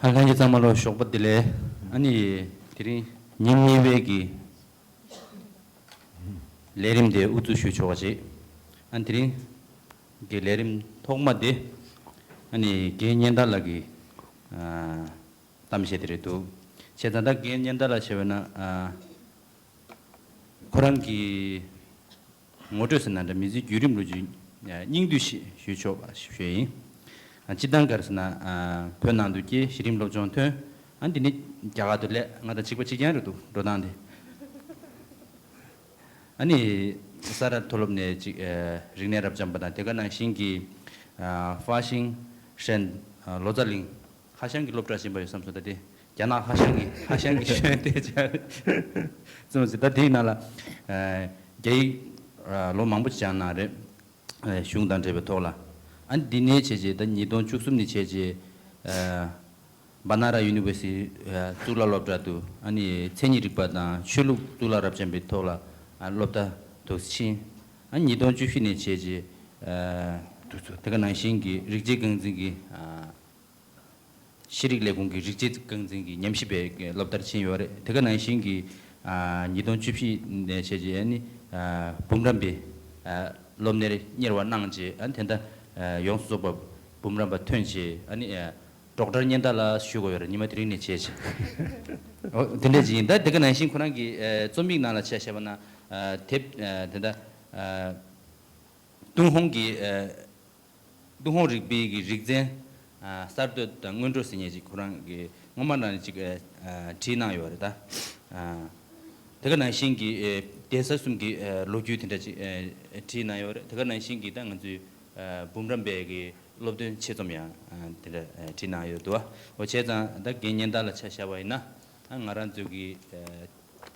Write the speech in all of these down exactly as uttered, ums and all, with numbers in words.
ཨ། ལྷན་རྒྱས་ཚང་མ་ལ་ཞོགས་པ་བདེ་ལེགས། ཨ་ནི་དེ་རིང་ཉིན་གཉིས་པའི་གི་ལས་རིམ་དེ་དབུ་འཛུགས་ཞུ་ཆོག་པ་བྱེད། ཨ། དེ་རིང་གི་ལས་རིམ་ཐོག་མ་དེ་ཨ་ནི་རྒན་སྙན་དར་ལགས་ཀྱི་ཨ་གཏམ་བཤད་དེ་རེད་འདུག་བྱས་ཙང་ད་རྒན་སྙན་དར་ལགས་བྱས་པ་ན། ཨ། ཁོ་རང་གི་ངོ་སྤྲོད་ཟེར་ན་འདྲ། མི་ཚེའི་བརྒྱུད་རིམ་ལོ་རྒྱུས་སྙིང་བསྡུས་ཤིག་ཞུས་ཆོག་པ་ཞུས་ཡིན། ཨ། སྤྱིར་བཏང་ག་རེ་ཟེར་ན། ཨ། བོད་ནང་དུ་སྐྱེས། གཞི་རིམ་སློབ་སྦྱོང་ཐོན། ཨ། འདི་ནི་རྒྱ་གར་དུ་སླེབས། ང་དང་གཅིག་པ་གཅིག་རྐྱང་རེད་འདུག་འགྲོ་སྟངས་དེ། ཨ་ནི་ས་རཱ་མཐོ་སློབ་ནས་ཅིག་ཨ། རིག་གནས་རབ་འབྱམས་པ་དང་དེ་ག་ནང་བཞིན་གྱི། ཨ། ཧྥ་ཤིང་ཧྲན། ཨ། ལོ་ཙཱ་གླིང་། ཧྭ་ཤང་གི་སློབ་གྲྭ་ཕྱིན་པ་ཡོད་བསམ་སོང་། ད་དེ་རྒྱ་ནག་ཧྭ་ཤང་གི་ཧྭ་ཤང་གི་ཤོན་ཏེ་ཅར་གསུངས་ཟིན། ད་དེའི་ནང་ལ་ཨ་རྒྱ་ཡིག་ཨ་ལོ་མང་པོ་ཅིག་སྦྱངས་གནང་རེད། ཨ་གཞུང་དང་འབྲེལ་བའི་ཐོག་ལ། ཨ་འདི་ནས་བྱས་རྗེས་ད་ཉིས་སྟོང་བཅུ་གསུམ་ནས་བྱས་རྗེས་ཨ་བ་ན་ར་ཡུ་ནི་ཝར་སི་ཊི་ཨ་གཙུག་ལག་སློབ་གྲྭ་དུ་ཨ་ནི་མཚན་ཉིད་རིག་པ་དང་ཆོས་ལུགས་གཙུག་ལག་རབ་འབྱམས་པའི་ཐོག་ལ་ཨ་སློབ་མཐར་ཐུགས་ཕྱིན། ཨ་ཉིས་སྟོང་བཅུ་བཞི་ནས་བྱས་རྗེས་ཨ་དེ་ག་ནང་བཞིན་གྱི་རིག་བྱེད་རྐང་འཛིན་གྱི་ཨ་ཤེས་རིག་ལས་ཁུངས་ཀྱི་རིག་བྱེད་རྐང་འཛིན་གྱི་ཉམས་ཞིབ་པའི་སློབ་མཐར་ཕྱིན་ཡོད་རེད། དེ་ག་ནང་བཞིན་གྱི་ཨ་ཉིས་སྟོང་བཅུ་བཞི་ནས་བྱས་རྗེས་ཨ་ནི་ཨ་འབུམ་རམས་པའི་ཨ་སློབ་གཉེར་གཉེར་བ་གནང་རྗེས། ཨ་ནི་དེ་ལྟར་ཨ་ཡོངས་སུ་རྫོགས་པ་འབུམ་རམས་པ་ཐོན་རྗེས་ཨ་ནི་ཨ་ཌོག་ཊར་སྙན་དར་ལགས་ཞུ་དགོས་ཡོད་རེད། ཉི་མ་དེ་རིང་ནས་བྱས་རྗེས། འོ་དེ་འདྲས་ཅིག་ཡིན། ད་དེ་ག་ནང་བཞིན་ཁོ་རང་གི་ཨ་རྩོམ་ཡིག་ནང་ལ་ཆ་བཞག་པ་ན། ཨ་དེབ་ཨ་དེ་འདྲ་ཨ་ཏུན་ཧོང་གི་ཨ་ཏུན་ཧོང་རིག་པའི་གི་རིག་ཚན་ཨ་གསར་གཏོད་དང་སྔོན་འགྲོ་ཟེར་མཁན་ཅིག་ཁོ་རང་གི་སྔོན་མ་ནང་ནས་ཅིག་ཨ་ཨ་བྲིས་གནང་ཡོད་རེད་ད། ཨ་དེ་ག་ནང་བཞིན་གྱི་ཨ་གདན་ས་གསུམ་གྱི་ཨ་ལོ་རྒྱུས་དེ་འདྲ་ཅིག་ཨ་བྲིས་གནང་ཡོད་རེད། དེ་ག་ནང་བཞིན་གྱི་ད་ང་ཚོའི་ཨ་འབུམ་རམས་པའི་གི་སློབ་སྟོན་ཆེད་རྩོམ་ཡང་ཨ་དེ་འདྲ་ཨ་བྲིས་གནང་ཡོད་འདུག་བ། འོ་བྱས་ཙང་ད་རྒན་སྙན་དར་ལགས་ཆ་བཞག་པ་ཡིན་ན། ཨ་ང་རང་ཚོའི་གི་ཨ་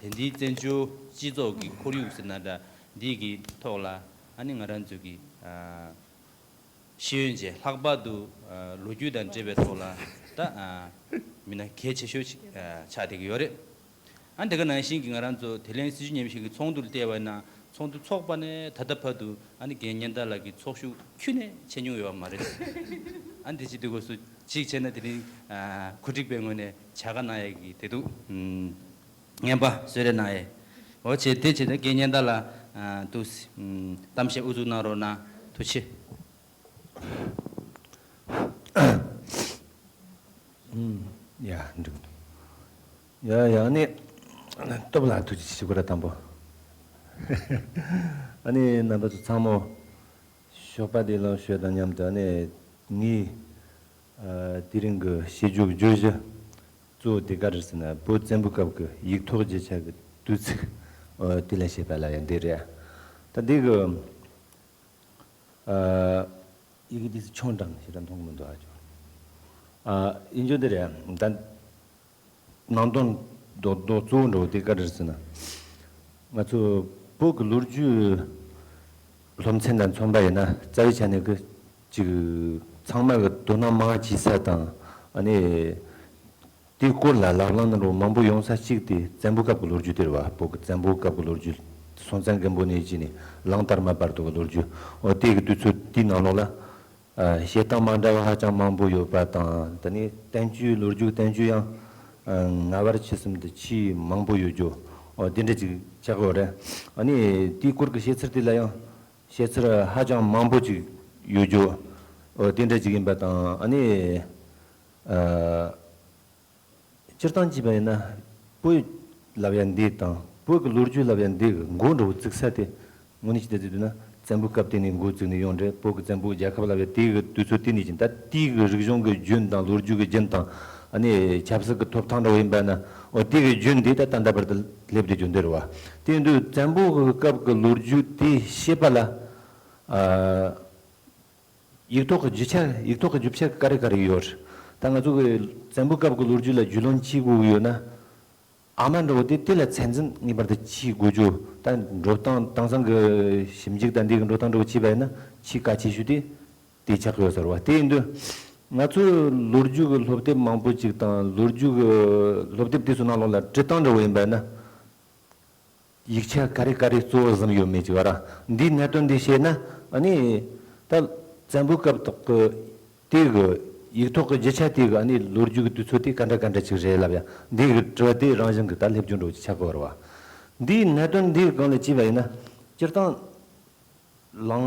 དེང་དུས་བཙན་བྱོལ་སྤྱི་ཚོགས་ཀྱི་ཁོར་ཡུག་ཟེར་ན་འདྲ། འདི་གི་ཐོག་ལ་ཨ་ནི་ང་རང་ཚོའི་གི་ཨ་ཤེས་ཡོན་ཅན་ལྷག་པར་དུ་ཨ་ལོ་རྒྱུས་དང་འབྲེལ་བའི་ཐོག་ལ་ད་ཨ་མི་སྣ་གལ་ཆེ་ཤོས་ཤིག་ཨ་ཆགས་བསྡད་ཀྱི་ཡོད་རེད། ཨ་དེ་ག་ནང་བཞིན་གྱི་ང་རང་ཚོ་དེ་ལན་སྲིད་བྱུས་ཉམས་ཞིབ་ཀྱི་ཚོགས་འདུར་བལྟས་པ་ན། ཚོགས་འདུ་ཚོགས་པ་ནས་ད་ལྟ་བར་དུ་ཨ་ནི་རྒན་སྙན་དར་ལགས་ཀྱི་ཚོགས་ཞུགས་ཁྱོན་ནས་བྱས་མྱོང་ཡོད་པ་མ་རེད། ཨ་འདི་བྱེད་དུས་སྐབས་སུ་གཅིག་བྱས་ན་དེ་རིང་ཨ་གོ་སྒྲིག་པའི་ངོས་ནས་བྱ་དགའ་གནང་ཡས་ཀྱི་དེ་འདུག་ཨུམ། རྔན་པ་གསོལ་རས་གནང་ཡས། འོ་བྱས་དེ་བྱས་ན་རྒན་སྙན་དར་ལགས་ཨ་འདུག་སེ་ཨུམ་གཏམ་བཤད་དབུ་འཛུགས་གནང་རོགས་གནང་། ཐུགས་རྗེ་ཆེ། ཨུམ། ཡ་འགྲིག་འདུག་ཡ་ཡ་ནི་སྟོབས་ལ་ཐུགས་རྗེ་ཆེ་ཞུ་དགོས་ར། དང་པོ་ཨ་ནི་རྣམ་པ་ཚོ་ཚང་མ་ཞོགས་པ་བདེ་ལེགས་ཞུ་དང་མཉམ་དུ། ཨ་ནི་ངའི་ཨ་དེ་རིང་གི་བཤད་རྒྱུ་བརྗོད་གཞི་གཙོ་བོ་དེ་ག་རེ་ཟེར་ན། བོད་བཙན་པོའི་སྐབས་ཀྱི་ཡིག་ཐོག་རྒྱུ་ཆ་གི་དུས་ཚིགས་ཨ་དེ་ལ་བཤད་པ་ལ་ཡང་འདི་རེད། ད་འདི་གི་ཨ་ཡི་གེ་འདི་ཚོ་ཆུང་དྲགས་ནས་ཞེ་དྲག་མཐོང་གི་མི་འདུག་ཨ་ཅོ། ཨ་ཡིན་རྒྱུ་འདི་རེད། ད་ནང་དོན་རྡོག་རྡོག་གཙོ་བོ་འདྲ་བོ་དེ་ག་རེ་རེད་ཟེར་ན། ང་ཚོ་བོད་ཀྱི་ལོ་རྒྱུས་སློབ་ཚན་དང་མཚོན་པ་ཡིན་ན། རྩ་བའི་ཆ་ནས་ཀྱི་ཅིག་ཚང་མ་གི་དོ་སྣང་མང་བྱེད་ས་དང་། ཨ་ནི་དེའི་སྐོར་ལ་ལབ་གླེང་འདྲ་བོ་མང་པོ་ཡོང་ས་གཅིག་དེ་བཙན་པོའི་སྐབས་ཀྱི་ལོ་རྒྱུས་དེ་རེད་བ། བོད་ཀྱི་བཙན་པོའི་སྐབས་ཀྱི་ལོ་རྒྱུས། སྲོང་བཙན་སྒམ་པོ་ནས་བྱས་ནས་གླང་དར་མ་བར་དུ་གི་ལོ་རྒྱུས། འོ་དེ་གི་དུས་ཚོད་དེའི་ནང་ལོགས་ལ་ཨ་བཤད་སྟངས་མ་འདྲ་བ་ཧ་ཅང་མང་པོ་ཡོད་པ་དང་། དེ་ནས་བསྟན་བཅོས། ལོ་རྒྱུས་བསྟན་བཅོས་ཡང་ཨ་ལྔ་བར་ཆ་གསུམ་དུ་ཆེས་མང་པོ་ཡོད་རྒྱུ། འོ་དེ་འདྲ་ཅིག་ཆགས་ཡོད་རེད། ཨ་ནི་དེའི་སྐོར་གྱི་བཤད་ཚུལ་དེ་ལ་ཡང་བཤད་ཚུལ་ཧ་ཅང་མང་པོ་ཅིག་ཡོད་རྒྱུ། འོ་དེ་འདྲ་ཅིག་ཡིན་པ་དང་། ཨ་ནི་ཨ་སྤྱིར་བཏང་བྱས་པ་ཡིན་ན། བོད་ལབ་ཡ་འདི་དང་བོད་ཀྱི་ལོ་རྒྱུས་ལབ་ཡ་འདི་གི་འགོ་འདྲ་བོ་བཙུགས་ས་དེ། དངོས་གནས་ཅིག་བལྟས་ཚུལ་དུས་ན་བཙན་པོའི་སྐབས་དེ་ནས་འགོ་བཙུགས་ནས་ཡོང་རེད། བོད་ཀྱི་བཙན་པོའི་རྒྱལ་ཁབ་ལབ་ཡ་དེ་གི་དུས་ཚོད་དེ་ནས་ཅིག་ད་དེ་གི་རིག་གཞུང་གི་རྒྱུན་དང་ལོ་རྒྱུས་ཀྱི་རྒྱུན་དང་། ཨ་ནི་ཆབ་སྲིད་ཀྱི་ཐོབ་ཐང་འདྲ་བོ་ཡིན་པ་ན། འོ་དེ་གི་རྒྱུན་འདི་ད་ད་ལྟ་བར་དུ་སླེབས་བསྡད་རྒྱུ་འདི་རེད་བ། དེ་ཡིན་དུས་བཙན་པོ་གི་སྐབས་ཀྱི་ལོ་རྒྱུས་དེ་ཤེས་པ་ལ། ཨ། ཡིག་ཐོག་གི་རྒྱུ་ཆ། ཡིག་ཐོག་གི་རྒྱུ་ཆ་ག་རེ་ག་རེ་ཡོད། ད་ང་ཚོ་གི་བཙན་པོའི་སྐབས་ཀྱི་ལོ་རྒྱུས་ལ་རྒྱུས་ལོན་བྱེད་དགོས་ཀྱི་ཡོད་ན། ཨ་མ་འདྲ་བོ་དེ་དེ་ལ་ཚད་འཛིན་ངེས་པར་དུ་བྱེད་དགོས་རྒྱུ། ད་འགྲོ་སྟངས་དེང་སང་གི་ཞིབ་འཇུག་དང་འདི་གི་འགྲོ་སྟངས་འདྲ་བོ་བྱས་པ་ཡིན་ན་ཆེས་གལ་ཆེ་ཤོས་དེ་དེ་ཆགས་ཡོད་ཟེར་བ། དེ་ཡིན་དུས་ང་ཚོས་ལོ་རྒྱུས་ཀྱི་སློབ་དེབ་མང་པོ་ཅིག་དང་། ལོ་རྒྱུས་ཀྱི་སློབ་དེབ་དེ་ཚོ་ནང་ལོགས་ལ་འབྲི་སྟངས་འདྲ་བོ་ཡིན་པ་ཡིན་ན། ཡིག་ཆ་ག་རེ་ག་རེ་གཙོ་བོ་བཟུང་ཡོད་མེད་ཅིག་བ་ར། འདིའི་གནད་དོན་འདི་བཤད་ན། ཨ་ནི་ད་བཙན་པོའི་སྐབས་དག་གི་དེ་གི་ ཡིག་ཐོག་གི་རྒྱུ་ཆ་དེ་གི་ཨ་ནི་ལོ་རྒྱུས་ཀྱི་དུས་ཚོད་དེ་ག་འདྲ་ག་འདྲ་ཅིག་རེད་ལབ་ཡ། འདི་གི་དྲི་བ་དེ་རང་བཞིན་གྱི་ད་སླེབས་རྒྱུ་འགྲོ་ཅིག་ཆགས་ཀྱི་ཡོད་རེད་བ། འདིའི་གནད་དོན་འདིའི་སྒང་ལ་བྱས་པ་ཡིན་ན། སྤྱིར་བཏང་ལང་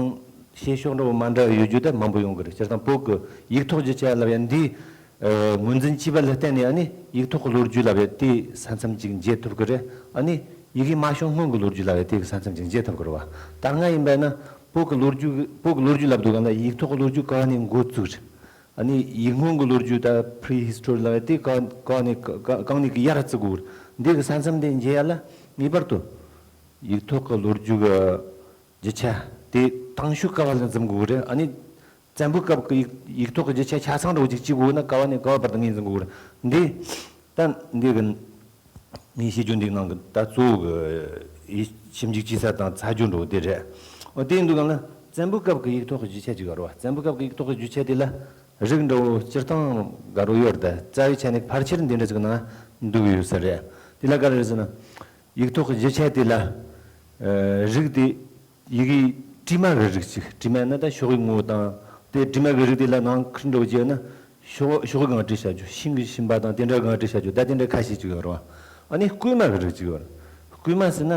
བཤད་ཕྱོགས་འདྲ་བོ་མ་འདྲ་བ་ཡོད་རྒྱུ་ད་མང་པོ་ཡོང་གི་རེད། སྤྱིར་བཏང་བོད་ཀྱི་ཡིག་ཐོག་རྒྱུ་ཆ་ལབ་ཡ་འདི་ངོས་འཛིན་བྱས་པ་ལ་བརྟེན་ནས་ཨ་ནི་ཡིག་ཐོག་གི་ལོ་རྒྱུས་ལབ་ཡ་དེ་ས་མཚམས་ཅིག་འབྱེད་ཐུབ་ཀྱི་རེད། ཨ་ནི་ཡི་གེ་མ་བྱུང་སྔོན་གྱི་ལོ་རྒྱུས་ལབ་ཡ་དེ་གི་ས་མཚམས་ཅིག་འབྱེད་ཐུབ་ཀྱི་རེད་བ། ད་སྔ་ཡིན་པ་ན་བོད་ཀྱི་ལོ་རྒྱུས་བོད་ཀྱི་ལོ་རྒྱུས་ལབ་དུས་གང་ལ་ཡིག་ཐོག་གི་ལོ་རྒྱུས་ག་བ་ནས་འགོ་བཙུགས་རེད། ཨ་ནི་ཡིག་སྔོན་གྱི་ལོ་རྒྱུས་ད་prehistory་ལབ་ཡ་དེ་ག་ག་ནས་ག་ག་གང་ནས་གི་ཡར་བརྩི་དགོས་རེད། འདི་གི་ས་མཚམས་དེ་འབྱེད་ཡ་ལ་ངེས་པར་དུ་ཡིག་ཐོག་གི་ལོ་རྒྱུས་ཀྱི་རྒྱུ་ཆ་དེ་དང་ཤོས་ག་བ་ལ་འཛིན་དགོས་རེད། ཨ་ནི་བཙན་པོའི་སྐབས་ཀྱི་ཡིག་ཡིག་ཐོག་གི་རྒྱུ་ཆ་ཆ་ཚང་འདྲ་བོ་ཅིག་བྱེད་དགོས་ན་ག་བ་ནས་ག་བ་བར་དུ་ངོས་འཛིན་དགོས་རེད། འདི་ད་འདི་གི་ངས་བཤད་རྒྱུ་འདི་ནང་གི་ད་གཙོ་བོ་གི་ཞིབ་འཇུག་བྱེད་ས་དང་ཚ་རྒྱུ་འདྲ་བོ་དེ་རེད། འོ་དེ་ཡིན་དུས་གང་ལ་བཙན་པོའི་སྐབས་ཀྱི་ཡིག་ཐོག་གི་རྒྱུ་ཆ་ཅིག་ཡོད་རེད་བ། བཙན་པོའི་སྐབས་ཀྱི་ཡིག་ཐོག་གི་རྒྱུ་ཆ་དེ་ལ་རིགས་འདྲ་བོ་སྤྱིར་བཏང་དགའ་རོགས་ཡོད་རེད། ད་རྩ་བའི་ཆ་ནས་ཕལ་ཆེར་འདི་འདྲ་ཅིག་ནང་འདུས་ཡོད་ས་རེད། དེ་ལ་ག་རེ་རེད་ཟེར་ན། ཡིག་ཐོག་གི་རྒྱུ་ཆ་དེ་ལ་རིགས་དེ་ཡི་གེ་དྲི་མ་གི་རིགས་ཅིག་དྲི་མ་ན་ད་ཤོག་གུའི་ངོ་བོ་དང་། དེ་དྲི་མ་གི་རིགས་དེ་ལ་ནང་ཁུལ་འགྲོ་བྱས་ན་ཤོག་ཤོག་གུའི་སྒང་བྲིས་བྱ་རྒྱུ། ཤིང་གི་ཤིང་པ་དང་དེ་འདྲ་སྒང་བྲིས་བྱ་རྒྱུ། ད་དེ་འདྲ་ཁ་ཤས་ཅིག་ཡོད་རེད་བ། ཨ་ནི་བརྐོས་མ་གི་རིགས་ཅིག་ཡོད་རེད། བརྐོས་མ་ཟེར་ན་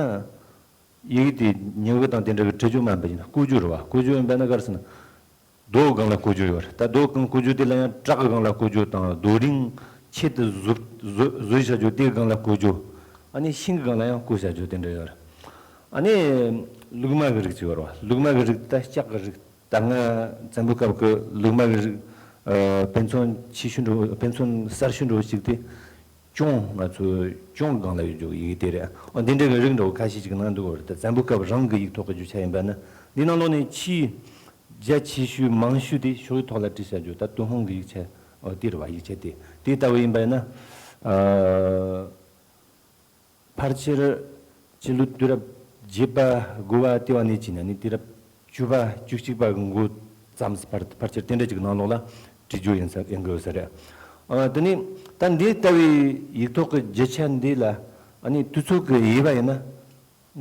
ཡི་གེ་དེ་ཉི་འོད་དང་དེ་འདྲ་གི་བྲི་རྒྱུ་མ་ཡིན་པ་ཡིན་ན་བརྐོས་རྒྱུ་རེད་བ། བརྐོས་རྒྱུ་ཡིན་པ་ན་ག་རེ་ཟེར་ན། རྡོ་སྒང་ལ་བརྐོས་རྒྱུ་ཡོད་རེད། ད་རྡོ་སྒང་བརྐོས་རྒྱུ་དེ་ལ་ཡང་བྲག་གི་སྒང་ལ་བརྐོས་རྒྱུ་དང་། རྡོ་རིང་ཆེད་དུ་བཟོ་བཟོ་བཟོས་བྱ་རྒྱུ་དེའི་སྒང་ལ་བརྐོས་རྒྱུ། ཨ་ནི་ཤིང་གི་སྒང་ལ་ཡང་བརྐོས་བྱ་རྒྱུ་དེ་འདྲ་ཡོད་རེད། ཨ་ནི་ལུགས་མ་གི་རིགས་ཅིག་ཡོད་རེད་བ། ལུགས་མ་གི་རིགས་ད་ལྕགས་ཀྱི་རིགས། ད་སྔ་བཙན་པོའི་སྐབས་ཀྱི་ལུགས་མ་གི་རིགས་ཨ་དཔེ་མཚོན་ཆེ་ཤོས་འདྲ་བོ། དཔེ་མཚོན་གསར་ཤོས་འདྲ་བོ་ཞིག་དེ་གཅོང་། ང་ཚོའི་གཅོང་སྒང་ལ་ཡོད་རྒྱུ་ཡི་གེ་དེ་རེད། ཨ་འདི་འདྲ་གི་རིགས་འདྲ་བོ་ཁ་ཤས་ཅིག་ནང་འདུག་གོ། ད་བཙན་པོའི་སྐབས་རང་གི་ཡིག་ཐོག་གི་རྒྱུ་ཆ་ཡིན་པ་ན་འདི་ནང་ལོགས་ནས་ཆེས་རྒྱ་ཆེ་ཤོས་མང་ཤོས་དེ་ཤོག་གུའི་ཐོག་ལ་བྲིས་བྱ་རྒྱུ། ད་ཏུན་ཧོང་གི་ཡིག་ཆ། ཨོ་དེ་རེད་བ། ཡིག་ཆ་དེ་དེ་ལྟ་བུ་ཡིན་པ་ཡིན་ན། ཨ་ཕལ་ཆེར་སྤྱི་ལོ་དུས་རབས་བརྒྱད་པ་དགུ་བ་དེ་བ་ནས་བྱས་ནས་ནི་དུས་རབས་བཅུ་པ་བཅུ་གཅིག་པ་གི་འགོ་ཙམ་ཕར་ཕལ་ཆེར་དེ་འདྲ་ཅིག་ནང་ལོགས་ལ་བྲིས་རྒྱུ་ཡིན་ས་ཡིན་དགོས་ས་རེད། ཨ་དེ་ནི་ད་འདི་ལྟ་བུའི་ཡིག་ཐོག་གི་རྒྱུ་ཆ་འདི་ལ་ཨ་ནི་དུས་ཚོད་ཀྱི་དབྱེ་བ་ཡིན་ན།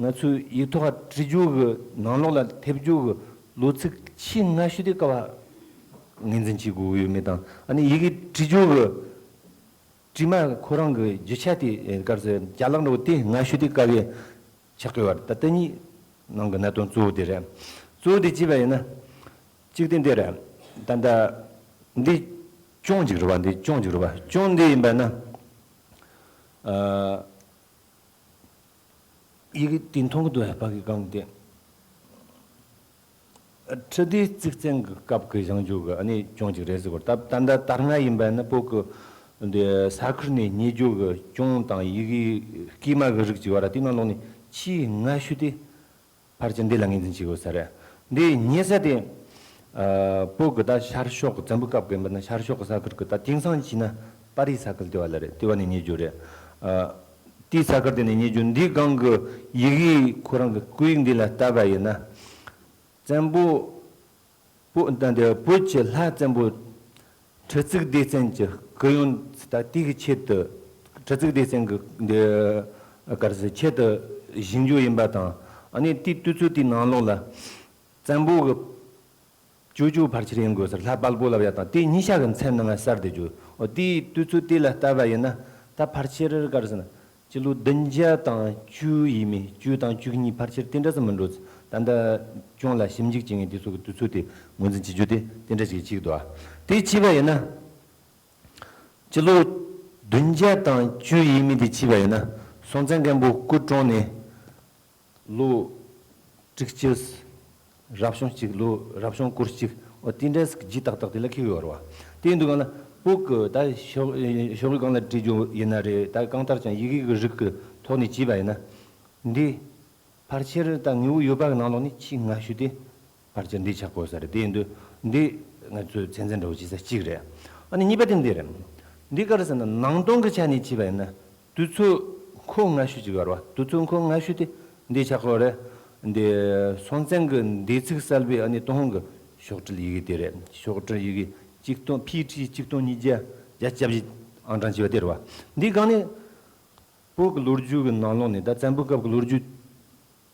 ང་ཚོའི་ཡིག་ཐོག་བྲིས་རྒྱུ་གི་ནང་ལོགས་ལ་ཐེབས་རྒྱུ་གི་ལོ་ཚིགས་ཆེས་སྔ་ཤོས་དེ་ག་བ་ངོས་འཛིན་བྱེད་དགོས་ཡོད་མེད་དང་། ཨ་ནི་ཡི་གེ་བྲིས་རྒྱུ་གི་དྲི་མ་ཁོ་རང་གི་རྒྱུ་ཆ་དེ་ག་རེ་ཟེར། ཅ་ལག་འདྲ་བོ་དེ་སྔ་ཤོས་དེ་ག་བའི་ཆགས་ཀྱི་ཡོད་རེད། ད་དེ་གཉིས་ནང་གི་གནད་དོན་གཙོ་བོ་དེ་རེད། གཙོ་བོ་དེ་བྱས་པ་ཡིན་ན། གཅིག་དེ་འདི་རེད། ད་ལྟ་འདི་གཅོང་ཅིག་རེད་བ། འདི་གཅོང་ཅིག་རེད་བ། གཅོང་འདི་ཡིན་པ་ན། ཨ་ཡི་གེ་དེ་མཐོང་གི་འདུག་ཨ། ཕ་གི་གང་དེ། ཁྲི་ལྡེ་རྩིག་བཙན་གྱི་སྐབས་ཀྱི་བཞེངས་རྒྱུ་གི་ཨ་ནི་གཅོང་ཅིག་རེད་ཟེར་གོ། ད་ད་ལྟ་ད་སྔ་ཡིན་པ་ན་བོད་ཀྱི་འདི་ས་ཁུལ་ནས་རྙེད་རྒྱུ་གི་གཅོང་དང་ཡི་གེ་དཀྱུས་མ་གི་རིགས་ཅིག་ཡོད་ར། དེ་ནང་ལོགས་ནས་ཆེས་སྔ་ཤོས་དེ་ཕལ་ཆེར་འདི་ལ་ངོས་འཛིན་བྱེད་དགོས་ས་རེད། འདི་རྙེད་ས་དེ་ཨ་བོད་ཀྱི་ད་ཤར་ཕྱོགས་ཀྱི་བཙན་པོའི་སྐབས་ཀྱི་ཡིན་པ་ན་ཤར་ཕྱོགས་ཀྱི་ས་ཁུལ་གྱི། ད་དེང་སང་བྱས་ན་པ་རི་ས་ཁུལ་དེ་བ་ལ་རེད། དེ་བ་ནས་རྙེད་རྒྱུ་རེད། ཨ་དེའི་ས་ཁུལ་དེ་ནས་རྙེད་རྒྱུ། འདི་སྒང་གི་ཡི་གེ་ཁོ་རང་གི་བརྐོས་ཡིག་འདི་ལ་བལྟས་པ་ཡིན་ན། བཙན་པོ། བོད་ད་འདི་བོད་ཀྱི་ལྷ་བཙན་པོ་ཁྲི་གཙུག་ལྡེ་བཙན་གྱི་སྐུ་ཡོན་ད་དེ་གི་ཆེད་དུ། ཁྲི་གཙུག་ལྡེ་བཙན་གྱི་འདི་ག་རེ་ཟེར། ཆེད་དུ་བཞེངས་རྒྱུ་ཡིན་པ་དང་། ཨ་ནི་དེའི་དུས་ཚོད་དེའི་ནང་ལོགས་ལ་བཙན་པོ་གི་ཅོ་ཅོ་ཕལ་ཆེར་ཡིན་དགོས་ས་རེད། ལྷ་དཔལ་པོ་ལབ་ཡ་དང་དེ་གཉིས་ཆ་གི་མཚན་ནང་ལ་གསལ་བསྡད་རྒྱུ། འོ་དེའི་དུས་ཚོད་དེ་ལ་བལྟས་པ་ཡིན་ན་ད་ཕལ་ཆེར་ག་རེ་ཟེར་ན། སྤྱི་ལོ་བདུན་བརྒྱ་དང་བཅུ་ཡས་མས། བཅུ་དང་བཅུ་གཉིས་ཕལ་ཆེར་དེ་འདྲ་ཙམ་མི་འགྲོ། ད་ལྟ་གཅོང་ལ་ཞིབ་འཇུག་བྱེད་མཁན་དེ་ཚོ་གི་དུས་ཚོད་དེ་ངོས་འཛིན་བྱེད་རྒྱུ་དེ་དེ་འདྲ་ཞིག་ཅིག་འདུག་ཨ། དེ་བྱས་པ་ཡིན་ན། སྤྱི་ལོ་བདུན་བརྒྱ་དང་བཅུ་ཡས་མས་དེ་བྱས་པ་ཡིན་ན། སྲོང་བཙན་སྒམ་པོ་སྐུ་གྲོངས་ནས་ལོ་དྲུག་ཅུ་རབ་བྱུང་གཅིག་ལོ་རབ་བྱུང་སྐོར་གཅིག་འོ་དེ་འདྲ་ཟིག་ཇི་ཏག་ཏག་དེ་ལ་འཁེལ་ཡོད་རེད་བ། དེ་ཡིན་དུས་གང་ལ་བོད་ཀྱི་ད་ཤོག་ཤོག་གུའི་སྒང་ལ་བྲིས་རྒྱུ་ཡིན་ན་རེད། ད་གང་ལྟར་ཀྱང་ཡི་གེ་གི་རིགས་ཀྱི་ཐོག་ནས་བྱས་པ་ཡིན་ན། འདི་ཕལ་ཆེར་ད་དངོས་པོ་ཡོད་པ་གི་ནང་ལོགས་ནས་ཆེས་སྔ་ཤོས་དེ་ཕལ་ཆེར་འདི་ཆགས་དགོས་ས་རེད། དེ་ཡིན་དུས་འདི་ང་ཚོའི་ཚད་འཛིན་འདྲ་བོ་བྱེད་ས་གཅིག་རེད། ཨ་ནི་གཉིས་པ་དེ་འདི་རེད། འདི་ག་རེ་ཟེར་ན་ནང་དོན་གྱི་ཆ་ནས་བྱས་པ་ཡིན་ན། དུས་ཚོད་འཁོར་སྔ་ཤོས་ཅིག་ཡོད་རེད་བ། དུས་ཚོད་འཁོར་སྔ་ཤོས་དེ་འདི་ཆགས་ཀྱི་ཡོད་རེད། འདི་སྲོང་བཙན་གྱི་འདས་ཚིག་གསལ་བའི་ཨ་ནི་ཏུན་ཧོང་གི་ཤོག་དྲིལ་ཡི་གེ་དེ་རེད། ཤོག་དྲིལ་ཡི་གེ་གཅིག་སྟོང་ཕི་ཁྲི་གཅིག་སྟོང་ཉིས་བརྒྱ་བརྒྱད་ཅུ་གྱ་བཞི་ཨང་གྲངས་བྱས་པ་དེ་རེད་བ། འདི་སྒང་ནས་བོད་ཀྱི་ལོ་རྒྱུས་ཀྱི་ནང་ལོགས་ནས། ད་བཙན་པོའི་སྐབས་ཀྱི་ལོ་རྒྱུས་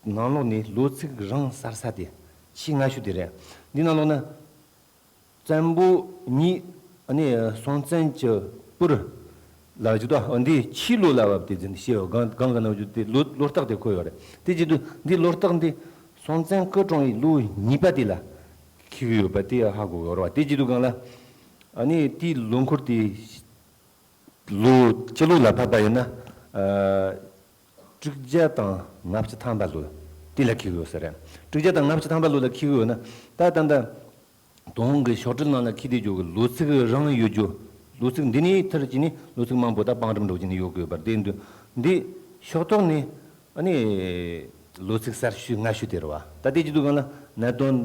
ནང་ལོགས་ནས་ལོ་ཚིགས་རང་གསལ་ས་དེ་ཆེས་སྔ་ཤོས་དེ་རེད། འདི་ནང་ལོགས་ན། བཙན་པོ་ཉིད་ ཨ་ནི་སྲོང་བཙན་གྱི་པུར་ལ་ཅིག་ཏུ་འདི་ཕྱིས་ལོ་ལ་བབས་ཏེ་འཛིན་ཞེས་སྒང་སྒང་གི་ནང་བརྗོད་དེ་ལོ་ལོ་རྟགས་དེ་འཁོད་ཡོད་རེད། དེ་བྱེད་དུས་འདི་ལོ་རྟགས་འདི་སྲོང་བཙན་སྐུ་གྲོངས་ཡི་ལོ་གཉིས་པ་དེ་ལ་འཁེལ་གྱི་ཡོད་པ་དེ་ཧ་གོ་གི་ཡོད་རེད་བ། དེ་བྱེད་དུས་སྒང་ལ་ཨ་ནི་དེའི་ལོ་འཁོར་དེ་ལོ་སྤྱི་ལོ་ལ་ཕབ་པ་ཡིན་ན། ཨ། དྲུག་བརྒྱ་དང་ལྔ་བཅུ་ཐམ་པ་ལོ་དེ་ལ་འཁེལ་གི་ཡོད་ས་རེད། དྲུག་བརྒྱ་དང་ལྔ་བཅུ་ཐམ་པ་ལོ་ལ་འཁེལ་གི་ཡོད་ན། ད་ད་ལྟ་ཏུན་ཧོང་གི་ཤོག་དྲིལ་ནང་ལ་འཁེལ་དེ་འཇོག་གི་ལོ་ཚིགས་རང་ཡོད་རྒྱུ། ལོ་ཚིགས་འདི་ནས་མཐར་གྱི་ནི་ལོ་ཚིགས་མང་པོ་ད་བང་རིམ་འགྲོ་གྱི་ནི་ཡོད་གི་ཡོད་པར་དེ་འདུག་འདི་ཤོག་ཐོག་ནས་ཨ་ནི་ལོ་ཚིགས་གསར་ཤོས་སྔ་ཤོས་དེ་རེད་བ། ད་དེ་བྱེད་དུས་སྒང་ལ་གནད་དོན་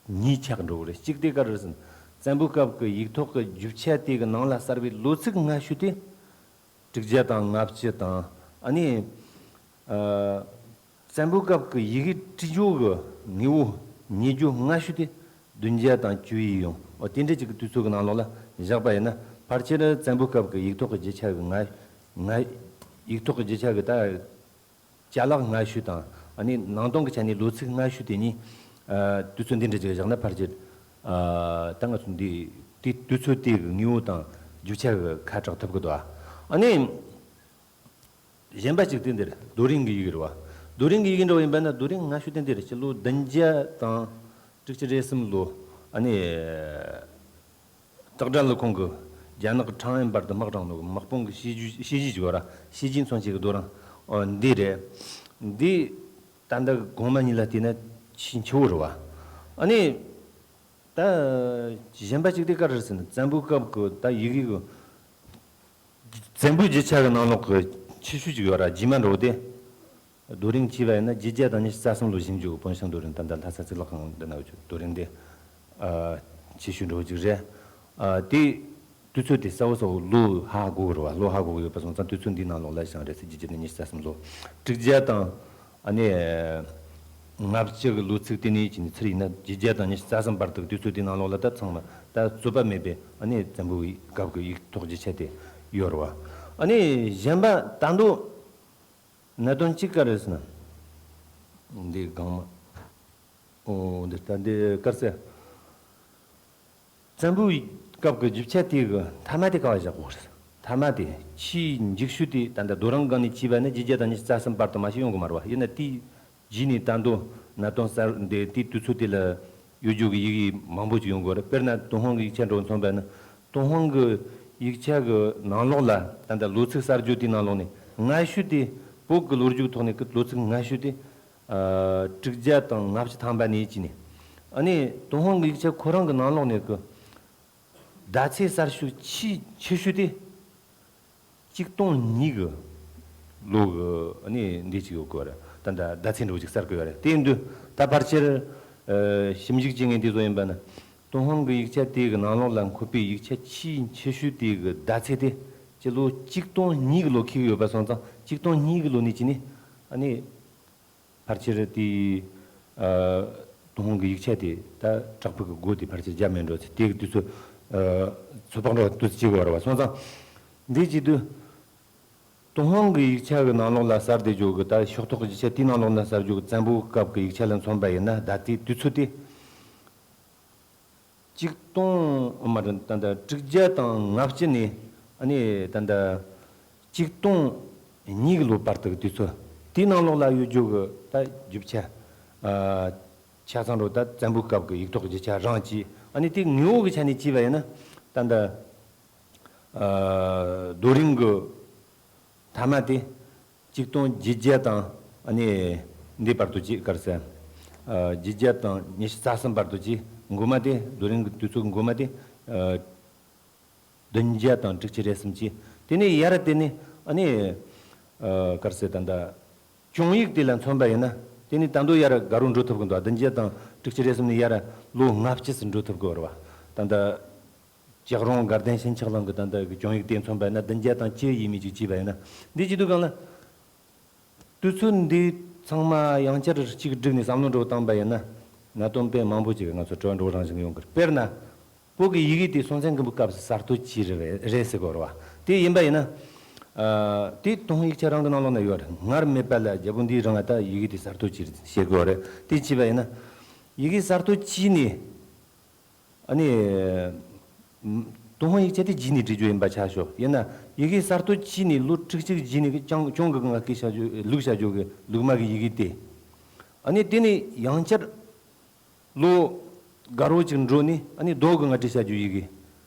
གཉིས་ཆགས་འགྲོ་གི་རེད། གཅིག་དེ་ག་རེ་ཟེར་ན། བཙན་པོའི་སྐབས་ཀྱི་ཡིག་ཐོག་གི་རྒྱུ་ཆ་དེ་གི་ནང་ལ་གསལ་བའི་ལོ་ཚིགས་སྔ་ཤོས་དེ། དྲུག་བརྒྱ་དང་ལྔ་བཅུ་དང་། ཨ་ནི། ཨ། བཙན་པོའི་སྐབས་ཀྱི་ཡི་གེ་བྲིས་རྒྱུ་གི་དངོས་པོ་ཉེ་རྒྱུ་སྔ་ཤོས་དེ་བདུན་བརྒྱ་དང་བཅུ་ཡིན་ཡང་། འོ་དེ་འདྲ་ཅིག་གི་དུས་ཚོད་ཀྱི་ནང་ལོགས་ལ་བཞག་པ་ཡིན་ན། ཕལ་ཆེར་བཙན་པོའི་སྐབས་ཀྱི་ཡིག་ཐོག་གི་རྒྱུ་ཆ་གི་སྔ་སྔ་ཡིག་ཐོག་གི་རྒྱུ་ཆ་གི་ད་ཅ་ལག་སྔ་ཤོས་དང་། ཨ་ནི་ནང་དོན་གྱི་ཆ་ནས་ལོ་ཚིགས་སྔ་ཤོས་དེ་གཉིས། ཨ། དུས་ཚོད་འདི་འདྲ་ཅིག་བཞག་ན་ཕལ་ཆེར། ཨ། ད་ང་ཚོ་འདི་དེ་དུས་ཚོད་དེ་གི་དངོས་པོ་དང་རྒྱུ་ཆ་གི་ཁ་གྲག་ཐུབ་ཀྱི་འདུག་ཨ་ནི། གཞན་པ་གཅིག་དེ་འདིར་རྡོ་རིང་གི་ཡི་གེ་རེད་བ། རྡོ་རིང་གི་ཡི་གེ་འདྲ་བོ་ཡིན་པ་ན། རྡོ་རིང་སྔ་ཤོས་དེ་འདིར་སྤྱི་ལོ་བདུན་བརྒྱ་དང་དྲུག་ཅུ་རེ་གསུམ་ལོ། ཨ་ནི་སྟག་སྒྲ་ཀླུ་ཁོང་གི་རྒྱ་ནག་གི་ཁྲང་ཨན་བར་དུ་དམག་དྲངས་ནོ་གི་དམག་དཔུང་གི་བྱས་རྗེས་བྱས་རྗེས་ཅིག་ཡོད་ར། བྱས་རྗེས་མཚོན་བྱེད་ཀྱི་རྡོ་རིང་འདི་རེད། འདི་ད་ལྟ་གོང་མ་གཉིས་ལ་བལྟས་ན་ཆེས་ཆེ་བོ་རེད་བ། ཨ་ནི། ད་གཞན་པ་གཅིག་དེ་ག་རེ་ཟེར་ན། བཙན་པོའི་སྐབས་ཀྱི་ད་ཡི་གེ་གི་བཙན་པོའི་རྒྱུ་ཆ་གི་ནང་ལོགས་ཀྱི་ཆེ་ཤོས་ཅིག་ཡོད་ར། རྗེས་མ་འགྲོ་དེ་རྡོ་རིང་བྱས་པ་ཡིན་ན་བརྒྱད་བརྒྱ་དང་ཉི་ཤུ་རྩ་གསུམ་ལོ་བཞེངས་རྒྱུ་གི་དཔོན་ཤང་རྡོ་རིང་། ད་ལྟ་ལྷ་ས་གཙུག་ལག་ཁང་འདི་ན་ཡོད་རྒྱུ་རྡོ་རིང་དེ། ཨ། ཆེ་ཤོས་འགྲོ་གཅིག་རེད། ཨ། དེ་དུས་ཚོད་དེ་གསལ་བོ་གསལ་བོ་ལོ་ཧ་གོ་གི་རེད་བ། ལོ་ཧ་གོ་གི་ཡོད་པ་སོང་ཙང་དུས་ཚོད་འདིའི་ནང་ལོགས་ལ་བཞག་རེད་ཟེར། བརྒྱད་བརྒྱ་དང་ཉི་ཤུ་རྩ་གསུམ་ལོ། དྲུག་བརྒྱ་དང་ཨ་ནི་ལྔ་བཅུ་གི་ལོ་ཚིགས་དེ་ནས་ཅི་ནས་ཚུར་ཡིན་ན་བརྒྱད་བརྒྱ་དང་ཉི་ཤུ་རྩ་གསུམ་བར་དུ་གི་དུས་ཚོད་དེའི་ནང་ལོགས་ལ་ད་ཚང་མ་ད་རྩོད་པ་མེད་པའི་ཨ་ནི་བཙན་པོའི་སྐབས་ཀྱི་ཡིག་ཐོག་རྒྱུ་ཆ་དེ་ཡོད་རེད་བ། ཨ་ནི་གཞན་པ་ད་དུང་གནད་དོན་གཅིག་ག་རེ་ཟེར་ན། འདི་སྒང་མ། ཨོ། འདི་ད་འདི་ག་རེ་ཟེར། བཙན་པོའི་སྐབས་ཀྱི་རྒྱུ་ཆ་དེ་གི་མཐའ་མ་དེ་ག་བ་བཞག་གོ་རེད། མཐའ་མ་དེ་ཆེས་མཇུག་ཤོས་དེ་ད་ལྟ་རྡོ་རིང་སྒང་ནས་བྱས་པ་ནི་བརྒྱད་བརྒྱ་དང་ཉི་ཤུ་རྩ་གསུམ་བར་དུ་མ་ཞིག་ཡོང་གི་མ་རེད་བ། ཡིན་ན་དེའི་རྗེས་ནས་ད་དུང་གནད་དོན་གསར་འདི་དེའི་དུས་ཚོད་དེ་ལ་ཡོད་རྒྱུ་གི་ཡི་གེ་མང་པོ་ཅིག་ཡོང་གི་ཡོད་རེད། དཔེར་ན་ཏུན་ཧོང་གི་ཡིག་ཆ་འདྲ་བོ་མཚོན་པ་ན། ཏུན་ཧོང་གི་ཡིག་ཆ་གི་ནང་ལོགས་ལ་ད་ལྟ་ལོ་ཚིགས་གསར་བརྗེ་དེའི་ནང་ལོགས་ནས་སྔ་ཤོས་དེ། བོད་ཀྱི་ལོ་རྒྱུས་ཐོག་ནས་ཀྱི་ལོ་ཚིགས་སྔ་ཤོས་དེ། ཨ། དྲུག་བརྒྱ་དང་ལྔ་བཅུ་ཐམ་པ་ནས་བྱས་ནས། ཨ་ནི་ཏུན་ཧོང་གི་ཡིག་ཆ་ཁོ་རང་གི་ནང་ལོགས་ནས་ཀྱི་ཟླ་ཚེས་གསར་ཤོས་ཆེས་ཆེ་ཤོས་དེ་གཅིག་སྟོང་གཉིས་གི་ལོ་གི་ཨ་ནི་འདི་ཅིག་ཡོད་གི་རེད། ད་ལྟ་ཟླ་ཚེས་འདྲ་བོ་ཅིག་གསར་གི་ཡོད་རེད། དེ་ཡིན་དུས་ད་ཕལ་ཆེར། ཨ། ཞིབ་འཇུག་བྱེད་མཁན་དེ་ཚོ་ཡིན་པ་ན། ཏུན་ཧོང་གི་ཡིག་ཆ་དེ་གི་ནང་ལོགས་ལ་འཁོད་པའི་ཡིག་ཆ་ཆེས་ཆེ་ཤོས་དེ་གི་ཟླ་ཚེས་དེ་སྤྱི་ལོ་གཅིག་སྟོང་གཉིས་གི་ལོ་འཁེལ་གི་ཡོད་པ་སོང་ཙང་གཅིག་སྟོང་གཉིས་གི་ལོ་ནས་བྱས་ནས་ཨ་ནི། ཕལ་ཆེར་དེའི། ཨ། ཏུན་ཧོང་གི་ཡིག་ཆ་དེ་ད་བྲག་ཕུག་གི་སྒོ་དེ་ཕལ་ཆེར་རྒྱབ་མེད་འགྲོ་ཚེ། དེ་གི་དུས་ཚོད། ཨ། ཚོད་དཔག་འགྲོ་དུས་ཚོད་བྱེད་དགོས་རེད་བ། སོང་ཙང་འདི་བྱེད་དུས་ཏུན་ཧོང་གི་ཡིག་ཆ་གི་ནང་ལོགས་ལ་གསལ་བསྡད་རྒྱུ་གི་ད་ཤོག་ཐོག་གི་ཡིག་ཆ་དེའི་ནང་ལོགས་ལ་གསལ་རྒྱུ་གི་བཙན་པོའི་སྐབས་ཀྱི་ཡིག་ཆ་ལ་མཚོན་པ་ཡིན་ན། ད་དེའི་དུས་ཚོད་དེ། གཅིག་སྟོང་། མ་རེད། ད་ལྟ་དྲུག་བརྒྱ་དང་ལྔ་བཅུ་ནས་ཨ་ནི་ད་ལྟ་གཅིག་སྟོང་གཉིས་ཀྱི་ལོ་བར་དུ་གི་དུས་ཚོད་དེའི་ནང་ལོགས་ལ་ཡོད་རྒྱུ་གི་ད་རྒྱུ་ཆ། ཨ། ཆ་ཚང་རུ་ད་བཙན་པོའི་སྐབས་ཀྱི་ཡིག་ཐོག་གི་རྒྱུ་ཆ་རང་གཅིག་ཨ་ནི་དེ་དངོས་པོ་གི་ཆ་ནས་བྱས་པ་ཡིན་ན་ད་ལྟ། ཨ། རྡོ་རིང་གི་མཐའ་མ་དེ་གཅིག་སྟོང་བརྒྱད་བརྒྱ་དང་ཨ་ནི་འདི་བར་དུ་གཅིག་ག་རེ་ཟེར། ཨ། བརྒྱད་བརྒྱ་དང་ཉི་ཤུ་རྩ་གསུམ་བར་དུ་གཅིག་འགོ་མ་དེ། རྡོ་རིང་གི་དུས་ཚོད་འགོ་མ་དེ། ཨ། བདུན་བརྒྱ་དང་དྲུག་ཅུ་རེ་གསུམ་གཅིག་དེ་ནས་ཡར་དེ་ནས་ཨ་ནི། ཨ། ག་རེ་ཟེར། ད་ལྟ་གྱོང་ཡིག་དེ་ལ་མཚོན་པ་ཡིན་ན་དེ་ནས་ད་དུང་ཡར་ག་རུ་འགྲོ་ཐུབ་ཀྱི་འདུག་བདུན་བརྒྱ་དང་དྲུག་ཅུ་རེ་གསུམ་ནས་ཡར་ལོ་ལྔ་བཅུ་ཙམ་འགྲོ་ཐུབ་ཀྱི་ཡོད་རེད་བ། ད་ལྟ། ལྕགས་རོང་དགའ་ལྡན་ཞིང་ཆགས་གླིང་གི་ད་ལྟ་གི་གྱོང་ཡིག་དེ་མཚོན་པ་ཡིན་ན་བདུན་བརྒྱ་དང་བཅུ་ཡས་མས་ཅིག་བྱས་པ་ཡིན་ན། འདི་བྱེད་དུས་སྒང་ལ། དུས་ཚོད་འདི་ཚང་མ་ཡང་བསྐྱར་གཅིག་བསྒྲིགས་ནས་བསམ་བློ་འདྲ་བོ་བཏང་པ་ཡིན་ན། གནད་དོན་དཔེ་མང་པོ་ཅིག་ང་ཚོ་དྲི་བ་འདྲ་བོ་རང་བཞིན་ཡོང་གི་རེད། དཔེར་ན། བོད་ཀྱི་ཡི་གེ་དེ་སྲོང་བཙན་སྒམ་པོའི་སྐབས་སུ་གསར་གཏོད་བྱས་རེད་རེད་ཟེར་གི་ཡོད་རེད་བ། དེ་ཡིན་པ་ཡིན་ན། ཨ། དེ་ཏུན་ཧོང་ཡིག་ཆ་རང་གི་ནང་ལོགས་ན་ཡོད་རེད། སྔར་མེད་པ་ལ་རྒྱལ་པོ་འདིའི་རིང་ང་ད་ཡི་གེ་དེ་གསར་གཏོད་བྱས་རེད་ཟེར་གི་ཡོད་རེད། དེ་བྱས་པ་ཡིན་ན། ཡི་གེ་གསར་གཏོད་བྱས་ནས། ཨ་ནི། ཏུན་ཧོང་ཡིག་ཆ་དེ་རྗེས་ནས་བྲིས་རྒྱུ་ཡིན་པ་ཆ་བཞག་ཡིན་ན། ཡི་གེ་གསར་གཏོད་བྱས་ནས་ལོ་དྲུག་ཅུ་རྗེས་ནས་ཀྱང་གྱོང་གི་ང་སྐད་བྱ་རྒྱུ་ལུགས་བྱ་རྒྱུ་གི་ལུགས་མ་གི་ཡི་གེ་དེ། ཨ་ནི་དེ་ནས་ཡང་བསྐྱར་ལོ་དགའ་རོགས་ཅིག་འགྲོ་ནས། ཨ་ནི་རྡོ་གི་ང་བྲིས་བྱ་རྒྱུ་ཡི་གེ།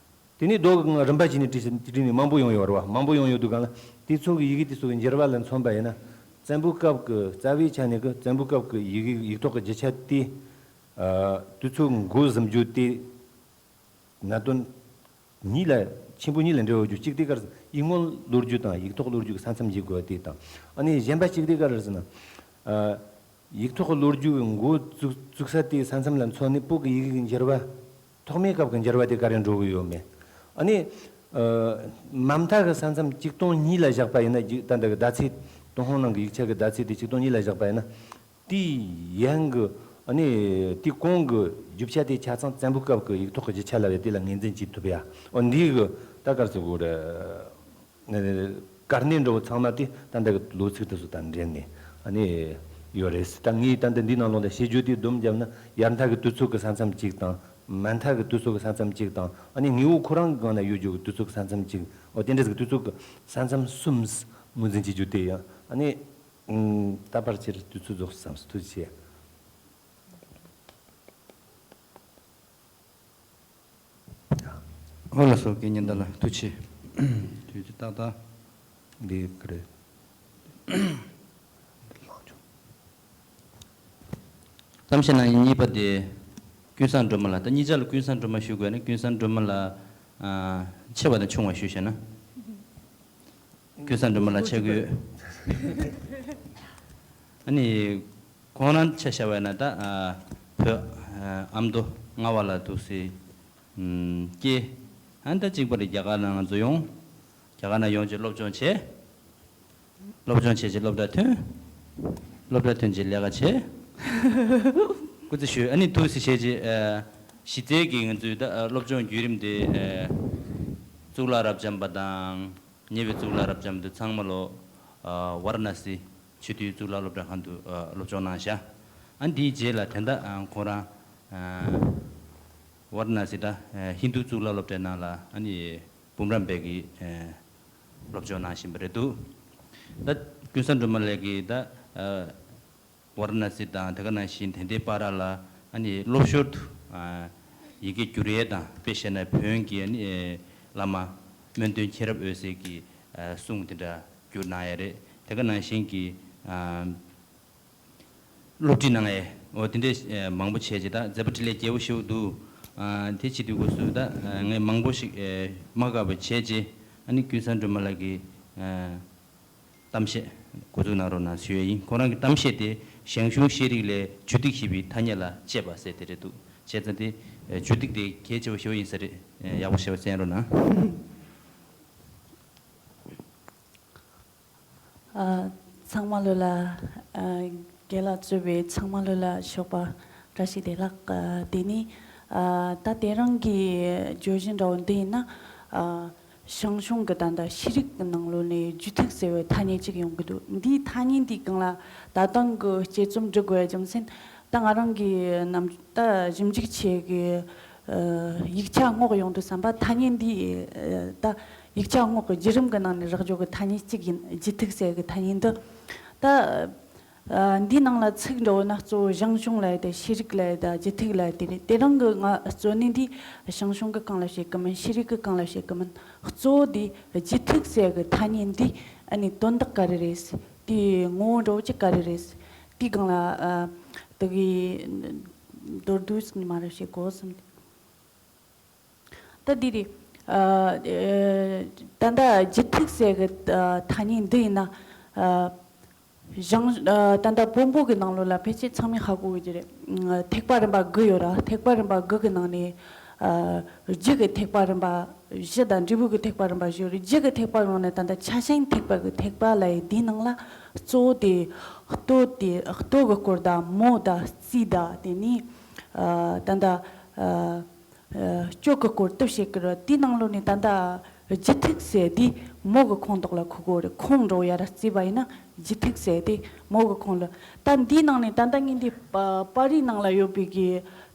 དེ་ནས་རྡོ་གི་ང་རིམ་པ་བྱས་ནས་བྲིས་བྲིས་ནས་མང་པོ་ཡོང་ཡོད་རེད་བ། མང་པོ་ཡོང་ཡོད་དུས་གང་ལ་དེ་ཚོ་གི་ཡི་གེ་དེ་ཚོ་གི་འགྱུར་བ་ལ་མཚོན་པ་ཡིན་ན། བཙན་པོའི་སྐབས་ཀྱི་རྩ་བའི་ཆ་ནས་ཀྱི་བཙན་པོའི་སྐབས་ཀྱི་ཡི་གེ་ཡིག་ཐོག་གི་རྒྱུ་ཆ་དེ། ཨ། དུས་ཚོད་འགོ་ཟིན་རྒྱུ་དེ། གནད་དོན་གཉིས་ལ། ཆེན་པོ་གཉིས་ལ་འབྲེལ་བ་ཡོད་རྒྱུ། གཅིག་དེ་ག་རེ་ཟེར་ན་ཡིག་སྔོན་ལོ་རྒྱུས་དང་ཡིག་ཐོག་ལོ་རྒྱུས་ཀྱི་ས་མཚམས་འབྱེད་དགོས་དེ་དང་། ཨ་ནི་གཞན་པ་གཅིག་དེ་ག་རེ་ཟེར་ན། ཨ། ཡིག་ཐོག་ལོ་རྒྱུས་ཀྱི་འགོ་བཙུགས་བཙུགས་ས་དེའི་ས་མཚམས་ལ་མཚོན་ནས་བོད་ཀྱི་ཡི་གེ་གི་འགྱུར་བ། ཐོག་མའི་སྐབས་ཀྱི་འགྱུར་བ་དེ་ག་རེ་འགྲོ་གི་ཡོད་མེད། ཨ་ནི། ཨ། མ་མཐའ་གི་ས་མཚམས་ཆིག་སྟོང་གཉིས་ལ་བཞག་པ་ཡིན་ན། རྒྱུ་ད་ལྟ་གི་ཟླ་ཚེས། ཏུན་ཧོང་ནང་གི་ཡིག་ཆ་གི་ཟླ་ཚེས་དེ་ཆིག་སྟོང་གཉིས་ལ་བཞག་པ་ཡིན་ན། དེའི་ཡན་གྱི། ཨ་ནི་དེའི་གོང་གི་རྒྱུ་ཆ་དེ་ཆ་ཚང་བཙན་པོའི་སྐབས་ཀྱི་ཡིག་ཐོག་གི་རྒྱུ་ཆ་ལབ་ཡ་དེ་ལ་ངོས་འཛིན་བྱེད་ཐུབ་ཡ། འོ་འདི་གི་ད་ག་རེ་ཟེར་དགོས་རེད། ཨ་ནི་གལ་གནད་འདྲ་བོ་ཚང་མ་དེ་ད་ལྟ་གི་ལོ་ཚིགས་དེ་ཚོ་དང་འབྲེལ་ནས་ཨ་ནི་ཡོད་རེད། ད་ངས་ད་ལྟ་འདི་ནང་ལོགས་ལ་བཤད་རྒྱུ་དེ་སྡོམ་བརྒྱབ་ན། ཡར་མཐའ་གི་དུས་ཚོད་ཀྱི་ས་མཚམས་གཅིག་དང་། མར་མཐའ་གི་དུས་ཚོད་ཀྱི་ས་མཚམས་གཅིག་དང་། ཨ་ནི་དངོས་པོ་ཁོ་རང་གི་སྒང་ན་ཡོད་རྒྱུ་གི་དུས་ཚོད་ཀྱི་ས་མཚམས་གཅིག་འོ་དེ་འདྲ་ཟིག་དུས་ཚོད་ཀྱི་ས་མཚམས་གསུམ་ངོས་འཛིན་བྱེད་རྒྱུ་དེ་ཡང་། ཨ་ནི། ཨུམ། ད་ཕལ་ཆེར་དུས་ཚོད་རྫོགས་སོང་བསམ། ཐུགས་རྗེ་ཆེ། ཨོ་ལགས་སོ། དགེ་བསྙེན་དག་ལ་ཐུགས་རྗེ་ཆེ། དུས་ཚོད་ཏག་ཏག་འདི་ག་རེད། གཏམ་བཤད་གནང་མཁན་གཉིས་པ་དེ་ཀུན་བཟང་སྒྲོལ་མ་ལགས། ད་གཉིས་ཆ་ལ་ཀུན་བཟང་སྒྲོལ་མ་ཞུ་དགོས་ན། ཀུན་བཟང་སྒྲོལ་མ་ལགས། ཨ། ཆེ་བ་དང་ཆུང་བ་ཞུ་བྱས་ན། ཀུན་བཟང་སྒྲོལ་མ་ལགས་ཆེ་དགོས། ཨ་ནི་ཁོང་རང་ཆ་བཞག་པ་ཡིན་ན་ད། ཨ། བོད། ཨ། ཨ་མདོ་རྔ་བ་ལ་འདུག་སེ། ཨམ། སྐྱེས། ཨ་ནི་ད་གཅིག་པ་རེད། རྒྱ་གར་ནང་ང་ཚོ་ཡོང་། རྒྱ་གར་ནང་ཡོང་རྗེས་སློབ་སྦྱོང་བྱས། སློབ་སྦྱོང་བྱས་རྗེས་སློབ་གྲྭ་ཐོན། སློབ་གྲྭ་ཐོན་རྗེས་ལས་ཀ་བྱས། སྐུ་ཚེ་ཞུ། ཨ་ནི་འདུག་སེ་བྱས་རྗེས། ཨ། གཞི་རྩའི་གི་ང་ཚོའི་ད། ཨ། སློབ་སྦྱོང་བརྒྱུད་རིམ་དེ། ཨ། གཙུག་ལག་རབ་འབྱམས་པ་དང་། ཉེ་བའི་གཙུག་ལག་རབ་འབྱམས་དེ་ཚང་མ་ལོ། ཨ། ཝཱ་ར་ཎ་སི་ཆེས་མཐོའི་གཙུག་ལག་སློབ་གྲྭ་ཁང་དུ། ཨ། སློབ་སྦྱོང་གནང་བཞག་ཨ་ནི་དེའི་རྗེས་ལ་དེ་འདྲ། ཨ། ཁོང་རང་། ཨ། ཝཱ་ར་ཎ་སི་ད། ཨ། ཧིན་རྡུ་གཙུག་ལག་སློབ་གྲྭའི་ནང་ལ། ཨ་ནི་འབུམ་རམས་པའི་གི། ཨ། སློབ་སྦྱོང་གནང་བཞིན་པ་རེད་འདུག་ད་ཀུན་བཟང་སྒྲོལ་མ་ལགས་ཀྱིས་ད། ཨ། ཝཱ་ར་ཎ་སི་དང་དེ་ག་ནང་བཞིན་དེ་འདྲའི་བར་ལ། ཨ་ནི་སློབ་ཞོར་དུ། ཨ། ཡི་གེ་བསྒྱུར་ཡས་དང་། དཔེ་བཤད་ན་བོན་གྱི། ཨ་ནི་བླ་མ་སྨོན་དོན་མཁྱེན་རབ་འོད་ཟེར་གྱི། ཨ། གསུང་དེ་འདྲ་བསྒྱུར་གནང་ཡས་རེད། དེ་ག་ནང་བཞིན་གྱི། ཨ། སློབ་ཁྲིད་གནང་ཡས། འོ་དེ་འདྲས། ཨ། མང་པོ་བྱས་རྗེས་ད་མཛད་པ་འཕྲིན་ལས་རྒྱས་པོ་ཞེ་པོ་འདུག་ཨ། དེ་བྱེད་དུས་སྐབས་སུ་ད། ཨ། ངས་མང་པོ་ཞིག་ཨེ། མ་དགའ་བ་བྱས་རྗེས། ཨ་ནི་ཀུན་བཟང་སྒྲོལ་མ་ལགས་ཀྱི། ཨ། གཏམ་བཤད་འགོ་འཛུགས་གནང་རོགས་གནང་ཞུ་ཡས་ཡིན། ཁོང་རང་གི་གཏམ་བཤད་དེ་ཞང་ཞུང་ཤེས་རིག་ལས་ཇུས་ཏིག་ཞེས་པའི་ཐ་སྙད་ལ་དཔྱད་པ་ཟེར་དེ་རེད་འདུག་བྱས་ཙང་དེ། ཨ། ཇུས་ཏིག་དེ་གལ་ཆེ་བ་ཞེ་པོ་ཡིན་ས་རེད། ཨ། ཡག་པོ་ཞེ་པོ་གསན་རོགས་གནང་། ཨ། ཚང་མ་ལོ་ལ། ཨ། རྒན་ལགས་གཙོས་པའི་ཚང་མ་ལོ་ལ་ཞོགས་པ་བཀྲ་ཤིས་བདེ་ལེགས། ཨ། དེ་ནས། ཨ། ད་དེ་རིང་གི་བརྗོད་གཞི་འདྲ་བོ་འདི་ཡིན་ན། ཨ། ཞང་ཞུང་གི་ད་ལྟ་ཤེས་རིག་གི་ནང་ལོགས་ནས་རྒྱུད་ཐིག་ཟེར་བའི་ཐ་སྙད་ཅིག་ཡོང་གི་འདུག་འདིའི་ཐ་སྙད་འདིའི་སྒང་ལ་ད་ཐེངས་ཀྱི་དཔྱད་རྩོམ་འབྲི་དགོས་པའི་རྒྱུ་མཚན། ད་ང་རང་གི་ནམ། ད་ཞིབ་འཇུག་བྱེད་ཀྱི། ཨ། ཡིག་ཆ་སྔོག་ཡོང་དུས་ཙམ་པ་ཐ་སྙད་འདི། ཨ། ད་ཡིག་ཆ་སྔོག་གི་བརྒྱུད་རིམ་གྱི་ནང་ནས་རག་རྒྱུ་གི་ཐ་སྙད་གཅིག་ཡིན། རྒྱུད་ཐིག་ཟེར་གི་ཐ་སྙད་འདི། ད། ཨ། འདིའི་ནང་ལ་ཚིག་འདྲ་བོ་ན་གཙོ་བོ་ཞང་ཞུང་ལབ་ཡ་དེ། ཤེས་རིག་ལབ་ཡ་དེ། རྒྱུད་ཐིག་ལབ་ཡ་དེ་རེད། དེ་རིང་གི་ང་གཙོ་གནད་འདི་ཞང་ཞུང་གི་སྒང་ལ་བཤད་གི་མིན། ཤེས་རིག་གི་སྒང་ལ་བཤད་གི་མིན། གཙོ་བོ་དེ་རྒྱུད་ཐིག་ཟེར་གི་ཐ་སྙད་འདི། ཨ་ནི་དོན་དག་ག་རེ་རེད། དེའི་ངོ་བོ་འདྲ་བོ་ཅིག་ག་རེ་རེད། དེའི་སྒང་ལ། ཨ། དེ་གི་མདོར་བསྡུས་ཟིག་མར་བཤད་དགོས་བསམ། ད་འདི་རེད། ཨ། ཨ། ད་ལྟ་རྒྱུད་ཐིག་ཟེར་གི། ཨ། ཐ་སྙད་འདི་ཡིན་ན། ཨ། ཞང་། ཨ། ད་ལྟ་བོན་པོ་གི་ནང་ལོགས་ལ་ཕལ་ཆེར་ཚང་མས་ཧ་གོ་གི་རེད། ཨ། ཐེག་པ་རིམ་པ་དགུ་ཡོད་ར། ཐེག་པ་རིམ་པ་དགུ་གི་ནང་ནས། ཨ། རྒྱུད་ཀྱི་ཐེག་པ་རིམ་པ་བཞི་དང་། འབྲས་བུ་གི་ཐེག་པ་རིམ་པ་བཞི་ཡོད་རེད། རྒྱུད་ཀྱི་ཐེག་པ་ནང་ནས་ད་ལྟ་ཕྱག་ཆེན་ཐེག་པ་གི་ཐེག་པ་ལབ་ཡས་འདིའི་ནང་ལ་གཙོ་བོ་དེ་ལྟོ་དེ། ལྟོ་གི་སྐོར་དང་། མོ་དང་། རྩིས་དང་། དེ་ནས། ཨ། ད་ལྟ། ཨ། ཨ། སྤྱོད་གི་སྐོར་དེ་བཤད་གི་རེད། དེའི་ནང་ལོགས་ནས་ད་ལྟ་རྒྱུད་ཐིག་ཟེར་དེ་མོ་གི་ཁོངས་གཏོགས་ལ་གོ་གོ་རེད། ཁོངས་འགྲོ་ཡ་ར་བརྩིས་པ་ཡིན་ན། རྒྱུད་ཐིག་ཟེར་དེ་མོ་གི་ཁོངས་ལ། ད་འདིའི་ནང་ནས་ད་ལྟ་ངས་འདི་པ། པར་རིས་ནང་ལ་ཡོད་པའི་གི།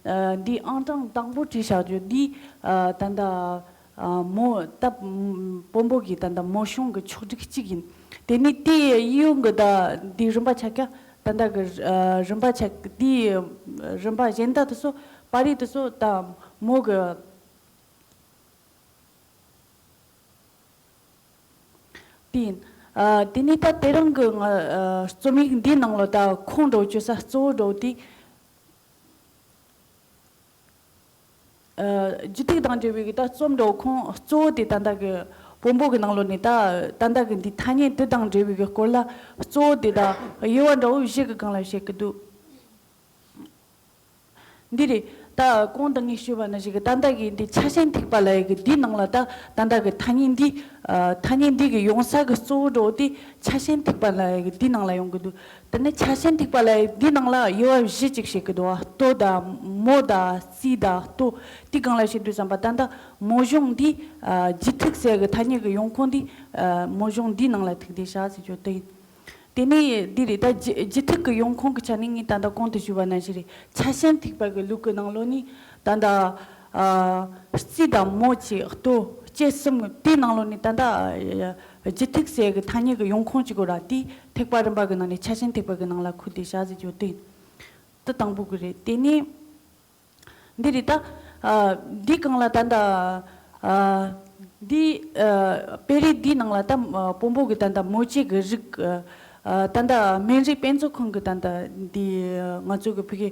ཨ། འདི་ཨང་གྲངས་དང་པོ་བྲིས་བཞག་རྒྱུ་འདི། ཨ། ད་ལྟ། ཨ། ཨ་མོ་ད་བོན་པོ་གི་ད་ད་མོ་གཞུང་གི་ཕྱོགས་སྒྲིག་གཅིག་ཡིན། དེ་ནས་དེ་གཡས་གཡོན་གི་ད་འདི་རིམ་པ་ཆ་ཀ་ད་ད་གི་ཨ་རིམ་པ་ཆ་དེའི་རིམ་པ་གཞན་དག་དེ་ཚོ་པར་རིས་དེ་ཚོ་ད་མོ་གི་དེ་ཡིན། ཨ་དེ་ནས་ད་དེ་རིང་གི་ང་ཨ་རྩོམ་ཡིག་འདིའི་ནང་ལ་ད་ཁུངས་འདྲ་བོ་བཅོལ་ས་གཙོ་བོ་འདྲ་བོ་དེ། ཨ་རྒྱུད་ཐིག་དང་འབྲེལ་བའི་གི་ད་རྩོམ་འདྲ་བོ་ཁུངས་གཙོ་བོ་དེ་ད་ལྟ་གི་བོན་པོ་གི་ནང་ལོགས་ནས་ད་ད་ལྟ་གི་འདི་ཐ་སྙད་དེ་དང་འབྲེལ་བའི་གི་སྐོར་ལ་གཙོ་བོ་དེ་ད་དབྱེ་བ་འདྲ་བོ་བཞི་གི་སྒང་ལ་བཤད་གི་འདུག། འདི་རེད། ད་གོང་དུ་ངས་ཞུས་པ་ནང་བཞིན་གི་ད་ལྟ་གི་འདི་ཆ་ཤས་ཐིགས་པ་ལབ་ཡག་གི་འདིའི་ནང་ལ་ད་ད་ལྟ་གི་ཐ་སྙད་འདི་ཨ་ཐ་སྙད་འདི་གི་ཡོང་ས་གི་གཙོ་བོ་འདྲ་བོ་དེ་ཆ་ཤས་ཐིགས་པ་ལབ་ཡག་གི་འདིའི་ནང་ལ་ཡོང་གི་འདུག། དེ་ནས་ཆ་ཤས་ཐིགས་པ་ལབ་ཡག་འདིའི་ནང་ལ་དབྱེ་བ་བཞི་ཅིག་བཤད་གི་འདུག་བ། ལྟོ་དང་མོ་དང་རྩིས་དང་ལྟོ། དེའི་སྒང་ལ་བཤད་དུས་ཙམ་པ་ད་ལྟ་མོ་གཞུང་འདི་ཨ་རྒྱུད་ཐིག་ཟེར་གི་ཐ་སྙད་གི་ཡོང་ཁུངས་འདི་ཨ་མོ་གཞུང་འདིའི་ནང་ལ་ཐུག་བསྡད་ཤག་ཟེར་རྒྱུ་དེ་ཡིན། དེ་ནས་འདི་རེད། ད་རྒྱུ་རྒྱུད་ཐིག་གི་ཡོང་ཁུངས་ཀྱི་ཆ་ནས་ངས་ད་ལྟ་གོང་དུ་ཞུས་པ་ནང་བཞིན་རེད། ཆ་ཤས་ཐིགས་པ་གི་ལུགས་ཀྱི་ནང་ལོགས་ནས་ད་ལྟ་ཨ་རྩིས་དང་མོ་བཅས་ལྟོ་སྐྱེ་གསུམ་དེའི་ནང་ལོགས་ནས་ད་ལྟ་ཨ་རྒྱུད་ཐིག་ཟེར་གི་ཐ་སྙད་ཀྱི་ཡོང་ཁུངས་ཅིག་གོ་ར་དེ་ཐེག་པ་རིམ་པ་གི་ནང་ནས་ཆ་ཤས་ཐིགས་པ་གི་ནང་ལ་འཁོད་བསྡད་ཤག་ཟེར་རྒྱུ་དེ་ཡིན། དེ་དང་པོ་གི་རེད། དེ་ནས། འདི་རེད་ད། ཨ་འདི་སྒང་ལ་ད་ལྟ་ཨ་འདི་ཨ་དཔེ་རིས་འདིའི་ནང་ལ་ད་ཨ་བོན་པོ་གི་ད་ལྟ་མོ་བཅས་ཀྱི་རིགས། ཨ་ད་ལྟ་སྨན་རིའི་དཔེ་མཛོད་ཁང་གི་ད་ལྟ་འདི་ང་ཚོ་གི་ཕ་གི་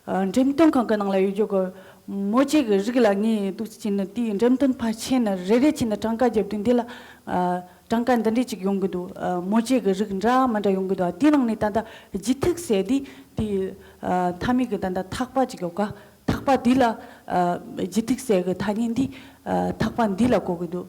ཨ་འགྲེམས་སྟོན་ཁང་གི་ནང་ལ་ཡོད་རྒྱུ་གི་མོ་བཅས་ཀྱི་རིགས་ལ་ངས་འདུག་སེ་བྱས་ནས་དེའི་འགྲེམས་སྟོན་ཕར་ཕྱིན་ནས་རེ་རེ་བྱས་ནས་གྲངས་ཀ་བརྒྱབ་དུས་འདི་ལ་ཨ་གྲངས་ཀ་འདི་འདྲས་ཅིག་ཡོང་གི་འདུག། ཨ་མོ་བཅས་ཀྱི་རིགས་འདྲ་མི་འདྲ་ཡོང་གི་འདུག། དེའི་ནང་ནས་ད་ལྟ་རྒྱུད་ཐིག་ཟེར་དེ་དེ་ཨ་མཐའ་མའི་གི་ད་ལྟ་ཐེག་པ་ཅིག་ཡོད་ཀ། ཐེག་པ་འདི་ལ་ཨ་རྒྱུད་ཐིག་ཟེར་གི་ཐ་སྙད་འདི་ཨ་ཐེག་པ་འདི་ལ་གོ་གི་འདུག།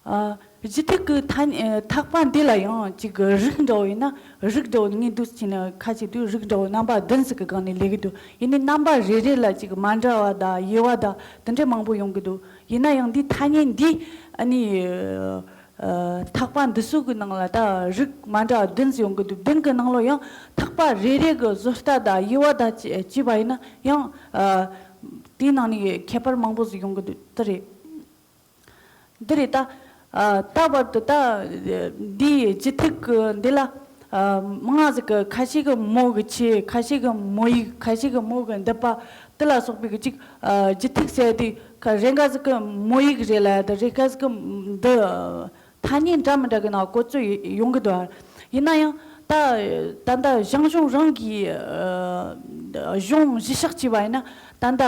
ཨ་རྒྱུད་ཐིག་གི་ཐ་སྙད་ཨ་ཐེག་པ་འདི་ལ་ཡང་ཅིག་གི་རིགས་འདྲ་བོ་ཡིན་ན། རིགས་འདྲ་བོ་ངས་འདུག་སེ་བྱས་ནས་ཁ་ཕྱེ་དུས་རིགས་འདྲ་བོ་རྣམ་པ་བདུན་ཟིག་གི་སྒང་ནས་ལས་གི་འདུག། ཡིན་ནའི་རྣམ་པ་རེ་རེ་ལ་ཅིག་མ་འདྲ་བ་དང་དབྱེ་བ་དང་དེ་འདྲ་མང་པོ་ཡོང་གི་འདུག། ཡིན་ན་ཡང་འདི་ཐ་སྙད་འདི་ཨ་ནི་ཨ་ཐེག་པ་འདི་ཚོ་གི་ནང་ལ་ད་རིགས་མ་འདྲ་བ་བདུན་ཟིག་ཡོང་གི་འདུག། བདུན་གི་ནང་ལོ་ཡང་ཐེག་པ་རེ་རེ་གི་བཟོ་ལྟ་དང་དབྱེ་བ་དང་བཅས་པ་ཡིན་ན་ཡང་ཨ་དེའི་ནང་ནས་ཁྱད་པར་མང་པོ་ཟིག་ཡོང་གི་འདུག། དེ་རེད། འདི་རེད་ད། ཨ་ད་བར་དུ་ད་འདིའི་རྒྱུད་ཐིག་གི་འདི་ལ་ཨ་མང་ང་ཟིག་གི་ཁ་ཤས་གི་མོ་གི་ཆེ། ཁ་ཤས་གི་མོ་ཡིག། ཁ་ཤས་གི་མོ་གི་མདུད་པ། དེ་ལ་སོགས་པའི་གི་ཅིག་ཨ་རྒྱུད་ཐིག་ཟེར་དེ་ཁ་རེ་འགའ་ཟིག་གི་མོ་ཡིག་རེད་ལ། ད་རེ་འགའ་ཟིག་གི་འདི་ཐ་སྙད་འདྲ་མི་འདྲ་གི་ནང་བཀོལ་སྤྱོད་ཡོང་གི་འདུག། ཡིན་ན་ཡང་ད་ད་ལྟ་ཞང་ཞུང་རང་གིས་ཨ་གཞུང་གཞི་བཞག་བྱས་པ་ཡིན་ན། ད་ལྟ་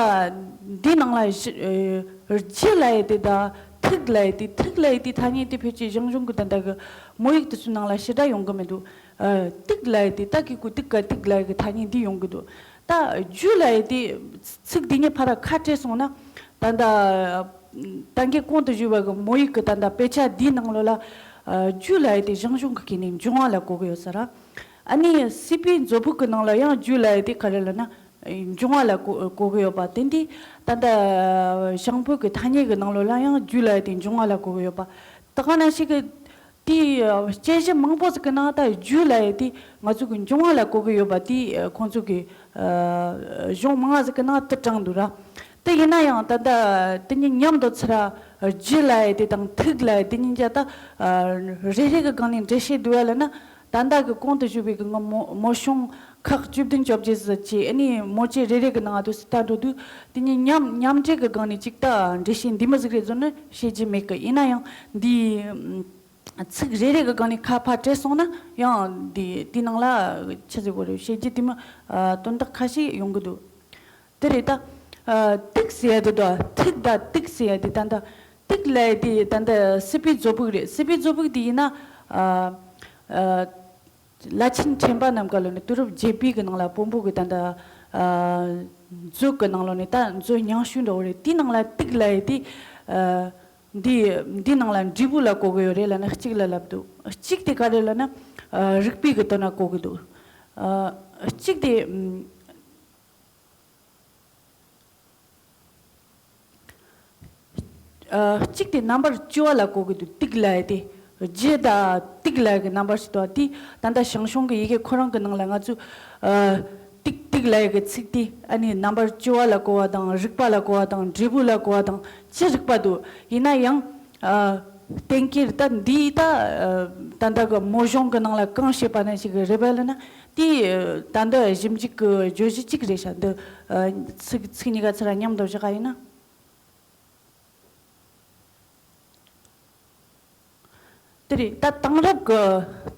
འདི་ནང་ལ་གཞི་ཨ་རྒྱུ་ལབ་ཡས་དེ་དང་ཐིག་ལབ་ཡས་དེ། ཐིག་ལབ་ཡས་དེ་ཐ་སྙད་དེ་ཕལ་ཆེར་ཞང་ཞུང་གི་ད་ལྟ་གི་མོ་ཡིག་དེ་ཚོའི་ནང་ལ་ཞེ་དྲག་ཡོང་གི་མི་འདུག། ཨ་ཏིག་ལབ་ཡས་དེ། ད་གི་གུ་ཏིག་ག་ཏིག་ལབ་ཡས་གི་ཐ་སྙད་འདི་ཡོང་གི་འདུག། ད་རྒྱུ་ལབ་ཡས་དེ་ཚིག་འདི་གཉིས་ཕར་ཁ་བྲལ་སོང་ན། ད་ལྟ་ད་གིན་གོང་དུ་ཞུས་པ་གི་མོ་ཡིག་གི་ད་ལྟ་དཔེ་ཆ་འདིའི་ནང་ལོགས་ལ་ཨ་རྒྱུ་ལབ་ཡས་དེ་ཞང་ཞུང་གི་སྐད་ནས་འབྱུང་བ་ལ་གོ་གི་ཡོད་ས་ར། ཨ་ནི་སྲིད་པའི་མཛོད་ཕུག་གི་ནང་ལ་ཡང་རྒྱུ་ལབ་ཡས་དེ་ག་རེ་ལབ་ན་འབྱུང་བ་ལ་གོ་གོ་གི་ཡོད་པ། དེ་འདི་ད་ལྟ་ཞང་བོད་ཀྱི་ཐ་སྙད་ཀྱི་ནང་ལོགས་ལ་ཡང་རྒྱུ་ལབ་ཡས་དེ་འབྱུང་བ་ལ་གོ་གི་ཡོད་པ། ད་ག་ནང་བཞིན་གི་དེའི་དཔྱད་གཞི་མང་པོ་ཟིག་གི་ནང་ད་རྒྱུ་ལབ་ཡས་དེ་ང་ཚོ་གི་འབྱུང་བ་ལ་གོ་གི་ཡོད་པ་དེ་ཁོང་ཚོ་གི་གཞུང་མང་ང་ཟིག་གི་ནང་དེ་དྲངས་འདུག་ར། དེ་ཡིན་ན་ཡང་ད་ལྟ་དེ་གཉིས་མཉམ་དུ་ཚུར་རྒྱུ་ལབ་ཡས་དེ་དང་ཐིག་ལབ་ཡས་དེ་གཉིས་ཀ་ད་རེ་རེ་གི་སྒང་ནས་འགྲེལ་བཤད་འདུག་ཡ་ལབ་ན། ད་ལྟ་གི་གོང་དུ་ཞུས་པའི་གི་ངའི་མོ་མོ་གཞུང་ཁག་བཅུ་བདུན་བཅོ་བརྒྱད་ཟེར་གྱི་ཨ་ནི་མོ་ཆེ་རེ་རེ་གི་ནང་དུ་སུ་ལྟ་འགྲོ་དུས། དེ་གཉིས་མཉམ་མཉམ་འབྲེལ་གི་སྒང་ནས་ཅིག་ད་འགྲེལ་བཤད་འདི་མོ་ཟིག་རེད་བཟོ་ནི་བཤད་རྒྱུ་མེད་གི། ཡིན་ན་ཡང་འདི་ཚིག་རེ་རེ་གི་སྒང་ནས་ཁ་ཕར་བྲལ་སོང་ན་ཡང་འདི་དེའི་ནང་ལ་ཆི་ཟེར་དགོས་རེད། བཤད་རྒྱུ་དེ་མོ་དོན་དག་ཁ་ཤས་ཡོང་གི་འདུག། དེ་རེད་ད། ཨ་ཏིག་ཟེར་ཡ་དེ་དང་ཐིག་དང་ཏིག་ཟེར་ཡ་དེ་ད་ལྟ་ཏིག་ལབ་ཡ་དེ་ད་ལྟ་སྲིད་པའི་མཛོད་ཕུག་རེད། སྲིད་པའི་མཛོད་ཕུག་དེ་ཡིན་ན་ཨ་ཨ་བླ་ཆེན་ཕྲེང་བ་རྣམས་ཀ་ལོ་ནས་དུས་རབས་བརྒྱད་པའི་གི་ནང་ལ་བོན་པོ་གི་ད་ལྟ་ཨ་མཛོད་གི་ནང་ལོ་ནས་ད་མཛོད་རྙིང་ཤོས་འདྲ་བོ་རེད། དེའི་ནང་ལ་ཏིག་ལབ་ཡ་དེ་ཨ་འདི་འདི་ནང་ལ་འབྲས་བུ་ལ་གོ་གི་ཡོད་རེད་ལབ་ན་གཅིག་ལ་ལབ་འདུག། གཅིག་དེ་ག་རེ་ལབ་ན་ཨ་རིགས་པའི་གི་དོན་ལ་གོ་གི་འདུག། ཨ་གཅིག་དེ་ཨམ། ཨ་གཅིག་དེ་རྣམ་པར་བཅུ་བ་ལ་གོ་གི་འདུག། ཏིག་ལབ་ཡ་དེ་རྒྱུ་དང་ཏིག་ལབ་ཡ་གི་རྣམ་པར་ཞིག་འདུག། དེ་ད་ལྟ་ཞང་ཞུང་གི་ཡི་གེ་ཁོ་རང་གི་ནང་ལ་ང་ཚོས་ཨ་ཏིག་ ཐིག་ལབ་ཡག་གི་ཚིག་དེ་ཨ་ནི་རྣམ་པར་དཔྱོད་པ་ལ་གོ་བ་དང་། རིག་པ་ལ་གོ་བ་དང་། འབྲས་བུ་ལ་གོ་བ་དང་། ཅི་རིགས་པ་འདུག་ཡིན་ན་ཡང་། ཨ། གཏན་འཁེལ་ད་འདི་ད་ད་ལྟ་གི་མོ་གཞུང་གི་ནང་ལ་གང་བཤད་པ་ནང་བཞིན་གྱི་རེད་པ་ལབ་ན། དེ་ད་ལྟ་ཞིབ་འཇུག་གི་བརྗོད་གཞི་གཅིག་རེད་ཤག་འདི་ཚིག་ཚིག་གཉིས་ཀ་ཚུར་མཉམ་དུ་བཞག་པ་ཡིན་ན། དེ་རེད། ད་དེང་རབས་ཀྱི་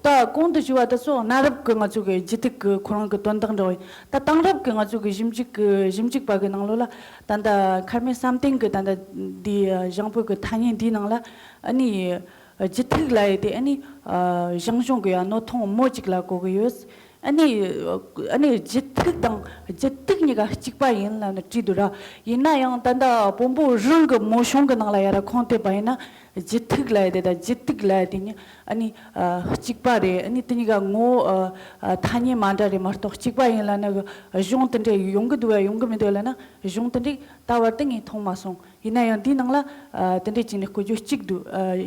ད་གོང་དུ་ཞུས་པ་དེ་ཚོ་གནའ་རབས་ཀྱི་ང་ཚོ་གི་རྒྱུད་ཐིག་གི་ཁོ་རང་གི་དོན་དག་འདྲ་བོ་ཡིན། ད་དེང་རབས་ཀྱི་ང་ཚོ་གི་ཞིབ་འཇུག་གི་ཞིབ་འཇུག་པ་གི་ནང་ལོགས་ལ་ད་ལྟ་མཁར་རྨེའུ་བསམ་གཏན་གྱི་ད་ལྟ་འདི་ཞང་བོད་ཀྱི་ཐ་སྙད་འདིའི་ནང་ལ་ཨ་ནི་རྒྱུད་ཐིག་ལབ་ཡག་དེ་ཨ་ནི་ཞང་ཞུང་གི་ཡང་སྣོད་ཐུང་མོ་གཅིག་ལ་གོ་གི་ཡོད། ཨ་ནི་ཨ་ནི་རྒྱུད་ཐིག་དང་རྒྱུད་ཐིག་གཉིས་ཀ་གཅིག་པ་ཡིན་ལབ་ནས་བྲིས་འདུག་ར། ཡིན་ན་ཡང་ད་ལྟ་བོན་པོ་རང་གི་མོ་གཞུང་གི་ནང་ལ་ཡར་ཁུངས་བསྟན་པ་ཡིན་ན། རྒྱུད་ཐིག་ལབ་ཡག་དེ་དང་རྒྱུད་ཐིག་ལབ་ཡག་དེ་གཉིས་ཨ་ནི་ཨ་གཅིག་པ་རེད། ཨ་ནི་དེ་གཉིས་ཀ་ངོ་བོ་ཨ་ཨ་ཐ་སྙད་མ་འདྲ་རེད་མ་གཏོགས་གཅིག་པ་ཡིན་ལབ་ནས་གི་གཞུང་དེ་འདྲ་ཡོང་གི་འདུག་བ་ཡོང་གི་མི་འདུག་ལབ་ན། གཞུང་དེ་འདྲ་ད་བར་དུ་ངས་མཐོང་མ་སོང་། ཡིན་ན་ཡང་འདིའི་ནང་ལ་ཨ་དེ་འདྲ་བྱས་ནས་བཀོད་རྒྱུ་གཅིག་འདུག་ཨ་དེ་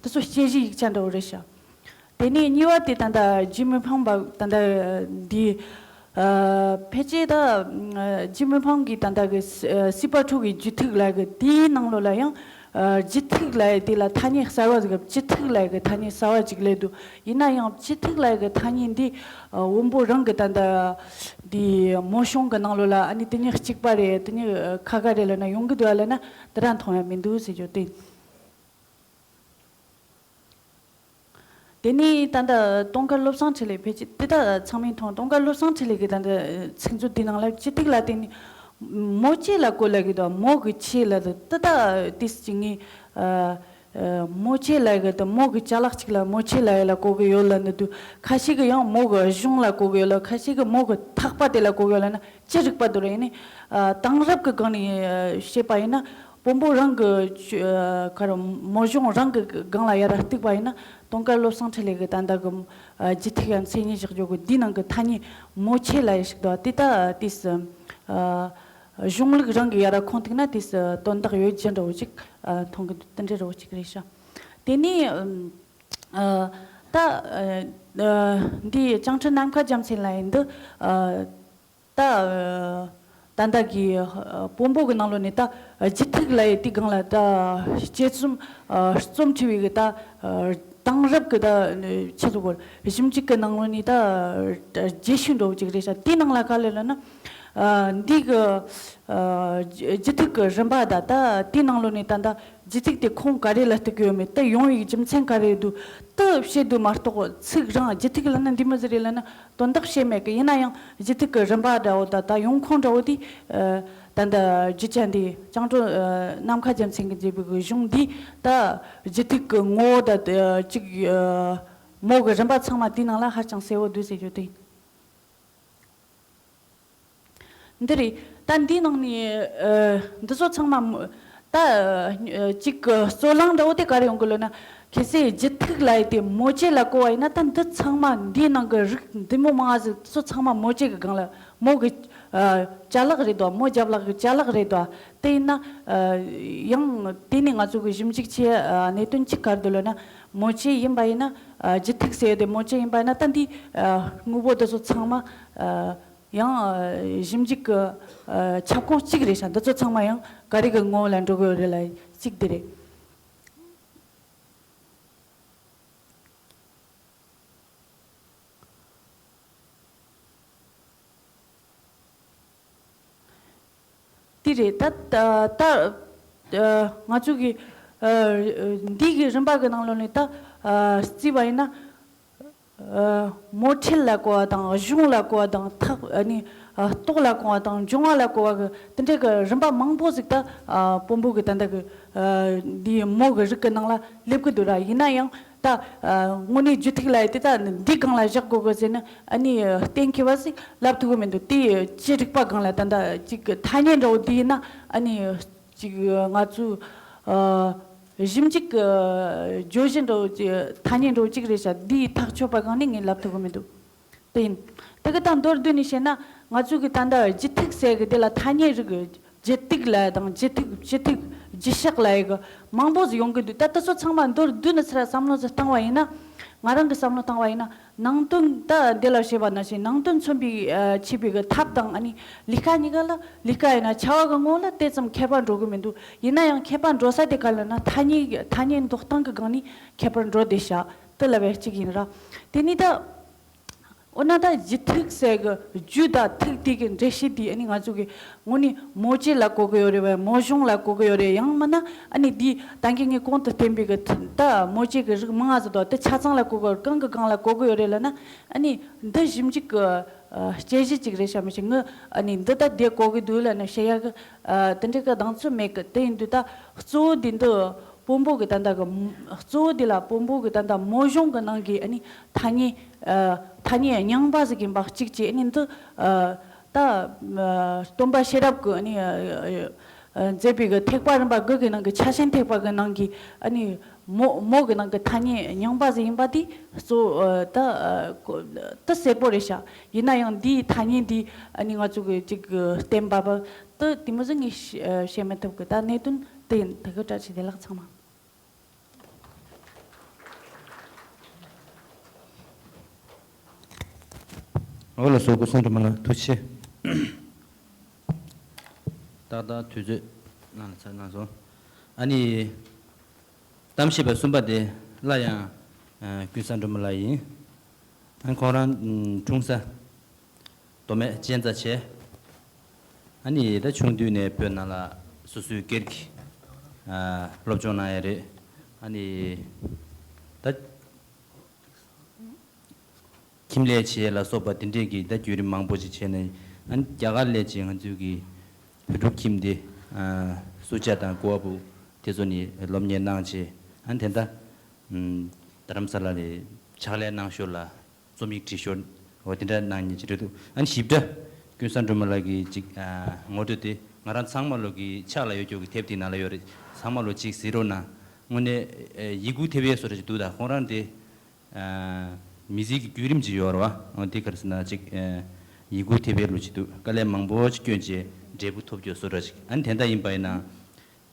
ཚོ་དཔྱད་གཞིའི་ཡིག་ཆ་འདྲ་བོ་རེད་ཤག་དེ་ནས་གཉིས་པ་དེ་ད་ལྟ་རྗེ་མི་ཕམ་པ་ད་ལྟ་འདི་ཨ་ཕལ་ཆེར་ད་ཨ་རྗེ་མི་ཕམ་གྱི་ད་ལྟ་གི་སི་ཨ་སྲིད་པ་དྲུག་གི་རྒྱུད་ཐིག་ལབ་ཡག་གི་དེའི་ནང་ལོགས་ལ་ཡང་ཨ་རྒྱུད་ཐིག་ལབ་ཡག་དེ་ལ་ཐ་སྙད་གསར་བ་ཟིག་གི་སྤྱི་ཐིག་ལབ་ཡག་གི་ཐ་སྙད་གསར་བ་ཅིག་སླེབས་འདུག་ཡིན་ན་ཡང་སྤྱི་ཐིག་ལབ་ཡག་གི་ཐ་སྙད་འདི་ཨ་བོན་པོ་རང་གི་ད་ལྟ་འདི་མོ་གཞུང་གི་ནང་ལོགས་ལ་ཨ་ནི་དེ་གཉིས་གཅིག་པ་རེད། དེ་གཉིས་ཁ་ཁ་རེད་ལབ་ན་ཡོང་གི་འདུག་ལབ་ན་དེ་འདྲ་མཐོང་ཡག་མི་འདུག་ཟེར་རྒྱུ་དེ། དེ་ནས་ད་ལྟ་དུང་དཀར་བློ་བཟང་འཕྲིན་ལས་ཕལ་ཆེར་དེ་ད་ཚང་མས་མཐོང་། དུང་དཀར་བློ་བཟང་འཕྲིན་ལས་ཀྱི་ད་ལྟ་ཚིག་མཛོད་འདི་ནང་ལ་སྤྱི་ཐིག་ལབ་དེ་ནི་མོ་ཆེ་ལ་གོ་ལབ་ཀྱི་འདུག་མོ་གི་ཆེ་ལབ་དུས་དེ་ད་ཏིས་ཅིག་ངས་ཨ་ཨ་མོ་ཆེ་ལབ་ཀྱི་འདུག་མོ་གི་ཅ་ལག་ཅིག་ལ་མོ་ཆེ་ལབ་ཡག་ལ་གོ་གི་ཡོད་ལབ་ནི་འདུག་ཁ་ཤས་ཀྱིས་ཡང་མོ་གི་གཞུང་ལ་གོ་གི་ཡོད་ལ། ཁ་ཤས་ཀྱིས་མོ་གི་ཐག་པ་དེ་ལ་གོ་གི་ཡོད་ལབ་ན་ཅི་རིགས་པ་འདུག་རེད། ཡིན་ནི་ཨ་དེང་རབས་ཀྱི་སྒང་ནས་ཨ་བཤད་པ་ཡིན་ན། བོན་པོ་རང་གི་ཆོས་ཨ་ག་རེ་མོ་གཞུང་རང་གི་སྒང་ལ་ཡར་གཏུགས་པ་ཡིན་ན། དུང་དཀར་བློ་བཟང་འཕྲིན་ལས་ཀྱི་ད་ལྟ་གི་ཨ་རྒྱུད་ཐིག་ཡང་མཚན་ཉིད་བཞག་རྒྱུ་གི་འདིའི་ནང་གི་ཐ་སྙད་མོ་ཆེ་ལབ་ཡག་ཞིག་འདུག་དེ་ད་དེས་ཨ་གཞུང་ལུགས་རང་གི་ཡར་ཁུངས་གཏུགས་ན་དེས་དོན་དག་ཡོད་རྒྱུ་འདྲ་བོ་ཅིག་ཨ་མཐོང་གི་འདུག་དེ་འདྲ་རོ་ཅིག་རེད་ཤག་དེ་ནས་ཨ་ད་ཨ་འདི་སྤྱང་ཁྲི་ནམ་མཁའ་རྒྱལ་མཚན་ལབ་ཡག་འདི་ཨ། ད་ད་ལྟ་གི་བོན་པོ་གི་ནང་ལོགས་ནས་ད་རྒྱུད་ཐིག་ལབ་ཡག་དེའི་སྒང་ལ་ད་དཔྱད་རྩོམ་རྩོམ་འབྲི་བའི་གི་ད་དེང་རབས་གི་ད་ཆེད་དུ་གོ་ཞིབ་འཇུག་གི་ནང་ལོགས་ནས་ད་རྒྱས་ཤོས་འདྲ་བོ་ཅིག་རེད་ཤག་དེའི་ནང་ལ་ག་ལ་ལབ་ན་འདི་གི་རྒྱུད་ཐིག་གི་རིམ་པ་ད་ད་དེའི་ནང་ལོགས་ནས་ད་ད་རྒྱུད་ཐིག་དེ་ཁུངས་ག་རེ་ལ་གཏུགས་ཀྱི་ཡོད་མེད། དེ་ཡོང་བའི་རྒྱུ་མཚན་ག་རེ་འདུག་དེ་བཤད་དུས་མ་གཏོགས་ཚིག་རང་རྒྱུད་ཐིག་ལབ་ན་འདི་མོ་ཟིག་རེད་ལབ་ན་དོན་དག་བཤད་མེད་གི། ཡིན་ན་ཡང་རྒྱུད་ཐིག་གི་རིམ་པ་འདྲ་བོ་ད་ད་ཡོང་ཁུངས་འདྲ་བོ་དེ་ཨ་ད་ད་རྒྱུ་ཆ་འདི་སྤྱང་གྲུང་ཨ་ནམ་མཁའ་རྒྱལ་མཚན་གྱིས་མཛད་པའི་གི་གཞུང་འདི་ད་རྒྱུད་ཐིག་གི་ངོ་བོ་ད་ཨ་ཅིག་ཨ་མོ་གི་རིམ་པ་ཚང་མ་དེའི་ནང་ལ་ཧ་ཅང་གསལ་བོ་འདུག་ཟེར་རྒྱུ་དེ་ཡིན། འདི་རེད། ད་འདིའི་ནང་ནས་ཨ་འདི་ཚོ་ཚང་མ་མོ་ད་ཨ་གཅིག་གི་རྩོད་གླེང་འདྲ་བོ་དེ་ག་རེ་ཡོང་གི་ལབ་ན། གལ་སྲིད་རྒྱུད་ཐིག་ལབ་ཡག་དེ་མོ་ཆེ་ལ་གོ་བ་ཡིན་ན། ད་འདི་ཚང་མ་འདིའི་ནང་གི་རིགས་འདི་མོ་མང་ང་ཟིག་དེ་ཚོ་ཚང་མ་མོ་ཆེ་གི་སྒང་ལ་མོ་གི་ཨ་ཅ་ལག་རེད་དོ། མོ་རྒྱབ་ལོགས་གི་ཅ་ལག་རེད་དོ། དེ་ཡིན་ན་ཨ་ཡང་དེ་ནས་ང་ཚོ་གི་ཞིབ་འཇུག་བྱེད་ཨ་གནད་དོན་གཅིག་ག་རེ་འདུག་ལབ་ན། མོ་ཆེ་ཡིན་པ་ཡིན་ན་ཨ་རྒྱུད་ཐིག་ཟེར་ཡག་དེ་མོ་ཆེ་ཡིན་པ་ཡིན་ན། ད་འདི་ཨ་དངོས་པོ་དེ་ཚོ་ཚང་མ་ཨ། ཡང་ཨ་ཞིབ་འཇུག་གི་ཨ་ཁྱབ་ཁོངས་གཅིག་རེད་ཤག་འདི་ཚོ་ཚང་མ་ཡང་ག་རེ་གི་ངོ་བོ་ལ་འགྲོ་གི་ཡོད་རེད་ལ་གཅིག་འདི་རེད། འདི་རེད། ད་ད་ད་ཨ་ང་ཚོ་གི་ཨ་འདི་གི་རིམ་པ་གི་ནང་ལོགས་ནས་ད་ཨ་བརྩིས་པ་ཡིན་ན། ཨ་མོ་ཁྲིད་ལ་གོ་བ་དང་། གཞུང་ལ་གོ་བ་དང་། ཐག་ཨ་ནི་ཨ་རྟོགས་ལ་གོ་བ་དང་། འབྱུང་བ་ལ་གོ་བ་གི་དེ་འདྲའི་གི་རིམ་པ་མང་པོ་ཟིག་ད་ཨ་བོན་པོ་གི་ད་ལྟ་གི་ཨ་འདིའི་མོ་གི་རིགས་གི་ནང་ལ་སླེབས་གི་འདུག་ར། ཡིན་ན་ཡང་ད་ཨ་དངོས་གནས་རྒྱུད་ཐིག་ལབ་ཡག་དེ་ད་འདི་སྒང་ལ་བཞག་དགོས་གི་ཟེར་ན་ཨ་ནི་གཏན་འཁེལ་བ་ཟིག་ལབ་ཐུབ་གི་མི་འདུག་དེ་ཅི་རིགས་པ་སྒང་ལ་ད་ད་ཅིག་གི་ཐ་སྙད་འདྲ་བོ་དེ་ཡིན་ན་ཨ་ནི། ཅིག་ང་ཚོའི་ཨ་ཞིབ་འཇུག་གི་བརྗོད་གཞི་འདྲ་བོ་ཅིག་ཐ་སྙད་འདྲ་བོ་ཅིག་རེད་ཤག་འདིའི་ཐག་ཆོད་པ་སྒང་ནས་ངས་ལབ་ཐུབ་གི་མི་འདུག་དེ་ཡིན། དེ་གི་ད་མདོར་བསྡུས་ནས་བཤད་ན་ང་ཚོ་གི་ད་ལྟ་རྒྱུད་ཐིག་ཟེར་གི་དེ་ལ་ཐ་སྙད་རིགས་རྒྱུད་ཐིག་ལབ་དང་རྒྱུད་ཐིག་སྤྱི་ཐིག་གཞི་བཞག་ལ་ཡི་གི་མང་པོ་ཟིག་ཡོང་གི་འདུག་ད་ལྟ་ཚོ་ཚང་མ་མདོར་བསྡུས་ནས་ཚུར་བསམ་བློ་ཟིག་བཏང་བ་ཡིན་ན། ང་རང་གི་བསམ་བློ་བཏང་བ་ཡིན་ན། ནང་དོན་ད་འདི་ལ་བཤད་པ་ནང་བཞིན་ནང་དོན་མཚོན་པའི་ཨ་བྱེད་པའི་གི་ཐབས་དང་ཨ་ནི་ལས་ཀ་གཉིས་ཀ་ལ། ལས་ཀ་ཡིན་ན་བྱ་བ་གི་ངོ་ལ་དེ་ཙམ་ཁྱད་པར་འགྲོ་གི་མི་འདུག་ཡིན་ན་ཡང་ཁྱད་པར་འགྲོ་ས་དེ་ག་ལ་ན་ཐ་སྙད་ཐ་སྙད་འདོགས་སྟངས་གི་སྒང་ནས་ཁྱད་པར་འགྲོ་བསྡད་ཤག་དེ་ལ་བས་གཅིག་ཡིན་ར། དེ་ནས་ད། འོ་ན་ད་རྒྱུ་ཐིག་ཟེར་གི་རྒྱུ་དང་ཐིག་དེ་གི་འགྲེལ་བཤད་དེ་ཨ་ནི་ང་ཚོ་གི་དངོས་གནས་མོ་བྱེད་ལ་གོ་གི་ཡོད་རེད་བས། མོ་གཞུང་ལ་གོ་གི་ཡོད་རེད། ཡང་མིན་ན་ཨ་ནི་འདི་ད་གིན་ངས་གོང་དུ་བསྟན་པའི་གི་ཐིག་ད་མོ་བྱེད་གི་རིགས་མང་ང་ཟིག་འདུག་དེ་ཆ་ཚང་ལ་གོ་གི་ཡོད། གང་གི་གང་ལ་གོ་གི་ཡོད་རེད་ལབ་ན། ཨ་ནི་འདི་ཞིབ་འཇུག་གི་ཨ་དཔྱད་གཞི་གཅིག་རེད་ཤག་མི་ཤེས། ངས་ཨ་ནི་འདི་ད་དེ་གོ་གི་འདུག་ལབ་ནས་བཤད་ཡག་གི་ཨ་དེ་འདྲ་གི་གདེང་ཚོད་མེད་གི། དེ་ཡིན་དུས་ད་གཙོ་བོ་འདི་འདི། དཔོན་པོ་གི་ད་ལྟ་གི་མ་གཙོ་བོ་འདི་ལ་དཔོན་པོ་གི་ད་ལྟ་མོ་གཞུང་གི་ནང་གི་ཨ་ནི་ཐ་སྙད་ཨ་ཐ་སྙད་རྙིང་པ་ཟིག་ཡིན་པ་གཅིག་བྱས། ཨ་ནི་འདི་ཨ་ད་ཨ་སྟོན་པ་ཤེས་རབ་ཀྱིས་ཨ་ནི་ཨ་ཨ་མཛད་པའི་གི་ཐེག་པ་རིམ་པ་དགུ་གི་ནང་གི་ཕྱག་ཆེན་ཐེག་པ་གི་ནང་གི་ཨ་ནི་མོ་མོ་གི་ནང་གི་ཐ་སྙད་རྙིང་པ་ཟིག་ཡིན་པ་དེ་གཙོ་ཨ་ད་ཨ་གོ་ད་གསལ་པོ་རེད་ཤག་ཡིན་ན་ཡང་འདིའི་ཐ་སྙད་འདི་ཨ་ནི་ང་ཚོ་གི་ཅིག་གི་བསྟན་པ་བ་ད་དེ་མོ་ཟིག་ངས་ཤེས་ཤེས་མི་ཐུབ་གི། ད་གནད་དོན་དེ་ཡིན། དེ་གི་བཀྲ་ཤིས་བདེ་ལེགས་ཚང་མ། འོ་ལགས་སོ། ཀུན་བཟང་སྒྲོལ་མ་ལགས་ཐུགས་རྗེ་ཆེ། ཏག་ཏག་དུས་ཚོད་གནང་ལ་ཚར་གནང་སོང་། ཨ་ནི་གཏམ་བཤད་པ་གསུམ་པ་དེ་སླར་ཡང་ཨ་ཀུན་བཟང་སྒྲོལ་མ་ལགས་ཡིན། ཨ་ཁོང་རང་ཨ་འཁྲུངས་ས་མདོ་སྨད་གཅན་ཚ་བྱས། ཨ་ནི་ད་ཆུང་དུས་ནས་བོད་ནང་ལ་སོ་སོའི་སྒེར་གྱི་ཨ་སློབ་སྦྱོང་གནང་ཡ་རེད། ཨ་ནི་ད་ཁྱིམ་ལས་བྱེད་ལ་སོགས་པ་དེ་འདྲས་ཀྱི་ད་བརྒྱུད་རིམ་མང་པོ་ཞིག་བྱས་ནས། ཨ་ནི་རྒྱ་གར་སླེབས་རྗེས་ང་ཚོའི་གི་བོད་ཕྲུག་ཁྱིམ་སྡེ་ཨ་སུ་ཇཱ་དང་ཀུ་ཝ་པུ་དེ་ཚོ་ནས་སློབ་གཉེར་གནང་རྗེས། ཨ་ནི་དེ་ད་ཨམ་རྡ་རམ་ས་ལ་ནས་ཕྱག་ལས་གནང་ཞོར་ལ་རྩོམ་ཡིག་བྲིས་ཞོར་འོ་དེ་འདྲ་གནང་མཁན་ཅིག་རེད་འདུག་ཨ་ནི་ཞིབ་ཕྲ་ཀུན་བཟང་སྒྲོལ་མ་ལགས་ཀྱི་ཅིག་ཨ་ངོ་སྤྲོད་དེ་ང་རང་ཚང་མ་ལོ་གི་ཕྱག་ལ་ཡོད་རྒྱུ་གི་དེབ་དེ་ནང་ལ་ཡོད་རེད། ཚང་མ་ལོ་ཅིག་གཟིགས་རོགས་གནང་། དངོས་གནས་ཨ་ཡི་གུ་ཐེབས་ཡས་བཟོ་འདྲ་ཅིག་འདུག་ད་ཁོང་རང་དེ་ཨ་མི་ཚེ་གི་བརྒྱུད་རིམ་ཅིག་ཡོད་རེད་བ། འོ་དེ་ག་རེ་ཟེར་ན་ཅིག་ཨ་ཡི་གུ་ཐེབས་ཡས་ལོ་ཅིག་འདུག་དཀའ་ལས་མང་པོ་ཅིག་བསྐྱོན་བྱས་འབྲས་བུ་ཐོབ་རྒྱུ་བཟོ་འདྲ་ཅིག་ཨ་ནི་དེ་འདྲ་ཡིན་པ་ཡིན་ན།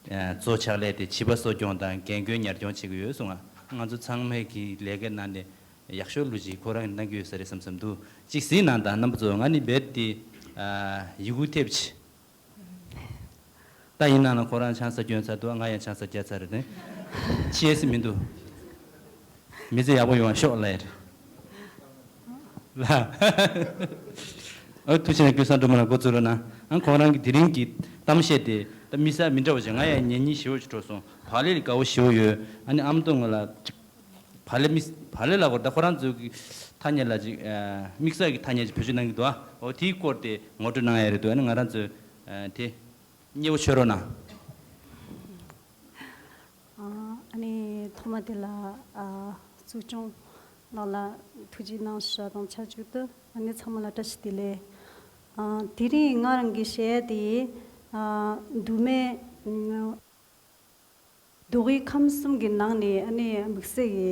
ཨ་གཙོ་ཕྱག་ལས་དེ་བྱིས་པ་གསོ་སྐྱོང་དང་རྒན་རྒོན་ཉར་སྐྱོང་བྱེད་ཀྱི་ཡོད་གསུངས། ང་ང་ཚོ་ཚང་མས་ཀྱི་ལས་ཀའི་ནང་ནས་ཡག་ཤོས་ལོ་ཅིག་ཁོ་རང་གིས་གནང་གི་ཡོད་ས་རེད་བསམ་བསམ་འདུག་ཅིག་གཟིགས་གནང་དང་རྣམ་པ་ཚོ། ང་ནི་རྦད་དེ་ཨ་ཡི་གུ་ཐེབས་ཆེ། ད་ཡིན་ནའང་ཁོ་རང་ཆང་ས་སྐྱོན་ཚར་འདུག་ང་ཡང་ཆང་ས་བརྒྱབ་ཚར་རེད་དེ། ཆི་ཡས་སི་མི་འདུག་མི་ཚེ་ཡག་པོ་ཡོང་བ་ཤོག་ལབ་ཡ་རེད། ལ། ཨ་ཐུགས་རྗེ་ཆེ། ཀུན་བཟང་སྒྲོལ་མ་ལགས་འགོ་བཙུགས་རོགས་གནང་། ཨ་ཁོང་རང་གི་དེ་རིང་གི་གཏམ་བཤད་དེ་ད་དམིགས་བསལ་མི་འདྲ་བ་ཞིག་ང་ཡང་ཉན་སྙིང་ཞེ་པོ་ཅིག་བྲོ་སོང་། བག་ལེབ་ལ་དགའ་བོ་ཞེ་པོ་ཡོད། ཨ་ནི་ཨ་མདོ་ང་ལ་བག་ལེབ་མི་བག་ལེབ་ལ་གོ་ད་ཁོ་རང་ཚོ་གི་ཐ་སྙད་ལ་ཅིག་ཨ་དམིགས་བསལ་གྱི་ཐ་སྙད་ཅིག་བེད་སྤྱོད་གནང་གི་འདུག་ཨ་འོ་དེའི་སྐོར་དེ་ངོ་སྤྲོད་གནང་ཡ་རེད་འདུག་ཨ་ནི་ང་རང་ཚོ་ཨ་དེ་མཉེས་པོ་བྱོས་རོགས་གནང་། ཨ་ནི་ཐོག་མ་དེ་ལ་ཨ་གཙོ་སྐྱོང་ནང་ལ་ཐུགས་རྗེ་གནང་ཞུ་བ་དང་ཆབས་ཅིག་ཏུ། ཨ་ནི་ཚང་མ་ལ་བཀྲ་ཤིས་བདེ་ལེགས། ཨ་དེ་རིང་ང་རང་གི་བཤད་ཡ་དེ་ཨ་མདོ་སྨད་མདོ་དབུས་ཁམས་གསུམ་གྱི་ནང་ནས་ཨ་ནི་དམིགས་བསལ་གྱི་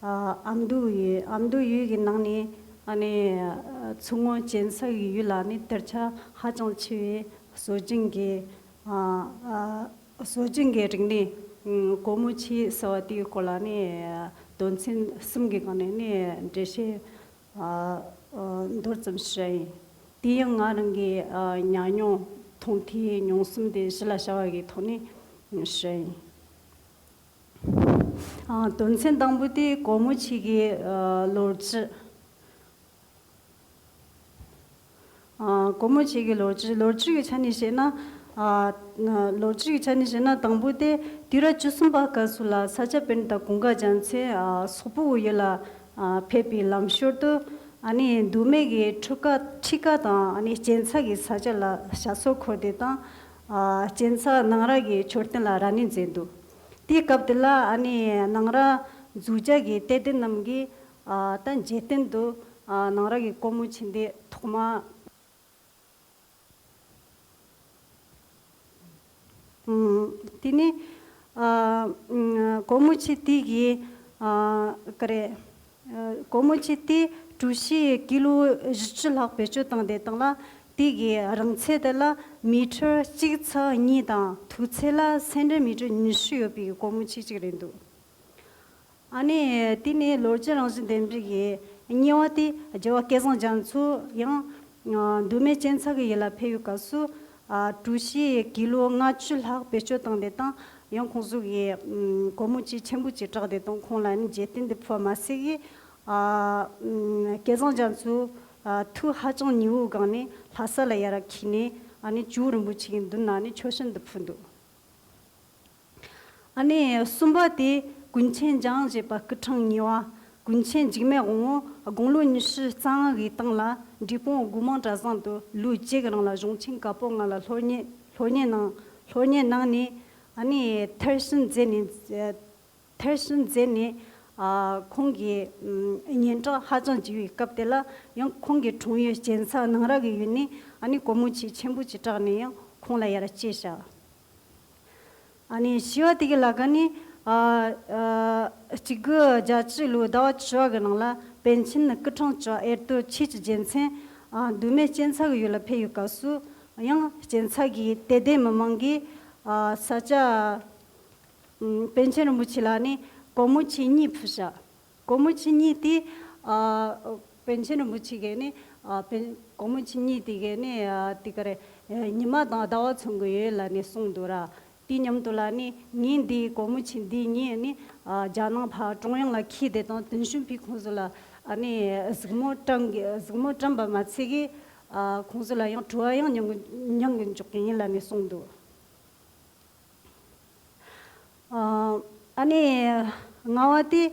ཨ་ཨ་མདོ་ཡུལ་ཨ་མདོ་ཡུལ་གྱི་ནང་ནས་ཨ་ནི་མཚོ་སྔོན་གཅན་ཚ་གི་ཡུལ་ལ་ནི་དར་ཁྱབ་ཧ་ཅང་ཆེ་བའི་སྲོལ་རྒྱུན་གྱི་ཨ་ཨ་སྲོལ་རྒྱུན་གྱི་རིག་གནས་ཨ་གོ་མོ་ཆི་ཟེར་བ་དེའི་སྐོར་ལ་ནི་དོན་ཚན་གསུམ་གྱི་སྒང་ནས་ནི་འགྲེལ་བཤད་ཨ་ཨ་མདོར་ཙམ་ཞུ་ཡ་ཡིན། དེ་ཡང་ང་རང་གི་ཨ་ཉམས་མྱོང་མཐོང་ཐོས་མྱོང་གསུམ་དེ་གཞི་ལ་བཞག་པ་གི་ཐོག་ནས་ཞུ་ཡ་ཡིན། ཨ་དོན་ཚན་དང་པོ་དེ་གོ་མོ་ཆི་གི་ཨ་ལོ་རྒྱུས། ཨ་གོ་མོ་ཆི་གི་ལོ་རྒྱུས། ལོ་རྒྱུས་ཀྱི་ཆ་ནས་བཤད་ན། ཨ་ལོ་རྒྱུས་ཀྱི་ཆ་ནས་བཤད་ན་དང་པོ་དེ་དུས་རབས་བཅུ་གསུམ་པ་སྐབས་སུ་ལ་ས་སྐྱ་པཎྜི་ཏ་ཀུན་དགའ་རྒྱལ་མཚན་ཨ་སོག་པོའི་ཡུལ་ལ་ཨ་ཕེབས་པའི་ལམ་ཞོར་དུ་ཨ་ནི་མདོ་སྨད་ཀྱི་ཁྲི་ཀ་ཁྲི་ཀ་དང་ཨ་ནི་གཅན་ཚ་གི་ས་ཆ་ལ་ཞབས་སོར་འཁོད་དེ་དང་། ཨ་གཅན་ཚ་ནང་ར་གི་མཆོད་རྟེན་ལ་ར་ནི་མཛད་འདུག་དེའི་སྐབས་དེ་ལ་ཨ་ནི་ནང་ར་འཛུགས་རྒྱག་གི་དད་ལྡན་རྣམས་ཀྱིས་ཨ་ད་མཇལ་རྟེན་དུ་ཨ་ནང་ར་གི་གོ་མོ་ཆི་འདི་ཐོག་མ། ཨུམ། དེ་ནས་ཨ་ཨུམ་གོ་མོ་ཆི་དེ་གི་ཨ་ག་རེ། ཨ་གོ་མོ་ཆི་དེ་གྲུ་བཞི་ཀི་ལོ་བཞི་བཅུ་ལྷག་བེད་སྤྱོད་བཏང་དེ་དང་ལ་ དེ་གི་རིང་ཚད་དེ་ལ་མི་ཊར་གཅིག་ཚེག་གཉིས་དང་མཐུག་ཚད་ལ་སེན་ཊི་མི་ཊར་ཉི་ཤུ་ཡོད་པའི་གོར་མོ་ཆས་གཅིག་རེད་འདུག་ཨ་ནི་དེ་ནི་ལོ་རྒྱུས་རང་བཞིན་ལྡན་པའི་གི་གཉིས་པ་དེ་རྒྱལ་བ་སྐལ་བཟང་རྒྱ་མཚོ་ཡང་མདོ་སྨད་གཅན་ཚ་གི་ཡུལ་ལ་ཕེབས་ཡོད་སྐབས་སུ་གྲོ་ཞིབ་ཀི་ལོ་ལྔ་བཅུ་ལྷག་བེད་སྤྱོད་བཏང་དེ་དང་ཡང་ཁོང་ཚོ་གི་གོར་མོ་ཆས་ཆེན་པོ་ཅིག་སྤྲད་དེ་དང་ཁོང་ལ་ནི་རྒྱལ་བསྟན་དེ་ཕུལ་བ་མ་ཟད་གི་སྐལ་བཟང་རྒྱ་མཚོ་ཐུགས་ཧ་ཅང་མཉེས་པོའི་སྒང་ནས་ལྷ་ས་ལ་ཡར་འཁྱིལ་ནས་ཨ་ནི་ཇོ་བོ་རིན་པོ་ཆེ་གི་མདུན་ན་ནི་མཆོད་སྤྲིན་དུ་ཕུལ་འདུག་ཨ་ནི་གསུམ་པ་དེ་ཀུན་མཁྱེན་འཇམ་དབྱངས་བཞད་པ་སྐུ་ཕྲེང་གཉིས་པ་ཀུན་མཁྱེན་འཇིགས་མེད་དབང་པོ་དགུང་ལོ་ཉི་ཤུ་རྩ་ལྔ་གི་སྟེང་ལ་འབྲས་སྤུངས་སྒོ་མང་གྲྭ་ཚང་དུ་ལོ་བརྒྱད་ཀྱི་རིང་ལ་གཞུང་ཆེན་བཀའ་པོད་ལྔ་ལ་སློབ་གཉེར་སློབ་གཉེར་གནང་སློབ་གཉེར་གནང་ནས་ཨ་ནི་མཐར་ཕྱིན་མཛད་ནས་མཐར་ཕྱིན་མཛད་ནས་ཁོང་གི་སྙན་གྲགས་ཧ་ཅང་རྒྱས་པའི་སྐབས་དེ་ལ་ཡང་ཁོང་གི་འཁྲུངས་ཡུལ་གཅན་ཚ་སྣང་ར་གི་ཡུལ་ནས་ཨ་ནི་གོར་མོ་ཆས་ཆེན་པོ་ཅིག་སྤྲད་ནས་ཡང་ཁོང་ལ་ཡར་བཅར་བཞག་ཨ་ནི་བཞི་པ་དེ་གི་ལ་ཀ་ནི་ཨ་ཨ་གཅིག་དགུ་བརྒྱད་ཅུ་ལོའི་ཟླ་བ་བཅུ་པ་གི་ནང་ལ་པཎ་ཆེན་སྐུ་ཕྲེང་བཅུ་པ་དབྱར་སྟོན་ཆོས་ཀྱི་རྒྱལ་མཚན་ཨ་མདོ་སྨད་གཅན་ཚ་གི་ཡུལ་ལ་ཕེབས་ཡོད་སྐབས་སུ་ཡང་གཅན་ཚ་གི་དད་ལྡན་མི་མང་གིས་ཨ་ས་སྐྱ་ཨམ་པཎ་ཆེན་རིན་པོ་ཆེ་ལ་ནི་གོར་མོ་ཆས་གཉིས་ཕུལ་བཞག་གོར་མོ་ཆས་གཉིས་དེ་ཨ་པཎ་ཆེན་རིན་པོ་ཆེ་གིས་ནི་ཨ་པཎ་གོར་མོ་ཆས་གཉིས་དེ་གིས་ནི་ཨ་དེ་ག་རེ་ཉི་མ་དང་ཟླ་བ་མཚོན་གྱི་ཡོད་ལབ་ནས་གསུངས་འདུག་ར། དེ་མཉམ་དུ་ལ་ནི་ངས་འདི་གོར་མོ་ཆས་འདི་གཉིས་ནི་ཨ་རྒྱ་ནང་ཕར་ཀྲུང་དབྱང་ལ་འཁྱེར་དེ་དང་དེ་བཞིན་པའི་ཁོང་ཚོ་ལ་ཨ་ནི་གཟིགས་མོ་བཀྲམ་གི་གཟིགས་མོ་བཀྲམ་པ་མ་ཚད་གི་ཨ་ཁོང་ཚོ་ལ་ཡང་དྲི་བ་ཡང་མྱང་གི་མྱང་གི་འཇོག་གི་ཡིན་ལབ་ནས་གསུངས་འདུག་ཨ་ཨ་ནི་ལྔ་པ་དེ་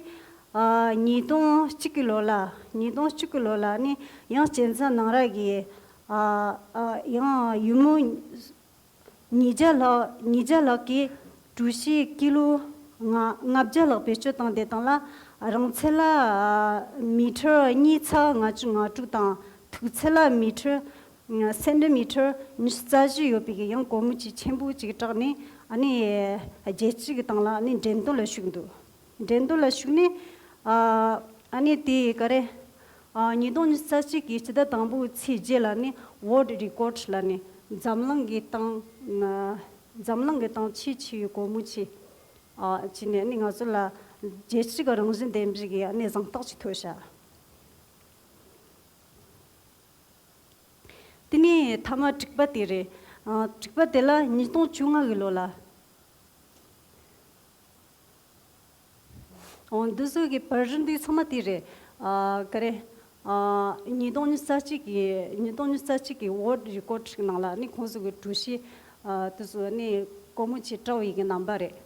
ཨ་ཉིས་སྟོང་གཅིག་གི་ལོ་ལ་ཉིས་སྟོང་གཅིག་གི་ལོ་ལ་ནི་ཡང་གཅན་ཚ་སྣང་ར་གི་ཨ་ཨ་ཡང་ཡུ་མོ་ཉིས་བརྒྱ་ལྷག་ཉིས་བརྒྱ་ལྷག་གིས་གྲོ་ཞིབ་ཀི་ལོ་ལྔ་ལྔ་བརྒྱ་ལྷག་བེད་སྤྱོད་བཏང་དེ་དང་ལ་རིང་ཚད་ལ་ཨ་མི་ཊར་གཉིས་ཚེག་ལྔ་བཅུ་ང་དྲུག་དང་མཐུག་ཚད་ལ་མི་ཊར་སེན་ཊི་མི་ཊར་ཉི་ཤུ་རྩ་བཞི་ཡོད་པའི་གི་ཡང་གོར་མོ་ཆས་ཆེན་པོ་ཅིག་སྤྲད་ནས་ཨ་ནི་རྒྱལ་སྤྱི་གི་སྟེང་ལ་ཨ་ནི་འགྲེམས་སྟོན་ལ་ཞུགས་འདུག་འགྲེམས་སྟོན་ལ་ཞུགས་ནས་ཨ་ཨ་ནི་དེ་ག་རེ་ཨ་ཉིས་སྟོང་ཉི་ཤུ་རྩ་གཅིག་གི་སྤྱི་ཟླ་དང་པོའི་ཚེས་བརྒྱད་ལ་ནི་World Record ལ་ནི་འཛམ་གླིང་གི་སྟེང་འཛམ་གླིང་གི་སྟེང་ཆེས་ཆེ་བའི་གོར་མོ་ཆས་ཨ་བྱས་ནས་ཨ་ནི་ང་ཚོ་ལ་རྒྱལ་སྤྱི་གི་རང་བཞིན་ལྡན་པའི་གི་ཨ་ནི་གཟེངས་རྟགས་ཅིག་ཐོབ་ཤག་དེ་ནས་མཐའ་མ་དྲུག་པ་དེ་རེད། ཨ་དྲུག་པ་དེ་ལ་ཉིས་སྟོང་བཅོ་ལྔ་གི་ལོ་ལ། འོ་འདི་ཚོ་གི་བར་རིམ་འདི་ཚང་མ་དེ་རེད། ཨ་ག་རེ། ཨ་ཉིས་སྟོང་ཉི་ཤུ་རྩ་གཅིག་གི་ཉིས་སྟོང་ཉི་ཤུ་རྩ་གཅིག་གི་World Record ཞིག་ནང་ལ་ནི་ཁོང་ཚོ་གི་གྲོ་ཞིབ་ཨ་དེ་ཚོ་ནི་གོར་མོ་ཆས་སྤྲད་པའི་གི་རྣམ་པ་རེད།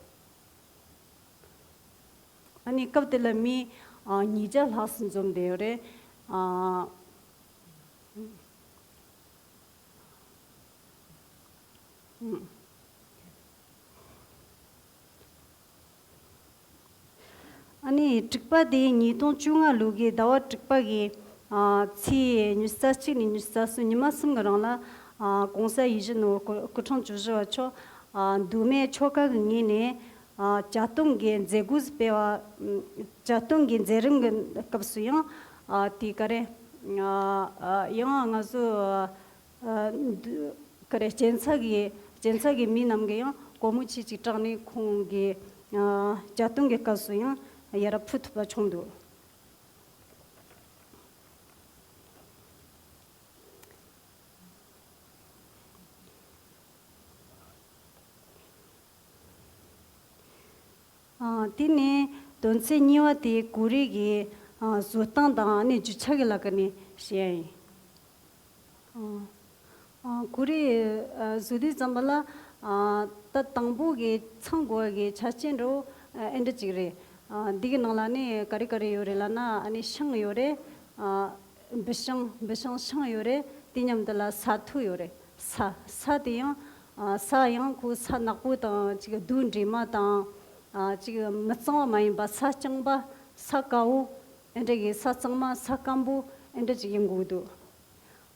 ཨ་ནི་སྐབས་དེ་ལ་མི་ཨ་ཉིས་བརྒྱ་ལྷག་ཙམ་འཛོམས་བསྡད་ཡོད་རེད། ཨ་ཨ་ནི་དྲུག་པ་དེ་ཉིས་སྟོང་བཅོ་ལྔ་ལོ་གི་ཟླ་བ་དྲུག་པ་གི་ཨ་ཚེས་ཉི་ཤུ་རྩ་གཅིག་ནས་ཉི་ཤུ་རྩ་གསུམ་ཉི་མ་གསུམ་གི་རིང་ལ་ཨ་གོང་ས་ཡིད་བཞིན་ནོར་བུ་སྐུ་ཕྲེང་བཅུ་བཞི་པ་མཆོག་ཨ་མདོ་སྨད་ཆོལ་ཁ་གི་ངོས་ནས་ཨ་བྱ་སྟོན་གྱི་མཛད་སྒོ་སྤེལ་བ། བྱ་སྟོན་གྱི་མཛད་རིམ་གྱི་སྐབས་སུ་ཡང་ཨ་དེ་ག་རེ་ཨ་ཡང་ང་ཚོ་ཨ་འདི་ག་རེ་གཅན་ཚ་གི་གཅན་ཚ་གི་མི་རྣམས་ཀྱིས་ཡང་གོར་མོ་ཆས་ཅིག་སྤྲད་ནས་ཁོང་གི་ཨ་བྱ་སྟོན་གྱི་སྐབས་སུ་ཡང་ཡར་ཕུལ་ཐུབ་པ་བྱུང་འདུག་ཨ་དེ་ནས་དོན་ཚན་གཉིས་པ་དེ་གོ་རེ་གི་ཨ་བཟོ་སྟངས་དང་ཨ་ནི་རྒྱུ་ཆ་གི་ལ་ཀ་ནས་བཤད་ཡ་ཡིན། ཨ་ཨ་གོ་རེ་ཨ་བཟོ་དུས་ཙམ་པ་ལ་ཨ་ད་དང་པོ་གི་ཚང་དགོས་པ་གི་ཆ་རྐྱེན་འདྲ་བོ་ཨ་ཨེ་འདྲ་ཅིག་རེད། ཨ་འདི་གི་ནང་ལ་ནི་ག་རེ་ག་རེ་ཡོད་རེད་ལབ་ན་ཨ་ནི་ཤིང་ཡོད་རེད། ཨ་འབུ་ཤིང་འབུ་ཤིང་ཤིང་ཡོད་རེད། དེ་མཉམ་དུ་ལ་ས་མཐོ་ཡོད་རེད། ས་ས་དེ་ཡང་ཨ་ས་ཡང་ཁོ་ས་ནག་པོ་དང་ཅིག་རྡོ་འདྲེས་མ་དང་ཨ་ཅིག་མི་གཙང་བ་མ་ཡིན་པ་ས་རྐྱང་པ་ས་དཀར་པོ་ཨེ་འདྲ་གི་ས་གཙང་མ་ས་སྐམ་པོ་ཨེ་འདྲ་ཅིག་ཡིན་དགོས་འདུག་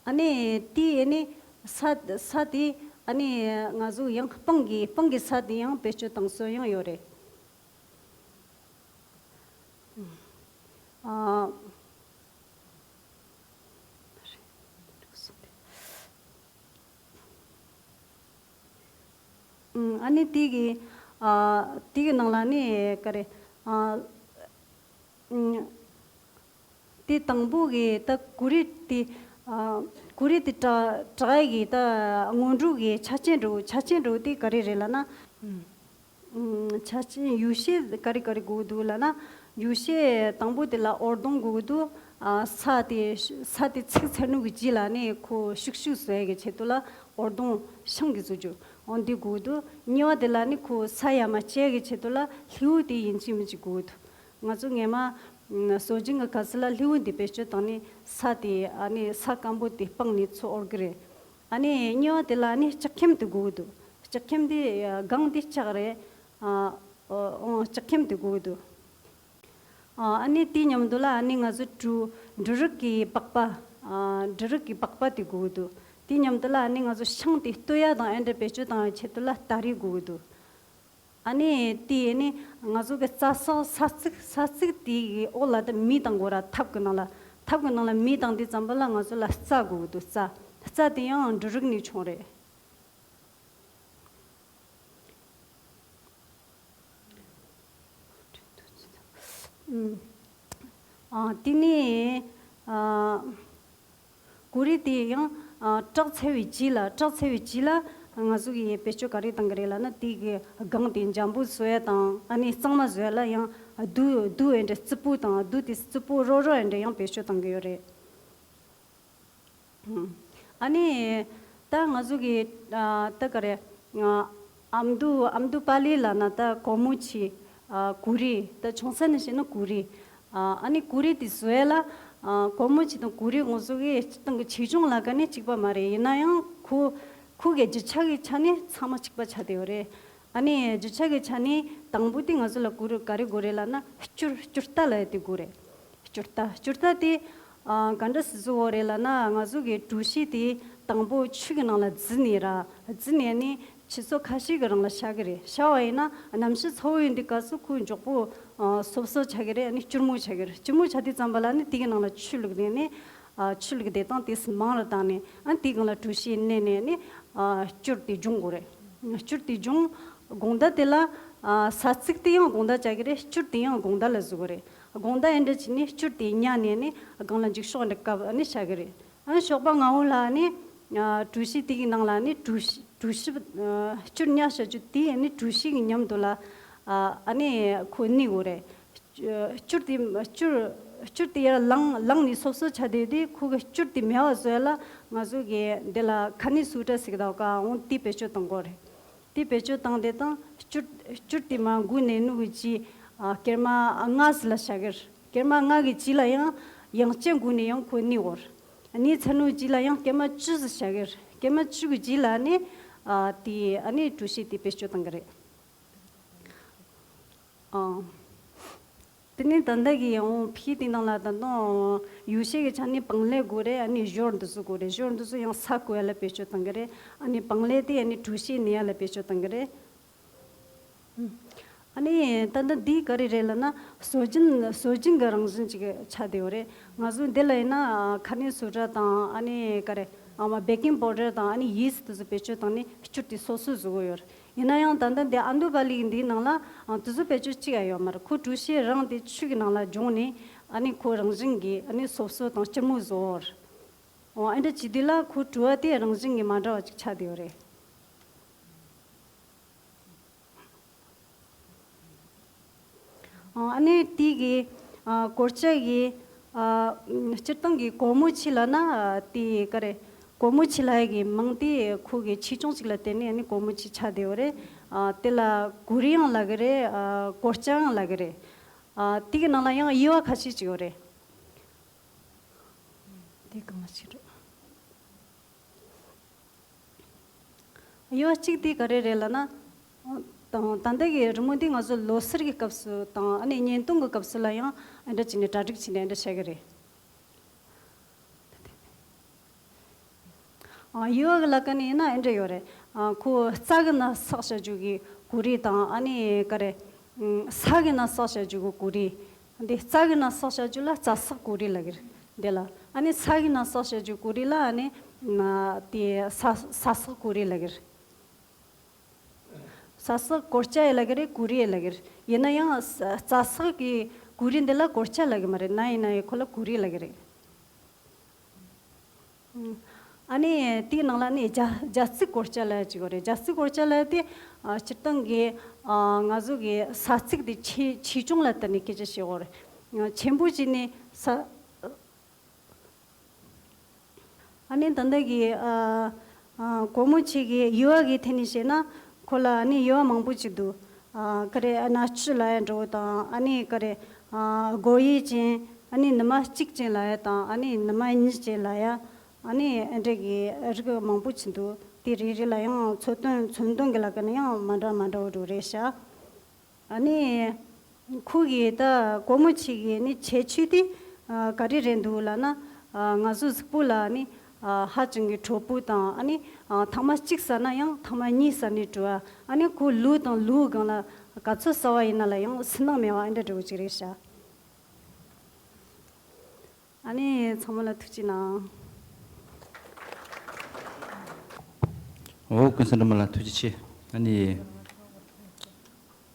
ཨ་ནི་དེ་ཨ་ནི་ས་ས་དེ་ཨ་ནི་ང་ཚོ་ཡང་སྤང་གི་སྤང་གི་ས་དེ་ཡང་བེད་སྤྱོད་བཏང་སྲོལ་ཡང་ཡོད་རེད། ཨ། ཨ་ནི་དེ་གི་ཨ་དེ་གི་ནང་ལ་ནི་ག་རེ། ཨ་ཨ་དེ་དང་པོ་གི་ད་གུ་རུ་དེ། ཨ་གུ་རུ་དེ་དྲ་དྲ་གི་ད་སྔོན་འགྲོ་གི་ཆ་རྐྱེན་འདྲ་བོ། ཆ་རྐྱེན་འདྲ་བོ་དེ་ག་རེ་རེད་ལབ་ན། ཨ་ཆ་རྐྱེན་ཡོ་བྱད་ག་རེ་ག་རེ་དགོས་འདུག་ལབ་ན། ཡོ་བྱད་དང་པོ་དེ་ལ་འོར་དུང་དགོས་འདུག། ཨ་ས་དེ་ས་དེ་ཚིག་ཚར་ནོ་གི་རྗེས་ལ་ནི་ཁོ་ཤུག་ཤུག་བཟོ་ཡ་གི་ཆེད་དུ་ལ་འོར་དུང་ཤིང་གི་བཟོ་རྒྱུ་འོ་འདི་དགོས་འདུག། གཉིས་པ་དེ་ལ་ནི་ཁོ་ས་ཡ་མ་བཅད་གི་ཆེད་དུ་ལ་ལྷེའུ་དེ་ཡིན་གཅིག་མིན་གཅིག་དགོས་འདུག། ང་ཚོ་སྔས་མ་ཨ་སྲོལ་རྒྱུན་གྱི་སྐབས་སུ་ལ་ལྷེའུ་འདི་བེད་སྤྱོད་བཏང་ནས་ས་དེ་ཨ་ནི་ས་སྐམ་པོ་དེ་སྤངས་ནས་ཚུར་འོར་གི་རེད། ཨ་ནི་གཉིས་པ་དེ་ལ་ནི་ལྕགས་ཁེམ་དེ་དགོས་འདུག། ལྕགས་ཁེམ་དེ་ཨ་སྒང་དེ་ལྕགས་རེད། ཨ་ཨོ་ཨོ་ལྕགས་ཁེམ་དེ་དགོས་འདུག། ཨ་ཨ་ནི་དེའི་མཉམ་དུ་ལ་ཨ་ནི་ང་ཚོ་འབྲུ་འབྲུ་རིགས་ཀྱི་པགས་པ། ཨ་འབྲུ་རིགས་ཀྱི་པགས་པ་དེ་དགོས་འདུག། དེའི་མཉམ་དུ་ལ་ཨ་ནི་ང་ཚོ་ཤིང་དེ་བཏོད་ཡ་དང་ཨེ་འདྲ་བེད་སྤྱོད་བཏང་བའི་ཆེད་དུ་ལ་སྟ་རེ་དགོས་འདུག། ཨ་ནི་དེ་ནི་ང་ཚོ་གི་རྩྭ་ས་ས་ཚིགས་ས་ཚིགས་དེ་གི་འོག་ལ་དེ་མེ་བཏང་དགོས་ར། ཐབ་ཀྱི་ནང་ལ་ཐབ་ཀྱི་ནང་ལ་མེ་བཏང་དུས་ཙམ་པ་ལ་ང་ཚོ་ལ་རྩྭ་དགོས་འདུག། རྩྭ་རྩྭ་དེ་ཡང་འབྲུ་རིགས་ནས་བྱུང་རེད། ཨ་དེ་ནས་ཨ་གུ་རུ་དེ་ཡང་ཨ་བྲེགས་ཚར་བའི་རྗེས་ལ་བྲེགས་ཚར་བའི་རྗེས་ལ་ང་ཚོ་གིས་བེད་སྤྱོད་ག་རེ་བཏང་གི་རེད་ལབ་ན། དེ་གི་སྒང་དེ་འཇམ་པོ་བཟོ་ཡ་དང་ཨ་ནི་གཙང་མ་བཟོ་ཡ་ལ་ཡང་རྡོ་རྡོ་ཨེ་འདྲ་རྩི་བོ་དང་རྡོ་དེ་རྩི་བོ་རོ་རོ་ཨེ་འདྲ་ཡང་བེད་སྤྱོད་བཏང་གི་ཡོད་རེད། ཨ་ནི་ད་ང་ཚོ་གི་ཨ་ད་ག་རེ། ཨ་ཨ་མདོ་ཨ་མདོ་པ་ལི་ལབ་ན་ད་གོར་མོ་ཆེ། ཨ་གུ་རུ། ད་ཆུང་ས་ནས་བཤད་ན་གུ་རུ། ཨ་ཨ་ནི་གུ་རུ་དེ་བཟོ་ཡ་ལ་ཨ་གོར་མོ་ཆེ་དང་གུ་རུ་ང་ཚོ་གི་སྤྱིར་བཏང་གི་ཆེ་ཆུང་ལ་ཀ་ནི་གཅིག་པ་མ་རེད། ཡིན་ན་ཡང་ཁོ་ཁོ་གི་རྒྱུ་ཆ་གི་ཆ་ནས་ཚང་མ་གཅིག་པ་ཆགས་བསྡད་ཡོད་རེད། ཨ་ནི་རྒྱུ་ཆ་གི་ཆ་ནས་དང་པོ་དེ་ང་ཚོ་ལ་གུ་རུ་ག་རེ་དགོས་རེད་ལབ་ན་སྐྱུར་སྐྱུར་རྟ་ལབ་ཡ་དེ་དགོས་རེད། སྐྱུར་རྟ། སྐྱུར་རྟ་དེ་ཨ་ག་འདྲ་སེ་བཟོ་དགོས་རེད་ལབ་ན། ང་ཚོ་གི་གྲོ་ཞིབ་དེ་དང་པོ་ཆུ་གི་ནང་ལ་བརྫིས་ནས་ར། བརྫིས་ནས་ནི་ཆུ་ཚོད་ཁ་ཤས་ཀྱི་རིང་ལ་བཞག་གི་རེད། བཞག་པ་ཡིན་ན་གནམ་གཤིས་ཚ་བོ་ཡིན་དུས་སྐབས་སུ་ཁོའི་མགྱོགས་པོ་ཨ་སོབ་སོབ་ཆགས་ཀྱི་རེད། ཨ་ནི་སྐྱུར་མོ་ཆགས་ཀྱི་རེད། སྐྱུར་མོ་ཆགས་དུས་ཙམ་པ་ལ་ནི་དེ་གི་ནང་ལ་ཆུ་བླུགས་ནས་ནི་ཨ་ཆུ་བླུགས་དེ་དང་དེ་མང་རུ་བཏང་ནས། ཨ་དེ་གང་ལ་གྲོ་ཞིབ་བསྣན་ནས་ནི་ཨ་སྐྱུར་དེ་སྦྱོང་དགོས་རེད། སྐྱུར་དེ་སྦྱོང་། དགོང་དག་དེ་ལ་ཨ་ས་ཚིགས་དེ་ཡང་དགོང་དག་བྱ་གི་རེད། སྐྱུར་དེ་ཡང་དགོང་དག་ལ་བཟོ་གི་རེད། དགོང་དག་ཨེ་འདྲ་བྱས་ནས་སྐྱུར་དེ་ཉར་ནས་ནི་སྒང་ལ་འགྱིག་ཤོག་འདྲ་བཀབ་ཨ་ནི་བྱ་གི་རེད། ཨ་ཞོགས་པ་སྔ་བོ་ལ་ནི་ཨ་གྲོ་ཞིབ་དེ་གི་ནང་ལ་ནི་གྲོ་ཞིབ་གྲོ་ཞིབ་ཨ་སྐྱུར་ཉར་བྱ་རྒྱུ་དེ་ནི་གྲོ་ཞིབ་གི་མཉམ་དུ་ལ་ཨ་ཨ་ནི་ཁོ་བསྣན་དགོས་རེད། སྐྱུར་དེ་སྐྱུར་སྐྱུར་དེ་ཡར་ལངས་ལངས་ནས་སོབ་སོབ་ཆགས་བསྡད་དུས་ཁོ་གི་སྐྱུར་དེ་མེད་པ་བཟོ་ཡ་ལ་ང་ཚོ་གི་འདི་ལ་ཁ་ནི་སུ་ཏྲ་ཟེར་གི་འདུག་ག་འོང་དེ་བེད་སྤྱོད་གཏོང་དགོས་རེད། དེ་བེད་སྤྱོད་བཏང་དེ་དང་སྐྱུར་སྐྱུར་དེ་མར་འགོས་ནས་ནུ་གི་རྗེས་ཨ་སྐར་མ་ལྔ་ཙམ་ལ་བྱ་གི་རེད། སྐར་མ་ལྔ་གི་རྗེས་ལ་ཡང་ཡང་བསྐྱར་འགོས་ནས་ཡང་ཁོ་བསྣན་དགོས་རེད། བསྣན་ཚར་ནུ་རྗེས་ལ་ཡང་སྐར་མ་བཅུ་ཙམ་བྱ་གི་རེད། སྐར་མ་བཅུ་གི་རྗེས་ལ་ནི་ཨ་དེ་ཨ་ནི་གྲོ་ཞིབ་དེ་བེད་སྤྱོད་གཏོང་གི་རེད། ཨང་། དེ་ནས་ད་ལྟ་གི་ཡང་ཕི་དེ་ནང་ལ་ད་དུང་ཡོ་བྱད་ཀྱི་ཆ་ནས་སྤང་ལེབ་དགོས་རེད། ཨ་ནི་ཞོར་འདི་ཚོ་དགོས་རེད། ཞོར་འདི་ཚོ་ཡང་ས་བརྐོ་ཡ་ལ་བེད་སྤྱོད་གཏོང་གི་རེད། ཨ་ནི་སྤང་ལེབ་དེ་ཨ་ནི་གྲོ་ཞིབ་བསྣན་ཡ་ལ་བེད་སྤྱོད་གཏོང་གི་རེད། ཨ་ནི་ད་ལྟ་འདི་ག་རེ་རེད་ལབ་ན་སྲོལ་རྒྱུན་སྲོལ་རྒྱུན་གྱི་རང་བཞིན་ཅིག་ཆགས་བསྡད་ཡོད་རེད། ང་ཚོ་འདི་ལ་ཡིན་ན་ཁ་ནི་སུ་ཏྲ་དང་ཨ་ནི་ག་རེ་ཨ་མ་བེ་ཀིང་པའུ་ཌར་དང་ཨ་ནི་ཡིས་དེ་ཚོ་བེད་སྤྱོད་བཏང་ནས་སྐྱུར་དེ་སོབ་སོབ་བཟོ་གི་ཡོད་རེད། ཡིན་ན་ཡང་ད་ལྟ་འདི་ཨ་མདོ་པ་ལི་གི་འདིའི་ནང་ལ་ཨ་དེ་ཚོ་བེད་སྤྱོད་གཅིག་ཡང་ཡོད་མ་རེད། ཁོ་གྲོ་ཞིབ་རང་དེ་ཆུ་གི་ནང་ལ་སྦྱོངས་ནས་ཨ་ནི་ཁོ་རང་བཞིན་གྱིས་ཨ་ནི་སོབ་སོབ་དང་སྐྱུར་མོ་བཟོ་བར། འོ་ཨ་འདྲ་བྱེད་དུས་ལ་ཁོ་བྲོ་བ་དེ་རང་བཞིན་གྱིས་མ་འདྲ་བ་ཅིག་ཆགས་བསྡད་ཡོད་རེད། ཨ་ནི་དེ་གི་ཨ་གོར་ཅག་གི་ཨ་སྤྱིར་བཏང་གི་གོར་མོ་ཆེ་ལབ་ན་དེ་ག་རེ། གོར་མོ་ཆེ་ལབ་ཡ་གི་མིང་དེ་ཁོ་གི་ཆེ་ཆུང་ཅིག་ལ་བརྟེན་ནས་ཨ་ནི་གོར་མོ་ཆེ་ཆགས་བསྡད་ཡོད་རེད། ཨ་དེ་ལ་གུ་རུ་ཡང་ལབ་གི་རེད། ཨ་གོར་ཅག་ཡང་ལབ་གི་རེད། ཨ་དེ་གི་ནང་ལ་ཡང་དབྱེ་བ་ཁ་ཤས་ཅིག་ཡོད་རེད། དེ་གང་ཞིག་རེད། དབྱེ་བ་གཅིག་དེ་ག་རེ་རེད་ལབ་ན། དང་ད་ལྟ་གི་རི་མོ་འདི་ང་ཚོ་ལོ་སར་གྱི་སྐབས་སུ་དང་ཨ་ནི་གཉེན་སྟོན་གྱི་སྐབས་སུ་ལ་ཡང་ཨ་འདྲ་བྱས་ནས་གྲ་སྒྲིག་བྱས་ནས་ཨ་འདྲ་བྱ་གི་རེད། ཨ་དབྱེ་བ་གི་ལ་ཀ་ནས་ཡིན་ན་ཨ་འདྲ་ཡོད་རེད། ཨ་ཁོ་རྩྭ་གི་ནང་བསགས་བྱ་རྒྱུ་གི་གུ་རུ་དང་ཨ་ནི་ག་རེ། ས་གི་ནང་བསགས་བྱ་རྒྱུ་གི་གུ་རུ། འདི་རྩྭ་གི་ནང་བསགས་བྱ་རྒྱུ་ལ་རྩྭ་བསགས་གུ་རུ་ལབ་གི་རེད། འདི་ལ་ཨ་ནི་ས་གི་ནང་བསགས་བྱ་རྒྱུ་གུ་རུ་ལ་ཨ་ནི་དེ་ས་ས་བསགས་གུ་རུ་ལབ་གི་རེད། རྩྭ་ཟེགས་གོར་ཅ་ཡེ་ལབ་ཀྱི་རེད། གུ་རི་ཡེ་ལབ་ཀྱི་རེད། ཡིན་ན་ཡང་ས་རྩྭ་ཟེགས་ཀྱི་གུ་རི་འདི་ལ་གོར་ཅ་ལབ་ཀྱི་མ་རེད། ན་ཡིན་ན་ཡང་ཁོ་ལ་གུ་རི་ལབ་ཀྱི་རེད། ཨ་ནི་དེའི་ནང་ལ་ནི་རྒྱ་རྒྱ་རྩིག་གོར་ཅ་ལབ་ཅིག་ཡོད་རེད། རྒྱ་རྩིག་གོར་ཅ་ལབ་དེ་ཨ་སྤྱིར་བཏང་གི་ཨ་ང་ཚོ་གི་ས་ཚིགས་དེ་ཆེ་ཆེ་ཆུང་ལ་བལྟས་ནས་སྐད་ཆ་བཤད་ཡོད་རེད། ཆེན་པོ་ཅིག་ནི་ས། ཨ་ནི་ད་ལྟ་གི་ཨ་ཨ་སྒོར་མོ་ཆེ་གི་ཡུ་བ་གི་ཐད་ནས་བཤད་ན། ཁོ་ལ་ཨ་ནི་ཡུ་བ་མང་པོ་ཅིག་འདུག་ཨ་ག་རེ་ཨ་ནག་ཆུ་ལབ་ཡ་འདྲ་བོ་དང་། ཨ་ནི་ག་རེ་ཨ་སྒོར་ཡིག་ཅན། ཨ་ནི་ནུ་མ་གཅིག་ཅན་ལབ་ཡ་དང་། ཨ་ནི་ནུ་མ་གཉིས་ཅན་ལབ་ཡ། ཨ་ནི་ཨ་འདྲ་གི་རིགས་མང་པོ་ཅིག་འདུག་དེ་རེ་རེ་ལ་ཡང་མཚོ་དོན་མཚོན་དོན་གི་ལ་ཀ་ནི་ཡང་མ་འདྲ་མ་འདྲ་བོ་འདྲ་བོ་རེད་ཤག་ཨ་ནི་ཁོ་གིས་ད་སྒོར་མོ་ཆེ་གི་ནི་ཁྱད་ཆོས་དེ་ཨ་ག་རེ་རེད་འདུག་ལབ་ན། ཨ་ང་ཚོ་གཟུགས་པོ་ལ་ནི་ཨ་ཧ་ཅང་གི་དྲོ་པོ་དང་། ཨ་ནི་ཨ་ཐེངས་མ་གཅིག་ཟ་ན་ཡང་ཐེངས་མ་གཉིས་ཟ་ནས་བྲོ་བ། ཨ་ནི་ཁོ་ལུས་དང་ལུས་སྒང་ལ་ག་ཚོད་ཟ་བ་ཡིན་ན་ལ་ཡང་སུན་སྣང་མེད་པ་ཨ་འདྲ་འདྲ་བོ་ཅིག་རེད་ཤག་ཨ་ནི་ཚང་མ་ལ་ཐུགས་རྗེ་གནང་། འོ་ཀུན་བཟང་སྒྲོལ་མ་ལགས་ཐུགས་རྗེ་ཆེ། ཨ་ནི་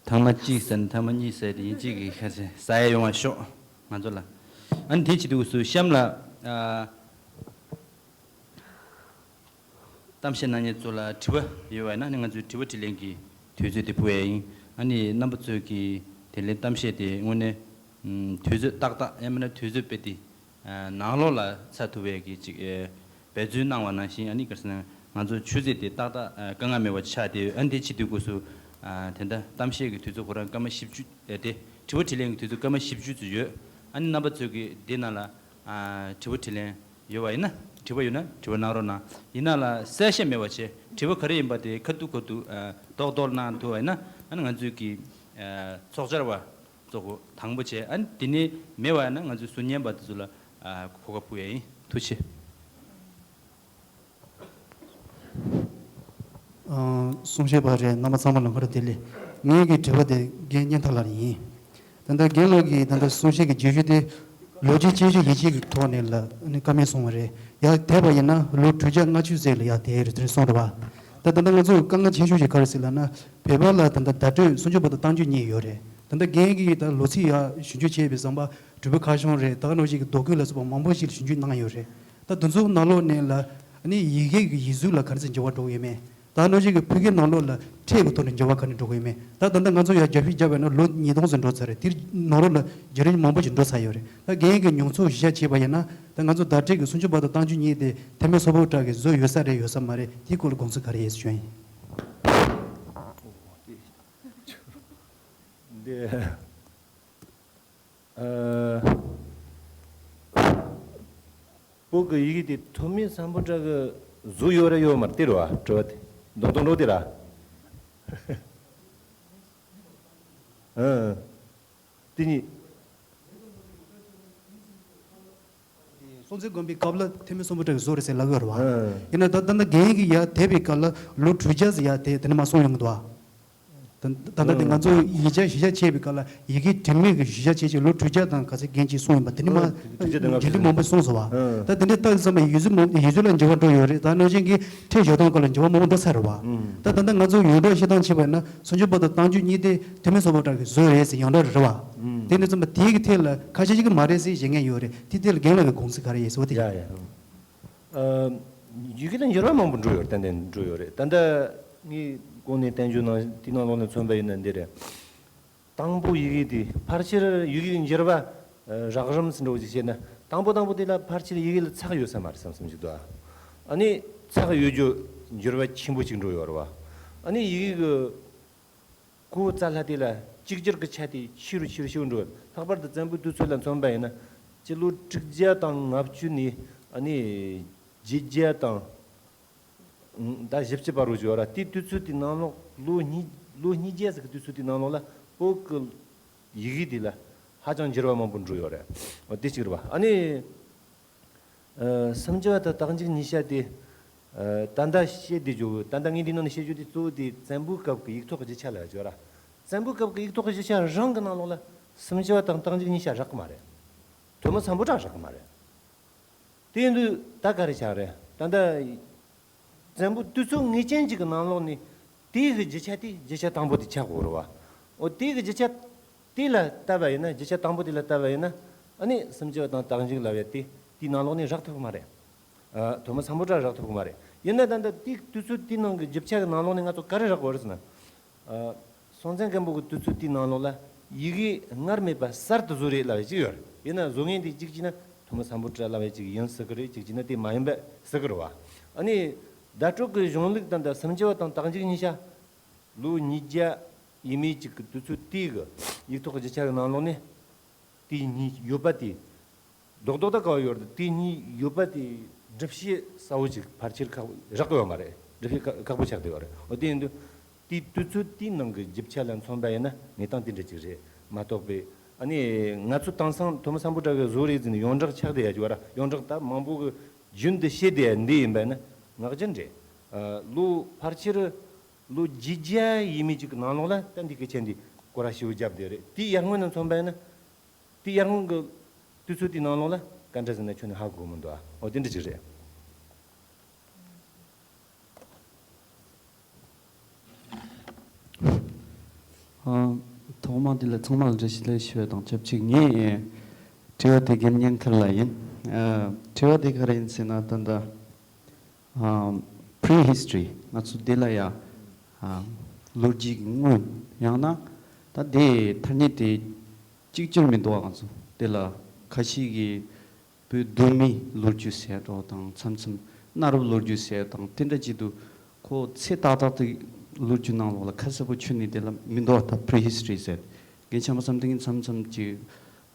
ཐེངས་མ་གཅིག་ཟེར་ནས་ཐེངས་མ་གཉིས་ཟེར་དེ་ཡིན་གཅིག་གི་ཁ་ཟེར་ཟ་ཡ་ཡོང་བ་ཤོག་ང་ཚོ་ལ། ཨ་ནི་དེ་བྱེད་དུས་སུ་གཤམ་ལ་ཨ། གཏམ་བཤད་གནང་མཁན་ཚོ་ལ་དྲི་བ་ཡོད་པ་ཡིན་ན་ནི་ང་ཚོའི་དྲི་བ་དྲིས་ལན་གྱི་དུས་ཚོད་དེ་ཕུལ་བ་ཡིན། ཨ་ནི་རྣམ་པ་ཚོས་ཀྱི་དེ་ལན་གཏམ་བཤད་དེ་དངོས་གནས་ཨམ་དུས་ཚོད་ཏག་ཏག་ཡང་མིན་ན་དུས་ཚོད་དཔེ་དེ་ཨ་ནང་ལོགས་ལ་ཚར་ཐུབ་པའི་གི་ཅིག་ཨེ་འབད་བརྩོན་གནང་བ་ནང་བཞིན། ཨ་ནི་ག་རེ་ཟེར་ན་ང་ཚོ་ཆུ་ཚོད་དེ་ཏག་ཏག་ཨ་དཀའ་ངལ་མེད་པ་ཆགས་བསྡད་ཡོད། ཨ་ནི་དེ་བྱེད་དུས་སྐབས་སུ་ཨ་དེ་འདྲ་གཏམ་བཤད་ཀྱི་དུས་ཚོད་ཁོ་རང་སྐར་མ་བཞི་བཅུ་ཨེ་དེ་དྲི་བ་དྲིས་ལན་གྱི་དུས་ཚོད་སྐར་མ་བཞི་བཅུ་ཙམ་ཡོད། ཨ་ནི་རྣམ་པ་ཚོས་ཀྱི་དེ་ནང་ལ་ཨ་དྲི་བ་དྲིས་ལན་ཡོད་པ་ཡིན་ན། དྲི་བ་ཡོད་ན་དྲི་བ་གནང་རོགས་གནང་། ཡིན་ན་ལ་གསལ་བཤད་མེད་པ་བྱས། དྲི་བ་ག་རེ་ཡིན་པ་དེ་ཁ་ཐུག་ཁ་ཐུག་ཨ་རྡོག་རྡོག་གནང་ཐུབ་པ་ཡིན་ན། ཨ་ནི་ང་ཚོའི་གི་ཨ་ཚོགས་བཅར་བ་གཙོ་བོ་དང་པོ་བྱས། ཨ་ནི་དེ་ནས་མེད་པ་ཡིན་ན་ང་ཚོའི་ཟུར་ཉན་པ་དེ་ཚོ་ལ་ཨ་གོ་སྐབས་ཕུལ་ཡ་ཡིན། ཐུགས་རྗེ་ཆེ། ཨ་གསུང་བཤད་པ་རེད། རྣམ་པ་ཚང་མ་ལ་སྔ་དྲོ་བདེ་ལེགས། ངའི་གི་དྲི་བ་དེ་རྒན་སྙན་ཐར་ལགས་ལ་ཡིན། ད་ལྟ་རྒན་ལགས་ཀྱིས་ད་ལྟ་གསུང་བཤད་ཀྱི་བརྗོད་གཞི་དེ་ལོ་རྒྱུས་དཔྱད་བརྗོད་ཡིད་ཆེས་ཀྱི་ཐོག་ནས་ལ་ནི་བཀའ་མོལ་གསུངས་པ་རེད། ཡར་དེད་པ་ཡིན་ན་ལོ་དྲུག་བརྒྱ་ལྔ་བཅུ་ཙམ་ལ་ཡར་དེད་རེད་དེ་གསུངས་རེད་བ། ད་ད་ལྟ་ང་ཚོ་དཀའ་ངལ་ཆེ་ཤོས་ཅིག་ག་རེ་ཟེར་ལབ་ན། བོད་པ་ལ་ད་ལྟ་བརྡ་སྤྲོད་སུམ་ཅུ་པ་དང་རྟགས་འཇུག་གཉིས་ཡོད་རེད། ད་ལྟ་རྒན་གྱིས་ད་ལོ་ཚིགས་ཡར་ཞིབ་འཇུག་བྱས་པའི་བསམ་པ། གྲུབ་པའི་ཁ་བྱང་རེད། ད་ག་ནང་བཞིན་གྱི་རྡོ་བརྐོས་ལ་སོགས་པ་མང་པོ་ཞིག་ལ་ཞིབ་འཇུག་གནང་ཡོད་རེད། ད་དེ་ཚོའི་ནང་ལོགས་ནས་ལ་ནི་ཡི་གེ་གི་ཡིག་གཟུགས་ལ་ག་རེ་ཟེར་འགྱུར་བ་འགྲོ་གི་ཡོད་མེད། ད་ག་ནང་བཞིན་གྱི་ཕ་གིའི་ནང་ལོགས་ལ་ཕྲད་ཀྱི་ཐོག་ནས་འགྱུར་བ་ག་ནས་འགྲོ་གི་ཡོད་མེད། ད་ད་ལྟ་ང་ཚོ་ཡར་རྒྱ་ཕྱི་བརྒྱབ་པ་ཡིན་ན་ལོ་ཉིས་སྟོང་ཙམ་འགྲོ་ཚར་རེད། དེའི་ནང་ལོགས་ལ་བརྒྱུད་རིམ་མང་པོ་ཞིག་འགྲོ་ཚར་ཡོད་རེད། ད་རྒན་གྱི་མྱོང་ཚོར་གཞི་བཞག་བྱས་པ་ཡིན་ན། ད་ང་ཚོ་བརྡ་སྤྲོད་ཀྱི་སུམ་ཅུ་པ་དང་རྟགས་འཇུག་གཉིས་དེ་ཐེ་མེ་སོ་པོ་ཊ་གིས་བཟོས་ཡོད་ས་རེད་ཡོད་ས་མ་རེད། དེའི་སྐོར་ལ་དགོངས་ཚུལ་ག་རེ་ཡོད་ཞུ་ཡ་ཡིན། འདི། ཨ། བོད་ཀྱི་ཡི་གེ་དེ་ཐོན་མིའི་སམ་བྷོ་ཊ་གིས་བཟོས་ཡོད་ར་ཡོད་མ་རེད་དེ་རེད་བ། དྲི་བ་དེ་མདོག་མདོག་འགྲོ་དེ་ར། ཨ། དེ་གཉིས། སྲོང་བཙན་སྒམ་པོའི་སྐབས་ལ་ཐེ་མེ་སམ་བྷོ་ཊ་གིས་བཟོས་རེད་ཟེར་ལབ་ཡོད་རེད་བ། ཨ། ཡིན་ན་ད་ད་ལྟ་རྒན་གྱིས་ཡར་དེད་པའི་སྐབས་ལ་ལོ་དྲུག་བརྒྱ་ཙམ་ཡར་དེད་དེ་ནས་མར་སོང་ཡོང་གི་འདུག་བ། ད་ད་ལྟ་དེ་ང་ཚོ་ཡིག་ཆ་གཞི་བཞག་བྱས་པའི་སྐབས་ལ་ཡི་གེ་དྲི་མེད་ཀྱི་གཞི་བཞག་བྱས་ཀྱི་ལོ་དྲུག་བརྒྱ་དང་ག་ཚོད་རྒན་གྱིས་གསུངས་ཡིན་པ་དེ་ནི་མ། ཨ། དྲུག་བརྒྱ་དང་ལྔ་བཅུ། འབྲི་འདི་མང་པོ་གསུངས་སོང་བ། ཨ། ད་དེ་འདྲའི་ལྟ་ཙམ་པ་ཡིག་གཟུགས་མང་ཡིག་གཟུགས་ལ་འགྱུར་བ་འགྲོ་ཡོད་རེད། ད་ནང་བཞིན་གྱི་ཕྲད་བཞག་སྟངས་སྐོར་ལ་འགྱུར་བ་མང་པོ་འགྲོ་ཚར་རེད་བ། ཨ། ད་ད་ལྟ་ང་ཚོ་ཡོངས་གྲགས་བཤད་སྟངས་བྱས་པ་ཡིན་ན་སུམ་ཅུ་པ་དང་རྟགས་འཇུག་གཉིས་དེ་ཐེ་མེ་སམ་བྷོ་ཊ་གིས་བཟོས་རེད་ཟེར་ཡོངས་གྲགས་རེད་བ། ཨ། དེ་ནི་ཙམ་པ་དེའི་གི་ཐད་ལ་ཁ་ཤས་ཅིག་གིས་མ་རེད་ཟེར་བཤད་མཁན་ཡོད་རེད། དེ་ཐད་ལ་རྒན་ལགས་ཀྱི་དགོངས་ཚུལ་ག་རེ་ཡོད་ཟེར་བ་དེ། ཡ་ཡ། ཨ། ཡི་གེ་ལ་འགྱུར་བ་མང་པོ་འགྲོ་ཡོད་རེད། ཏན་ཏན་འགྲོ་ཡོད་རེད། ད་ལྟ་ངས་གོང་ནས་བསྟན་བཅོས་ནང་དེའི་ནང་ལོགས་ནས་མཚོན་པ་ཡིན་ན་འདི་རེད། དང་པོ་ཡི་གེ་དེ་ཕལ་ཆེར་ཡི་གེ་གི་འགྱུར་བ་ཨ་རགས་རིམ་ཟེར་འདྲ་བོ་ཅིག་བྱས་ན། དང་པོ་དང་པོ་དེ་ལ་ཕལ་ཆེར་ཡི་གེ་ལ་ཚེག་ཡོད་ས་མ་རེད་བསམ་བསམ་ཅིག་འདུག་ཨ། ཨ་ནི་ཚེག་ཡོད་རྒྱུ་འགྱུར་བ་ཆེན་པོ་ཅིག་འགྲོ་ཡོད་རེད་བ། ཨ་ནི་ཡི་གེ་གི་གོ་རྩ་ལྷ་དེ་ལ་གཅིག་གྱུར་གྱི་ཆ་དེ་ཆེ་རུ་ཆེ་རུ་ཆེ་རུ་འགྲོ་བ། ལྷག་པར་དུ་བཙན་པོའི་དུས་ཚོད་ལ་མཚོན་པ་ཡིན་ན། སྤྱི་ལོ་དྲུག་བརྒྱ་དང་ལྔ་བཅུ་ནས་ཨ་ནི་བརྒྱད་བརྒྱ་དང་ད་བཞི་བཅུ་བར་དུ་བརྗོད་ར། དེའི་དུས་ཚོད་དེའི་ནང་ལོགས་ལོ་གཉིས་ལོ་གཉིས་བརྒྱ་ཟིག་གི་དུས་ཚོད་དེའི་ནང་ལོགས་ལ་བོད་ཀྱི་ཡི་གེ་དེ་ལ་ཧ་ཅང་འགྱུར་བ་མང་པོ་འགྲོ་ཡོད་རེད། འོ་དེ་གཅིག་རེད་བ། ཨ་ནི། ཨ། སུམ་ཅུ་པ་དང་རྟགས་འཇུག་གཉིས་ཆ་དེ། ཨ། ད་ལྟ་བཤད་དེ་བརྗོད། ད་ལྟ་ངས་འདི་ནང་ནས་བཤད་རྒྱུ་དེ་གཙོ་བོ་དེ་བཙན་པོའི་སྐབས་ཀྱི་ཡིག་ཐོག་གི་རྒྱུ་ཆ་ལ་བརྗོད་ར། བཙན་པོའི་སྐབས་ཀྱི་ཡིག་ཐོག་གི་རྒྱུ་ཆ་རང་གི་ནང་ལོགས་ལ་སུམ་ཅུ་པ་དང་རྟགས་འཇུག་གཉིས་ཆ་རག་གི་མ་རེད། ཐོན་མི་སམ་བྷོ་ཊ་རག་གི་མ་རེད། དེ་ཡིན་དུས་ད་ག་རེ་ཆགས་རེད། ད་ལྟ་བཙན་པོ་དུས་ཚོད་ངེས་ཅན་ཅིག་གི་ནང་ལོགས་ནས་ དེའི་གི་རྒྱུ་ཆ་དེ་རྒྱུ་ཆ་དང་པོ་དེ་ཆགས་དགོས་རེད་བ། འོ་དེའི་གི་རྒྱུ་ཆ་དེ་ལ་ལྟ་བ་ཡིན་ན། རྒྱུ་ཆ་དང་པོ་དེ་ལ་ལྟ་བ་ཡིན་ན། ཨ་ནི་སུམ་ཅུ་པ་དང་རྟག་འཇུག་ལབ་ཡ་དེ་དེའི་ནང་ལོགས་ནས་རག་ཐུབ་གི་མ་རེད། ཨ། ཐོ་མ་སམ་བྷོ་ཊ་རག་ཐུབ་གི་མ་རེད། ཡིན་ན་ད་ལྟ་དེའི་དུས་ཚོད་དེའི་ནང་གི་རྒྱུ་ཆ་གི་ནང་ལོགས་ནས་ང་ཚོ་ག་རེ་རག་གི་ཡོད་རེད་ཟེར་ན། ཨ། སྲོང་བཙན་སྒམ་པོ་གི་དུས་ཚོད་དེའི་ནང་ལོགས་ལ་ཡི་གེ་སྔར་མེད་པ་གསར་དུ་བཟོས་རེད་ལབ་ཡ་ཅིག་ཡོད་རེད། ཡིན་ན་བཟོ་མཁན་དེ་གཅིག་བྱས་ན་ཐོ་མ་སམ་བྷོ་ཊ་ལབ་ཡ་ཅིག་ཡིན་སྲིད་གི་རེད། གཅིག་བྱས་ན་དེ་མ་ཡིན་པ་སྲིད་གི་རེད་བ། ཨ་ནི་བརྡ་སྤྲོད་ཀྱི་གཞུང་ལུགས་དང་། ད་སུམ་ཅུ་པ་དང་རྟག་འཇུག་གཉིས་ཆ་ལོ་ཉིས་བརྒྱ་ཡས་མས་ཅིག་གི་དུས་ཚོད་དེའི་གི་ཡིག་ཐོག་གི་རྒྱུ་ཆ་གི་ནང་ལོགས་ནས་དེ་གཉིས་ཡོད་པ་དེ། རྡོག་རྡོག་ད་ག་བ་ཡོད་རེད། དེ་གཉིས་ཡོད་པ་དེ་སྒྲུབ་བྱེད་གསལ་བོ་ཅིག་ཕལ་ཆེར་ཁག་རག་གི་ཡོད་མ་རེད། སྒྲུབ་བྱེད་ཁག་ཁག་པོ་ཆགས་བསྡད་ཡོད་རེད། འོ་དེ་ཡིན་དུས་དེའི་དུས་ཚོད་དེའི་ནང་གི་རྒྱུ་ཆ་ལ་མཚོན་པ་ཡིན་ན་གནས་སྟངས་དེ་འདྲ་ཅིག་རེད་མ་གཏོགས་པའི། ཨ་ནི་ང་ཚོ་དེང་སང་ཐོ་མ་སམ་བྷོ་ཊ་གིས་བཟོས་རེད་ཟེར་ནས་ཡོངས་གྲགས་ཆགས་བསྡད་ཡ་ཅིག་ཡོད་ར། ཡོངས་གྲགས་ད་མང་པོ་གིས་རྒྱུན་དུ་བཤད་བསྡད་ཡ་འདི་ཡིན་པ་ཡིན་ན་ངག་རྒྱུན་རེད། ཨ། ལོ་ཕལ་ཆེར་ལོ་བརྒྱད་བརྒྱ་ཡས་མས་ཅིག་གི་ནང་ལོགས་ལ་ད་འདི་སྐད་ཆ་འདི་སྐོར་ར་ཞེ་པོ་བརྒྱབ་བསྡད་རེད། དེའི་ཡར་སྔོན་ནས་མཚོན་པ་ཡིན་ན། དེའི་ཡར་སྔོན་གྱི་དུས་ཚོད་དེའི་ནང་ལོགས་ལ་ག་འདྲ་ཟེར་ན་ཁྱོན་ནས་ཧ་གོ་གི་མི་འདུག་ཨ། འོ་དེ་འདྲ་ཅིག་རེད། ཨ། ཐོག་མ་དེ་ལ་ཚང་མ་ལ་བཀྲ་ཤིས་བདེ་ལེགས་ཞུ་བ་དང་ཆབས་ཅིག་ངའི་དྲི་བ་དེ་རྒན་ཉན་ཐར་ལ་ཡིན། ཨ། དྲི་བ་དེ་ག་རེ་ཡིན་ཟེར་ན། ད་ལྟ་ཨ། prehistory ང་ཚོ་འདི་ལ་ཡ། ཨ། ལོ་རྒྱུས་ཀྱི་སྔོན། ཡང་ན་ད་དེ་ཐ་སྙད་དེ་གཅིག་གྱུར་མི་འདུག་ཨ། ང་ཚོ་འདི་ལ་ཁ་ཤས་ཀྱིས་བོད་གདོད་མའི་ལོ་རྒྱུས་ཟེར་འགྲོ་དང་། མཚམས་མཚམས་གནའ་རབས་ལོ་རྒྱུས་ཟེར་དང་། དེ་འདྲ་བྱེད་དུས་ཁོ་ཚེ་ཏག་ཏག་དེ་ལོ་རྒྱུས་ནང་ལོགས་ལ་ཁ་གསལ་པོ་ཁྱོན་ནས་དེ་ལ་མི་འདུག་ཨ། ད་prehistory ཟེར། རྒན་འཆམ་པ་བསམ་གཏན་གྱིས་མཚམས་མཚམས་ཅིག་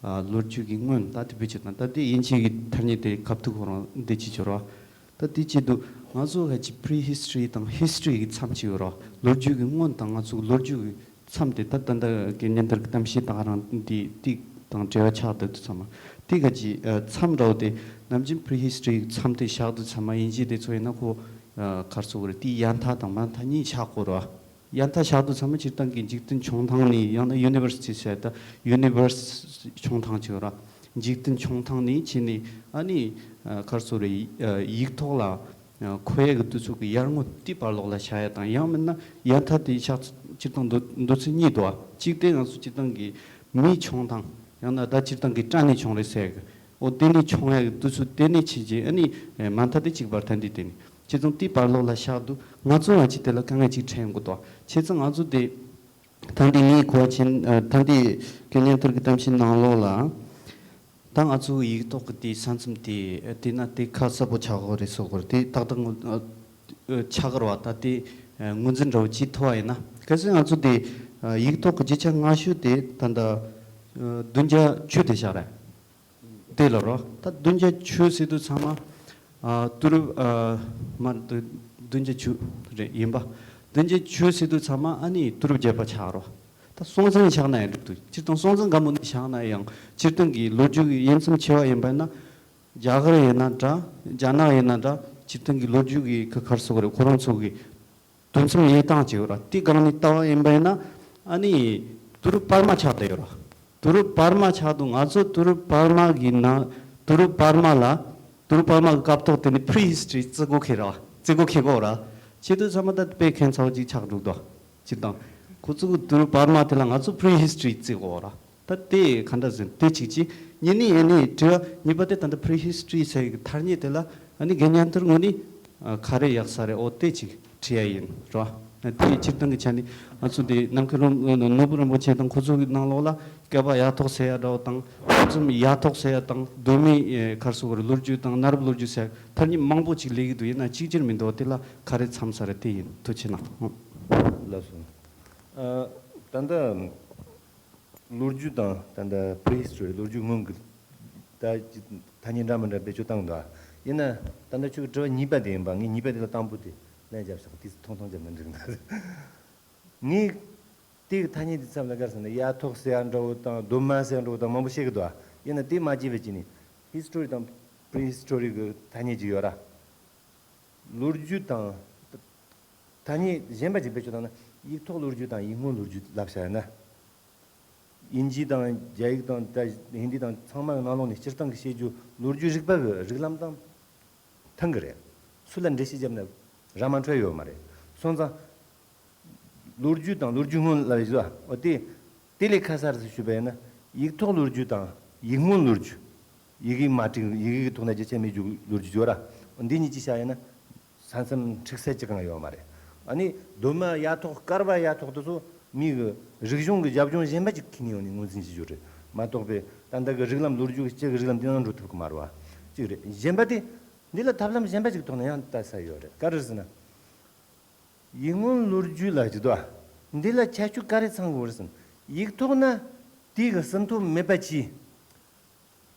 ཨ། ལོ་རྒྱུས་ཀྱི་སྔོན། ད་དེ་བེད་སྤྱོད་དང་། ད་དེ་དབྱིན་ཇི་གི་ཐ་སྙད་དེ་ཁ་ཐུག་ཁོ་རང་འདི་བྱེད་ཆོག་ར། ད་དེ་བྱེད་དུས་ང་ཚོ་ཧ་ཅི་prehistory དང་history གི་མཚམས་ཅིག་ཡོད་ར། ལོ་རྒྱུས་ཀྱི་སྔོན་དང་ང་ཚོ་ལོ་རྒྱུས་ཀྱི་མཚམས་དེ། ད་ད་ལྟ་གི་ཉན་ཐར་གྱི་གཏམ་བཤད་དང་རང་འདི་དེ་དང་འབྲེལ་བ་ཆགས་བསྡད་དུས་ཙམ་པ། དེ་ག་ཅི། ཨ། མཚམས་འདྲ་བོ་དེ་ནམ་རྒྱུན་prehistory གི་མཚམས་དེ་བཞག་དུས་ཙམ་པ་དབྱིན་ཇི་དེ་ཚོ་ཡིན་ན་ཁོ། ཨ། ག་རེ་ཟེར་དགོས་རེད། དེའི་ཡར་མཐའ་དང་མར་མཐའ་གཉིས་ཆགས་དགོས་ར། ཡར་མཐའ་བཞག་དུས་ཙམ་པ་སྤྱིར་བཏང་གི་འཇིག་རྟེན་བྱུང་ཐངས་ནས། ཡང་ན་university ཟེར། ད་universe བྱུང་ཐངས་ཅིག་ཡོད་ར། འཇིག་རྟེན་བྱུང་ཐངས་ནས་བྱས་ནས། ཨ་ནི། ཨ། ག་རེ་ཟེར་དགོས་རེད། ཨ། ཡིག་ཐོག་ལ། ཨ། འཁོད་ཡས་ཀྱི་དུས་ཚོད་ཀྱི་ཡར་སྔོན་དེའི་བར་ལོགས་ལ་བཞག་ཡས་དང་། ཡང་མིན་ན་ཡར་མཐའ་དེ་བཞག། སྤྱིར་བཏང་མདོ་མདོ་ཚིག་གཉིས་འདུག་ཨ། གཅིག་དེ་ང་ཚོ་སྤྱིར་བཏང་གི་མིའི་བྱུང་ཐངས། ཡང་ན་ད་སྤྱིར་བཏང་གི་སྐྲ་ནས་བྱུང་རེད་ཟེར་གི། འོ་དེ་ནས་བྱུང་ཡས་ཀྱི་དུས་ཚོད་དེ་ནས་བྱས་རྗེས། ཨ་ནི་མ་མཐའ་དེ་གཅིག་བར་མཐའ་འདི་དེ་ནས། བྱས་ཙང་དེའི་བར་ལོགས་ལ་བཞག་དུས་ང་ཚོ་ང་ཅིག་དེ་ལ་དཀའ་ངལ་ཅིག་འཕྲད་ཡོང་གི་འདུག། བྱས་ཙང་ང་ཚོ་དེ་ད་འདི་ངའི་གོ་བ་ཆེན། ཨ། ད་འདི་རྒན་ཉན་ཐར་གྱི་གཏམ་བཤད་ནང་ལོགས་ལ། ད་ང་ཚོ་ཡིག་ཐོག་གི་དེའི་ས་མཚམས་དེ་དེ་ན་དེ་ཁ་གསལ་པོ་ཆགས་དགོས་རེད་ཟེར་དགོས་རེད། དེ་ཏག་ཏག་ངོ་ཨ་ཆགས་ཀྱི་རེད་བ། ད་དེ་ཨ་ངོས་འཛིན་འདྲ་བོ་བྱེད་ཐུབ་པ་ཡིན་ན། གལ་སྲིད་ང་ཚོ་དེ་ཨ་ཡིག་ཐོག་གི་རྒྱུ་ཆ་སྔ་ཤོས་དེ་ད་ལྟ་ཨ་བདུན་བརྒྱ་བཅུ་དེ་བཞག་རེད། དེ་ལ་རོ། ད་བདུན་བརྒྱ་བཅུ་ཟེར་དུས་ཚང་མ། ཨ། དུས་རབས། ཨ། མ་བདུན་བདུན་བརྒྱ་བཅུ་རེད། ཡིན་པ། བདུན་བརྒྱ་བཅུ་ཟེར་དུས་ཚང་མ་ཨ་ནི་དུས་རབས་བརྒྱད་པ་ཆགས་རོ། ད་སྲོང་བཙན་ཆགས་ན་ཡང་འགྲིག་འདུག། སྤྱིར་བཏང་སྲོང་བཙན་སྒམ་པོ་ནས་ཆགས་ན་ཡང་སྤྱིར་བཏང་གི་ལོ་རྒྱུས་ཀྱི་དབྱེ་མཚམས་ཕྱེ་བ་ཡིན་པ་ན། རྒྱ་གར་ཡིན་ན་འདྲ། རྒྱ་ནག་ཡིན་ན་འདྲ། སྤྱིར་བཏང་གི་ལོ་རྒྱུས་ཀྱི་ག་ག་རེ་ཟེར་དགོས་རེད། ཁོ་རང་ཚོ་གི་དུས་མཚམས་དབྱེ་སྟངས་ཅིག་ཡོད་ར། དེ་སྒང་ནས་ལྟ་བ་ཡིན་པ་ཡིན་ན། ཨ་ནི་དུས་རབས་བར་མ་ཆགས་བསྡད་ཡོད་ར། དུས་རབས་བར་མ་ཆགས་འདུག། ང་ཚོ་དུས་རབས་བར་མ་གི་ནང་། དུས་རབས་བར་མ་ལ། དུས་རབས་བར་མ་གི་སྐབས་ཐོག་དེ་ནི་prehistory བརྩི་དགོས་ཁེལ་ར། བརྩི་དགོས་ཁེལ་གོ་ར། བྱེད་དུས་ཚང་མ་ད་དཔེ་ཁྱད་མཚར་པོ་ཅིག་ཆགས་འདུག་དོ། སྤྱིར་བཏང་ཁོ་ཚོ་གི་དུས་རབས་བར་མ་དེ་ལ་ང་ཚོ་prehistory བརྩི་གོ་ར། ད་དེ་ག་འདྲ་ཟེར། དེ་གཅིག་གཅིག། གཉིས་ནི། ཨ་ནི་དྲི་བ་གཉིས་པ་དེ་ད་ལྟ་prehistory ཟེར་གི་ཐ་སྙད་དེ་ལ། ཨ་ནི་རྒན་ཉན་ཐར་ངོས་ནས་ཨ་ག་རེ་ཡག་ས་རེད། འོ་དེ་གཅིག་དྲི་ཡ་ཡིན་རོ། དེ་སྤྱིར་བཏང་གི་ཆ་ནས་ང་ཚོ་དེ་ནམ་མཁའི་རོལ་ནོར་བུ་རིན་པོ་ཆེ་དང་ཁོ་ཚོ་གི་ནང་ལོགས་ལ་བསྐལ་པ་ཡ་ཐོག་ཟེར་ཡ་འདྲ་བོ་དང་། ཁོ་ཚོ་ཡ་ཐོག་ཟེར་ཡ་དང་། གདོད་མའི་ཨེ་ག་རེ་ཟེར་དགོས་རེད། ལོ་རྒྱུས་དང་གནའ་རབས་ལོ་རྒྱུས་ཟེར་ཐ་སྙད་མང་པོ་ཅིག་སླེབས་ཀྱི་འདུག། ཡིན་ན་གཅིག་གྱུར་མི་འདུག། དེ་ལ་ག་རེ་མཚམས་ས་རེད། དེ་ཡིན། ཐུགས་རྗེ་གནང་། ལགས་སོ། ཨ། ད་ལྟ་ལོ་རྒྱུས་དང་ད་ལྟ་prehistory ལོ་རྒྱུས་སྔོན་གྱི་ད་ཐ་སྙད་འདྲ་མི་འདྲ་བེད་སྤྱོད་བཏང་འདུག། ཡིན་ན་ད་ལྟ་ཁྱོད་ཀྱི་དྲི་བ་གཉིས་པ་དེ་ཡིན་པ། ངས་གཉིས་པ་དེ་ལ་དང་པོ་དེ་ལན་རྒྱབ་ཤག། དེ་ཐུང་ཐུང་རྒྱབ་ན་འགྲིག་འདུག། ངས་དེ་གི་ཐ་སྙད་དེ་ཚབ་ལ་ག་རེ་ཟེར་ན། ཡ་ཐོག་ཟེར་ཡ་འདྲ་བོ་དང་གདོད་མ་ཟེར་ཡ་འདྲ་བོ་དང་མང་པོ་བཤད་གི་འདུག། ཡིན་ན་དེ་མ་བརྗེད་པའི་ཅི་ནི་history དང་prehistory གི་ཐ་སྙད་ཅིག་ཡོད་ར། ལོ་རྒྱུས་དང་ཐ་སྙད་གཞན་པ་ཅིག་བེད་སྤྱོད་བཏང་ན། ཡིག་ཐོག་ལོ་རྒྱུས་དང་ཡིག་སྔོན་ལོ་རྒྱུས་ལབ་བྱ་ཡིན་ན། དབྱིན་ཇི་དང་རྒྱ་ཡིག་དང་ད་ཧིན་དི་དང་ཚང་མ་གི་ནང་ལོགས་ནས་སྤྱིར་བཏང་གི་བཤད་རྒྱུ་ལོ་རྒྱུས་རིག་པ་གི་རིགས་ལམ་དང་མཐུན་གི་རེད། སུ་ལ་འགྲེལ་བཤད་བརྒྱབ་ན་ར་མ་འཕྲོད་ཡོད་མ་རེད། སོང་ཙང་ ལོ་རྒྱུས་དང་ལོ་རྒྱུས་སྔོན་ལ་བཞག་པ་དེ། དེ་ལས་ཁ་གསལ་ཞིག་ཞུས་པ་ཡིན་ན། ཡིག་ཐོག་ལོ་རྒྱུས་དང་ཡིག་སྔོན་ལོ་རྒྱུས། ཡི་གེ་མ་བྲིས། ཡི་གེ་གི་ཐོག་ནས་རྒྱུ་ཆ་མེད་རྒྱུ་ལོ་རྒྱུས་ཡོད་ར། འདི་གཉིས་ཀྱི་ཆ་ཡིན་ན། ས་མཚམས་འཁྲུག་ས་ཅི་གང་ཡོད་མ་རེད། ཨ་ནི་གདོད་མ་ཡ་ཐོག་དཀར་བ་ཡ་ཐོག་དེ་ཚོ་མི་གི་རིག་གཞུང་གི་རྒྱབ་ལྗོངས་གཞན་པ་ཅིག་ཁྱེར་ནས་ཡོང་ནས་ངོས་འཛིན་བྱེད་རྒྱུ་རེད་མ་གཏོགས་པའི། ད་ལྟ་གི་རིགས་ལམ་ལོ་རྒྱུས་སྤྱི་གི་རིགས་ལམ་དེ་ནང་འགྲོ་ཐུབ་ཀྱི་མ་རེད་བ། གཅིག་རེད། གཞན་པ་དེ། འདི་ལ་ཐབས་ལམ་གཞན་པ་ཅིག་ཐོག་ནས་ཡང་ལྟ་ས་ཡོད་རེད། ག་རེ་ཟེར་ན། ཡིག་སྔོན་ལོ་རྒྱུས་ལ་ཅིག་འདུག་ཨ། འདི་ལ་ཁྱད་ཆོས་ག་རེ་ཚང་དགོས་རེད་ཟེར་ན། ཡིག་ཐོག་ན་དེ་གི་ཟིན་ཐོ་མེད་པ་གྱིས།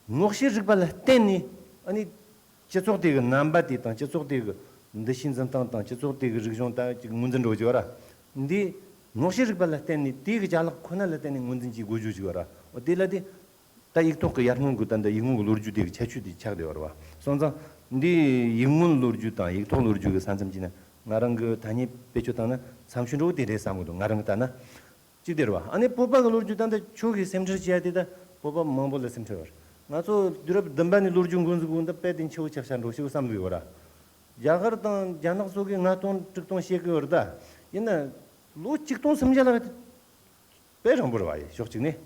ངོ་ཤེས་རིག་པ་ལ་བརྟེན་ནས། ཨ་ནི་སྤྱི་ཚོགས་དེ་གི་རྣམ་པ་དེ་དང་། སྤྱི་ཚོགས་དེ་གི་འདུ་ཤེས་འཛིན་སྟངས་དང་། སྤྱི་ཚོགས་དེ་གི་རིག་གཞུང་ད་ཅིག་ངོས་འཛིན་འགྲོ་རྒྱུ་ར། འདི་ངོ་ཤེས་རིག་པ་ལ་བརྟེན་ནས། དེ་གི་ཅ་ལག་ཁོ་ན་ལ་བརྟེན་ནས་ངོས་འཛིན་གྱི་དགོས་རྒྱུ་ཞིག་ཡོད་ར། འོ་དེ་ལ་དེ། ད་ཡིག་ཐོག་གི་ཡར་སྔོན་གྱི། ད་འདི་ཡིག་སྔོན་གྱི་ལོ་རྒྱུས་དེ་གི་ཁྱད་ཆོས་དེ་ཆགས་བསྡད་ཡོད་ར་བ། སོང་ཙང་འདི་ཡིག་སྔོན་ལོ་རྒྱུས་དང་ཡིག་ཐོག་ལོ་རྒྱུས་ཀྱི་ས་མཚམས་ཀྱི་ནང་ང་རང་གི་ཐ་སྙད་བེད་སྤྱོད་བཏང་ན་འཚམ་ཤོས་འདྲ་བོ་དེ་རེད་བསམ་གི་འདུག་ང་རང་གི་ལྟ་ན། གཅིག་དེ་རེད་བ། ཨ་ནི་བོད་པ་གི་ལོ་རྒྱུས་ད་ལྟ་ཁྱོད་ཀྱིས་སེམས་ཁྲལ་བྱེད་ཡ་དེ། ད་བོད་པ་མང་པོ་ལ་སེམས་ཁྲལ་ཡོད་རེད། ང་ཚོ་དུས་རབས་བདུན་པ་ནས་ལོ་རྒྱུས་འགོ་འཛུགས་གོང་དུ་དཔེ་དེ་འཆི་བོ་ཆགས་ཤག་འགྲོ་ཞིག་བསམ་གི་ཡོད་ར། རྒྱ་གར་དང་རྒྱ་ནག་སོགས་ཀྱིས་ལྔ་སྟོང་དྲུག་སྟོང་བཤད་གི་ཡོད་རེད། ད་ཡིན་ན་ལོ་ཆིག་སྟོང་སུམ་བརྒྱ་ལྷག་དཔེ་རིང་པོ་རེད་བ། ཡི་ཕྱོགས་གཅིག་ནས།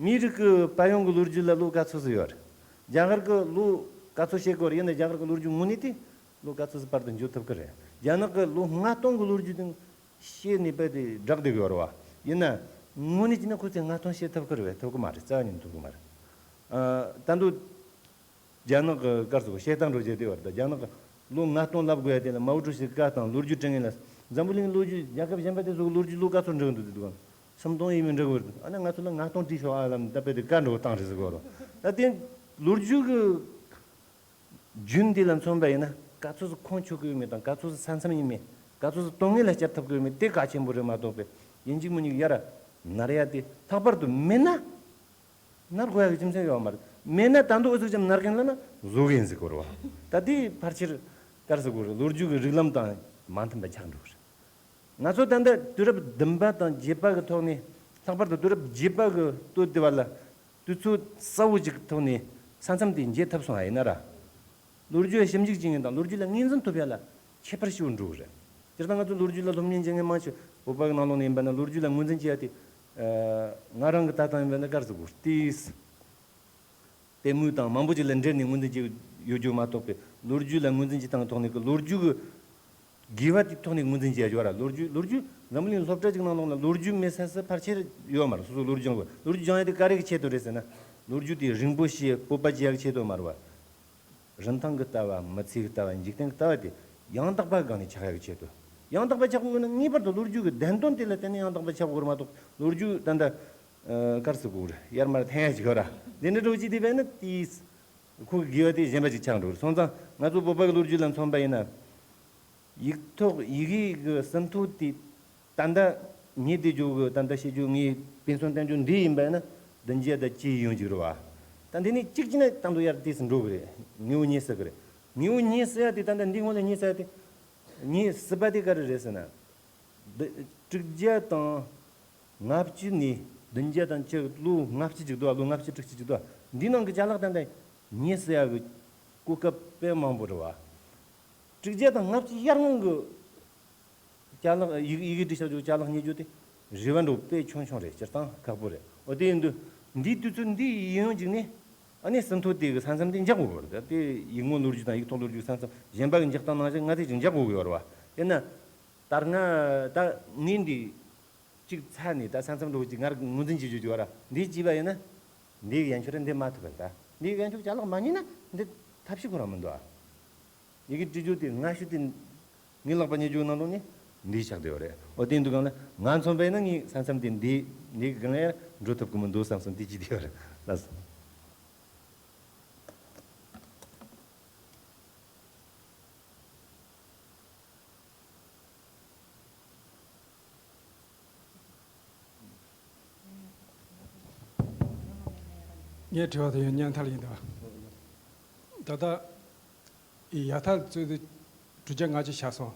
མིའི་རིགས་ཀྱི་དཔལ་ཡོན་གྱི་ལོ་རྒྱུས་ལ་ལོ་ག་ཚོད་ཙམ་ཡོད་རེད། རྒྱ་གར་གྱི་ལོ་ག་ཚོད་བཤད་དགོས་རེད། ཡིན་ན་རྒྱ་གར་གྱི་ལོ་རྒྱུས་དངོས་གནས་དེ་ལོ་ག་ཚོད་ཙམ་བར་དུ་འགྱོ་ཐུབ་ཀྱི་རེད། རྒྱ་ནག་གི་ལོ་ལྔ་སྟོང་གི་ལོ་རྒྱུས་དེ་བཤད་ནས་དཔེ་དེ་བསྒྲགས་བསྡད་ཀྱི་ཡོད་རེད་བ། ཡིན་ན་དངོས་གནས་བྱས་ན་ཁོ་ཚོས་ལྔ་སྟོང་བཤད་ཐུབ་ཀྱི་རེད་པས། ཐུབ་ཀྱི་མ་རེད། རྩ་བ་ཉིད་ནས་ཐུབ་ཀྱི་མ་རེད། ཨ། ད་དུང་རྒྱ་ནག་གི་སྐབས་སུ་བཤད་སྟངས་འགྲོ་བྱས་དེ་བར་དུ། རྒྱ་ནག་གི་ལོ་ལྔ་སྟོང་ལབ་དགོས་ཡ་དེ་ལ་མའོ་ཀྲུའུ་ཞི་བཀའ་དང་ལོ་རྒྱུས་དྲན་མཁན་ལ། འཛམ་བུ་གླིང་ལོ་རྒྱུས། རྒྱལ་ཁབ་གཞན་པ་དེ་ཚོ་གི་ལོ་རྒྱུས་ལོ་ག་ཚོད་འབྲི་གི་འདུག་དེ་འདུག་གམ། སུམ་སྟོང་ཡས་མས་འབྲི་གི་ཡོད་དེ། ཨ་ནི་ང་ཚོ་ལ་ལྔ་སྟོང་བྲིས་ཤོག་ཨ་ལབ་ནས་ད་དཔེ་དེ་བཀའ་འགྲོ་བཏང་རེད་ཟེར་གོ་རོ། ད་དེ་ལོ་རྒྱུས་གི་རྒྱུན་འདི་ལ་མཚོན་པ་ཡིན་ན། ག་ཚོད་ཙམ་ཁུངས་འཁྱོལ་གི་ཡོད་མེད་དང་། ག་ཚོད་ཙམ་ས་མཚམས་ཡིན་མིན། ག་ཚོད་ཙམ་དོན་དངོས་ལ་བསྐྱར་ཐུབ་ཀྱི་ཡོད་མེད་དེ་གལ་ཆེན་པོ་རེད་མ་གཏོགས་པའི། ཡིན་གཅིག་མིན་གཉིས་ཡར་ནར་ཡ་དེ་ལྷག་པར་དུ་མེད་ན། ནར་དགོས་ཡ་གི་རྒྱུ་མཚན་ཡོད་མ་རེད། མེད་ན་ད་དུང་ཨུ་ཚུགས་ཅམ་ནར་མཁན་ལ་ན་བཟོ་གི་ཡིན་ཟེར་གོ་རེད་བ། ད་དེ་ཕལ་ཆེར་ག་རེ་ཟེར་གོ་རེད། ལོ་རྒྱུས་ཀྱི་རིགས་ལམ་དང་མ་མཐུན་པ་ཆགས་འགྲོ་གི་རེད། ང་ཚོ་ད་ལྟ་དུས་རབས་བདུན་པ་དང་བརྒྱད་པ་གི་ཐོག་ནས། ལྷག་པར་དུ་དུས་རབས་བརྒྱད་པ་གི་སྟོད་དེ་བར་ལ་དུས་ཚོད་གསལ་བོ་ཅིག་གི་ཐོག་ནས་ས་མཚམས་དེ་འབྱེད་ཐུབ་སོང་བ་ཡིན་ན་ར། ལོ་རྒྱུས་ལ་ཞིབ་འཇུག་བྱེད་མཁན་དང་ལོ་རྒྱུས་ལ་ངོས་འཛིན་ཐུབ་ཡ་ལ་ཁྱད་པར་ཞེ་པོ་འགྲོ་གི་རེད། སྤྱིར་བཏང་ང་ཚོ་ལོ་རྒྱུས་ལ་སློབ་གཉེར་བྱེད་མཁན་མང་ཆེ་བོད་པ་གི་ནང་ལོགས་ནས་ཡིན་པ་ན། ལོ་རྒྱུས་ལ་ངོས་འཛིན་བྱེད་ཡ་དེ། ཨ། ང་རང་གི་ལྟ་སྟངས་ཡིན་པ་ན་ག་རེ་ཟེར་དགོས། ཏིས་དེ་མོ་དང་མང་པོ་ཅིག་ལ་འབྲེལ་ནས་ངོས་འཛིན་བྱེད་ཡོད་རྒྱུ་མ་གཏོགས་པའི། ལོ་རྒྱུས་ལ་ངོས་འཛིན་བྱེད་སྟངས་ཐོག་ནས་ཀྱི་ལོ་རྒྱུས་ཀྱི་དགོས་པ་དེ་ཐོག་ནས་ངོས་འཛིན་བྱེད་ཡ་ཡོད་ར། ལོ་རྒྱུས། ལོ་རྒྱུས། འཛམ་བུ་གླིང་སློབ་གྲྭ་ཅིག་ནང་ལོགས་ལ་ལོ་རྒྱུས་མེད་ས་ས་ཕལ་ཆེར་ཡོད་མ་རེད། སོ་སོ་ལོ་རྒྱུས་སྦྱང་དགོས། ལོ་རྒྱུས་སྦྱང་ཡ་དེ་ག་རེ་གི་ཆེད་དུ་རེད་ཟེར་ན། ལོ་རྒྱུས་དེ་རིང་པོ་ཞིག་སྤོབས་པ་སྐྱེ་ཡ་གི་ཆེད་དུ་མ་རེད་བ། རིན་ཐང་གི་ལྟ་བ། མི་ཚེ་གི་ལྟ་བ། འཇིག་རྟེན་གི་ལྟ་བ་དེ་ཡང་དག་པ་སྒང་ནས་ཆགས་ཡག་གི་ཆེད་དུ། ཡང་དག་པ་ཆགས་དགོས་ན་ངེས་པར་དུ་ལོ་རྒྱུས་ཀྱི་བདེན་དོན་དེ་ལ་བརྟེན་ནས་ཡང་དག་པ་ཆགས་དགོས་རེད་མ་གཏོགས། ལོ་རྒྱུས་ད་ལྟ། ཨ། ག་རེ་ཟེར་དགོས་རེད། ཡར་མར་འཐེན་ཡ་ཞིག་ཡོད་ར། དེ་འདྲ་འགྲོ་ཅིག་དེ་བས་ན་དེས་ཁོ་གི་དགོས་པ་དེ་གཞན་པ་ཅིག་ཆགས་འགྲོ་རེད། སོང་ཙང་ང་ཚོ་བོད་པ་གི་ལོ་རྒྱུས་ལ་མཚོན་པ་ཡིན་ན། ཡིག་ཐོག་ཡི་གེ་གི་ཟིན་ཐོ་དེ་ད་ལྟ་ངས་དེ་ཇོ་གི་ད་ལྟ་བཤད་རྒྱུ། ངས་དཔེ་མཚོན་བསྟན་རྒྱུ་འདི་ཡིན་པ་ཡིན་ན། བདུན་བརྒྱ་དང་བཅུ་ཡོང་གི་རེད་བ། ད་འདི་ནས་གཅིག་བྱས་ན་ད་དུང་ཡར་ཏོག་ཙམ་འགྲོ་གི་རེད། ངོ་བོ་ཉིད་སྲིད་གི་རེད། ངོ་བོ་ཉིད་སྲིད་ཡ་དེ། ད་ལྟ་འདི་སྔོན་ལ་ཉིད་སྲིད་ཡ་དེ། ཉིད་སྲིད་པ་དེ་ག་རེ་རེད་ཟེར་ན། འདི་དྲུག་བརྒྱ་དང་ལྔ་བཅུ་ནས་བདུན་བརྒྱ་དང་བཅུ། ལོ་ལྔ་བཅུ་ཅིག་འདུག་བ། ལོ་ལྔ་བཅུ་དྲུག་ཅུ་ཅིག་འདུག་བ། འདི་ནང་གི་ཅ་ལག་ད་ལྟ་ཉིད་སྲིད་ཡ་གི་གོ་སྐབས་དཔེ་མང་པོ་རེད་བ། དྲུག་བརྒྱ་དང་ལྔ་བཅུ་ཡར་སྔོན་གྱི་ཅ་ལག། ཡི་ཡི་གེ་བྲིས་བཞག་རྒྱུ་ཅ་ལག་རྙེད་རྒྱུ་དེ་རེ་བ་འདྲ་བོ་དཔེ་ཆུང་ཆུང་རེད། སྤྱིར་བཏང་ཁག་པོ་རེད། འོ་དེ་ཡིན་དུས་འདིའི་དུས་ཚོད་འདི་ཡིན་ཡོང་ཅིག་ནས། ཨ་ནི་ཟིན་ཐོ་དེ་གི་ས་མཚམས་དེ་འཇགས་དགོས་ཀྱི་རེད། ད་དེ་ཡིག་སྔོན་ལོ་རྒྱུས་དང་ཡིག་ཐོག་ལོ་རྒྱུས་ས་མཚམས་གཞན་པ་གི་འཇགས་སྟངས་ནང་བཞིན་ང་ཚོས་ཅིག་འཇགས་དགོས་ཀྱི་ཡོད་རེད་བ། དེ་ན་ད་སྔ་ད་ངས་འདི་གཅིག་ཚར་ནས། ད་ས་མཚམས་འདྲ་བོ་ཅིག་ང་རང་ངོས་འཛིན་བྱེད་རྒྱུ་ཅིག་ཡོད་ར། འདི་བྱས་པ་ཡིན་ན་འདི་གི་ཡན་ཆོད་ར་འདི་མ་ཐུབ་པ་རེད། ད་འདི་གི་ཡན་ཆོད་ཅ་ལག་མ་རྙེད་ན་འདི་ཐབས་ཤེས་ཁོ་རང་མི་འདུག་ཨ། ཡི་གེ་བྲིས་རྒྱུ་དེ་སྔ་ཤོས་དེ་ངའི་ལག་པ་རྙེད་རྒྱུ་ནང་ལོགས་ནས་འདི་ཆགས་བསྡད་ཡོད་རེད། འོ་དེ་འདུག་གམ་ལ། ང་མཚོན་པ་ཡིན་ན་ངའི་ས་མཚམས་དེ་འདི་འདི་གི་སྒང་ཡར་འགྲོ་ཐུབ་ཀྱི་མི་འདུག་བསམ་སོང་། དེ་ཅི་བསྡད་ཡོད་རེད། ལགས་སོ། ངའི་དྲི་བ་དེ་ཡང་སྙན་ཐལ་ཡིན་ད། ད་ལྟ་ཡ་ཐལ་ཚོད་དེ་དྲུག་བརྒྱ་ལྔ་བཅུ་ཆགས་སོང་།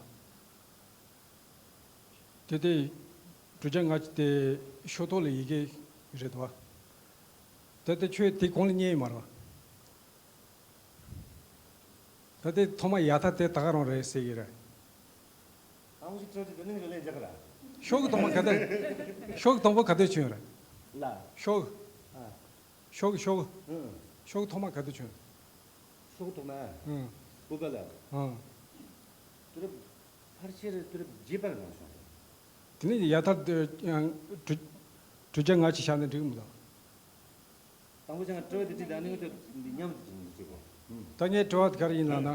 དེ་དེ་དྲུག་བརྒྱ་ལྔ་བཅུ་དེ་ཤོ་ཐོག་ལ་ཡི་གེ་རེད་དོ། དེ་དེ་ཁྱོད་དེ་གོང་ལ་རྙེད་ཡོད་མ་རེད་བ། ད་དེ་ཐོག་མ་ཡ་ཐལ་དེ་ད་ག་རང་རེད་ཟེར་གི་རེད། ཨང་ཞིག་ཁྲོད་དུ་དེ་ནས་རེ་ལས་རྒྱག་གི་ར། ཤོག་གུ་ཐོག་མ་ག་དུས། ཤོག་གུ་དང་པོ་ག་དུས་བྱུང་ཡོད་རེད། ལ། ཤོག་གུ། ཨ། ཤོག་གུ་ཤོག་གུ། ཨང་། ཤོག་གུ་ཐོག་མ་ག་དུས་བྱུང་ཡོད། ཤོག་གུ་ཐོག་མ། ཨང་། བོད་པ་ལ། ཨང་། དུས་རབས་ཕལ་ཆེར་དུས་རབས་བརྒྱད་པ་གི་ནང་བྱུང་རེད། དེ་ནས་ཡར་ཐར་དུ་ཡང་དྲུག་དྲུག་བརྒྱ་ལྔ་བཅུ་བཞག་ན་འགྲིག་མི་འདུག་དང་པོ་ཅང་དྲི་བ་དེ་དྲིས་དང་ནི་ད་མཉམ་དུ་ཅིག་ཅིག་གོ། ད་ངའི་དྲི་བ་དེ་ག་རེ་ཡིན་ལབ་ན།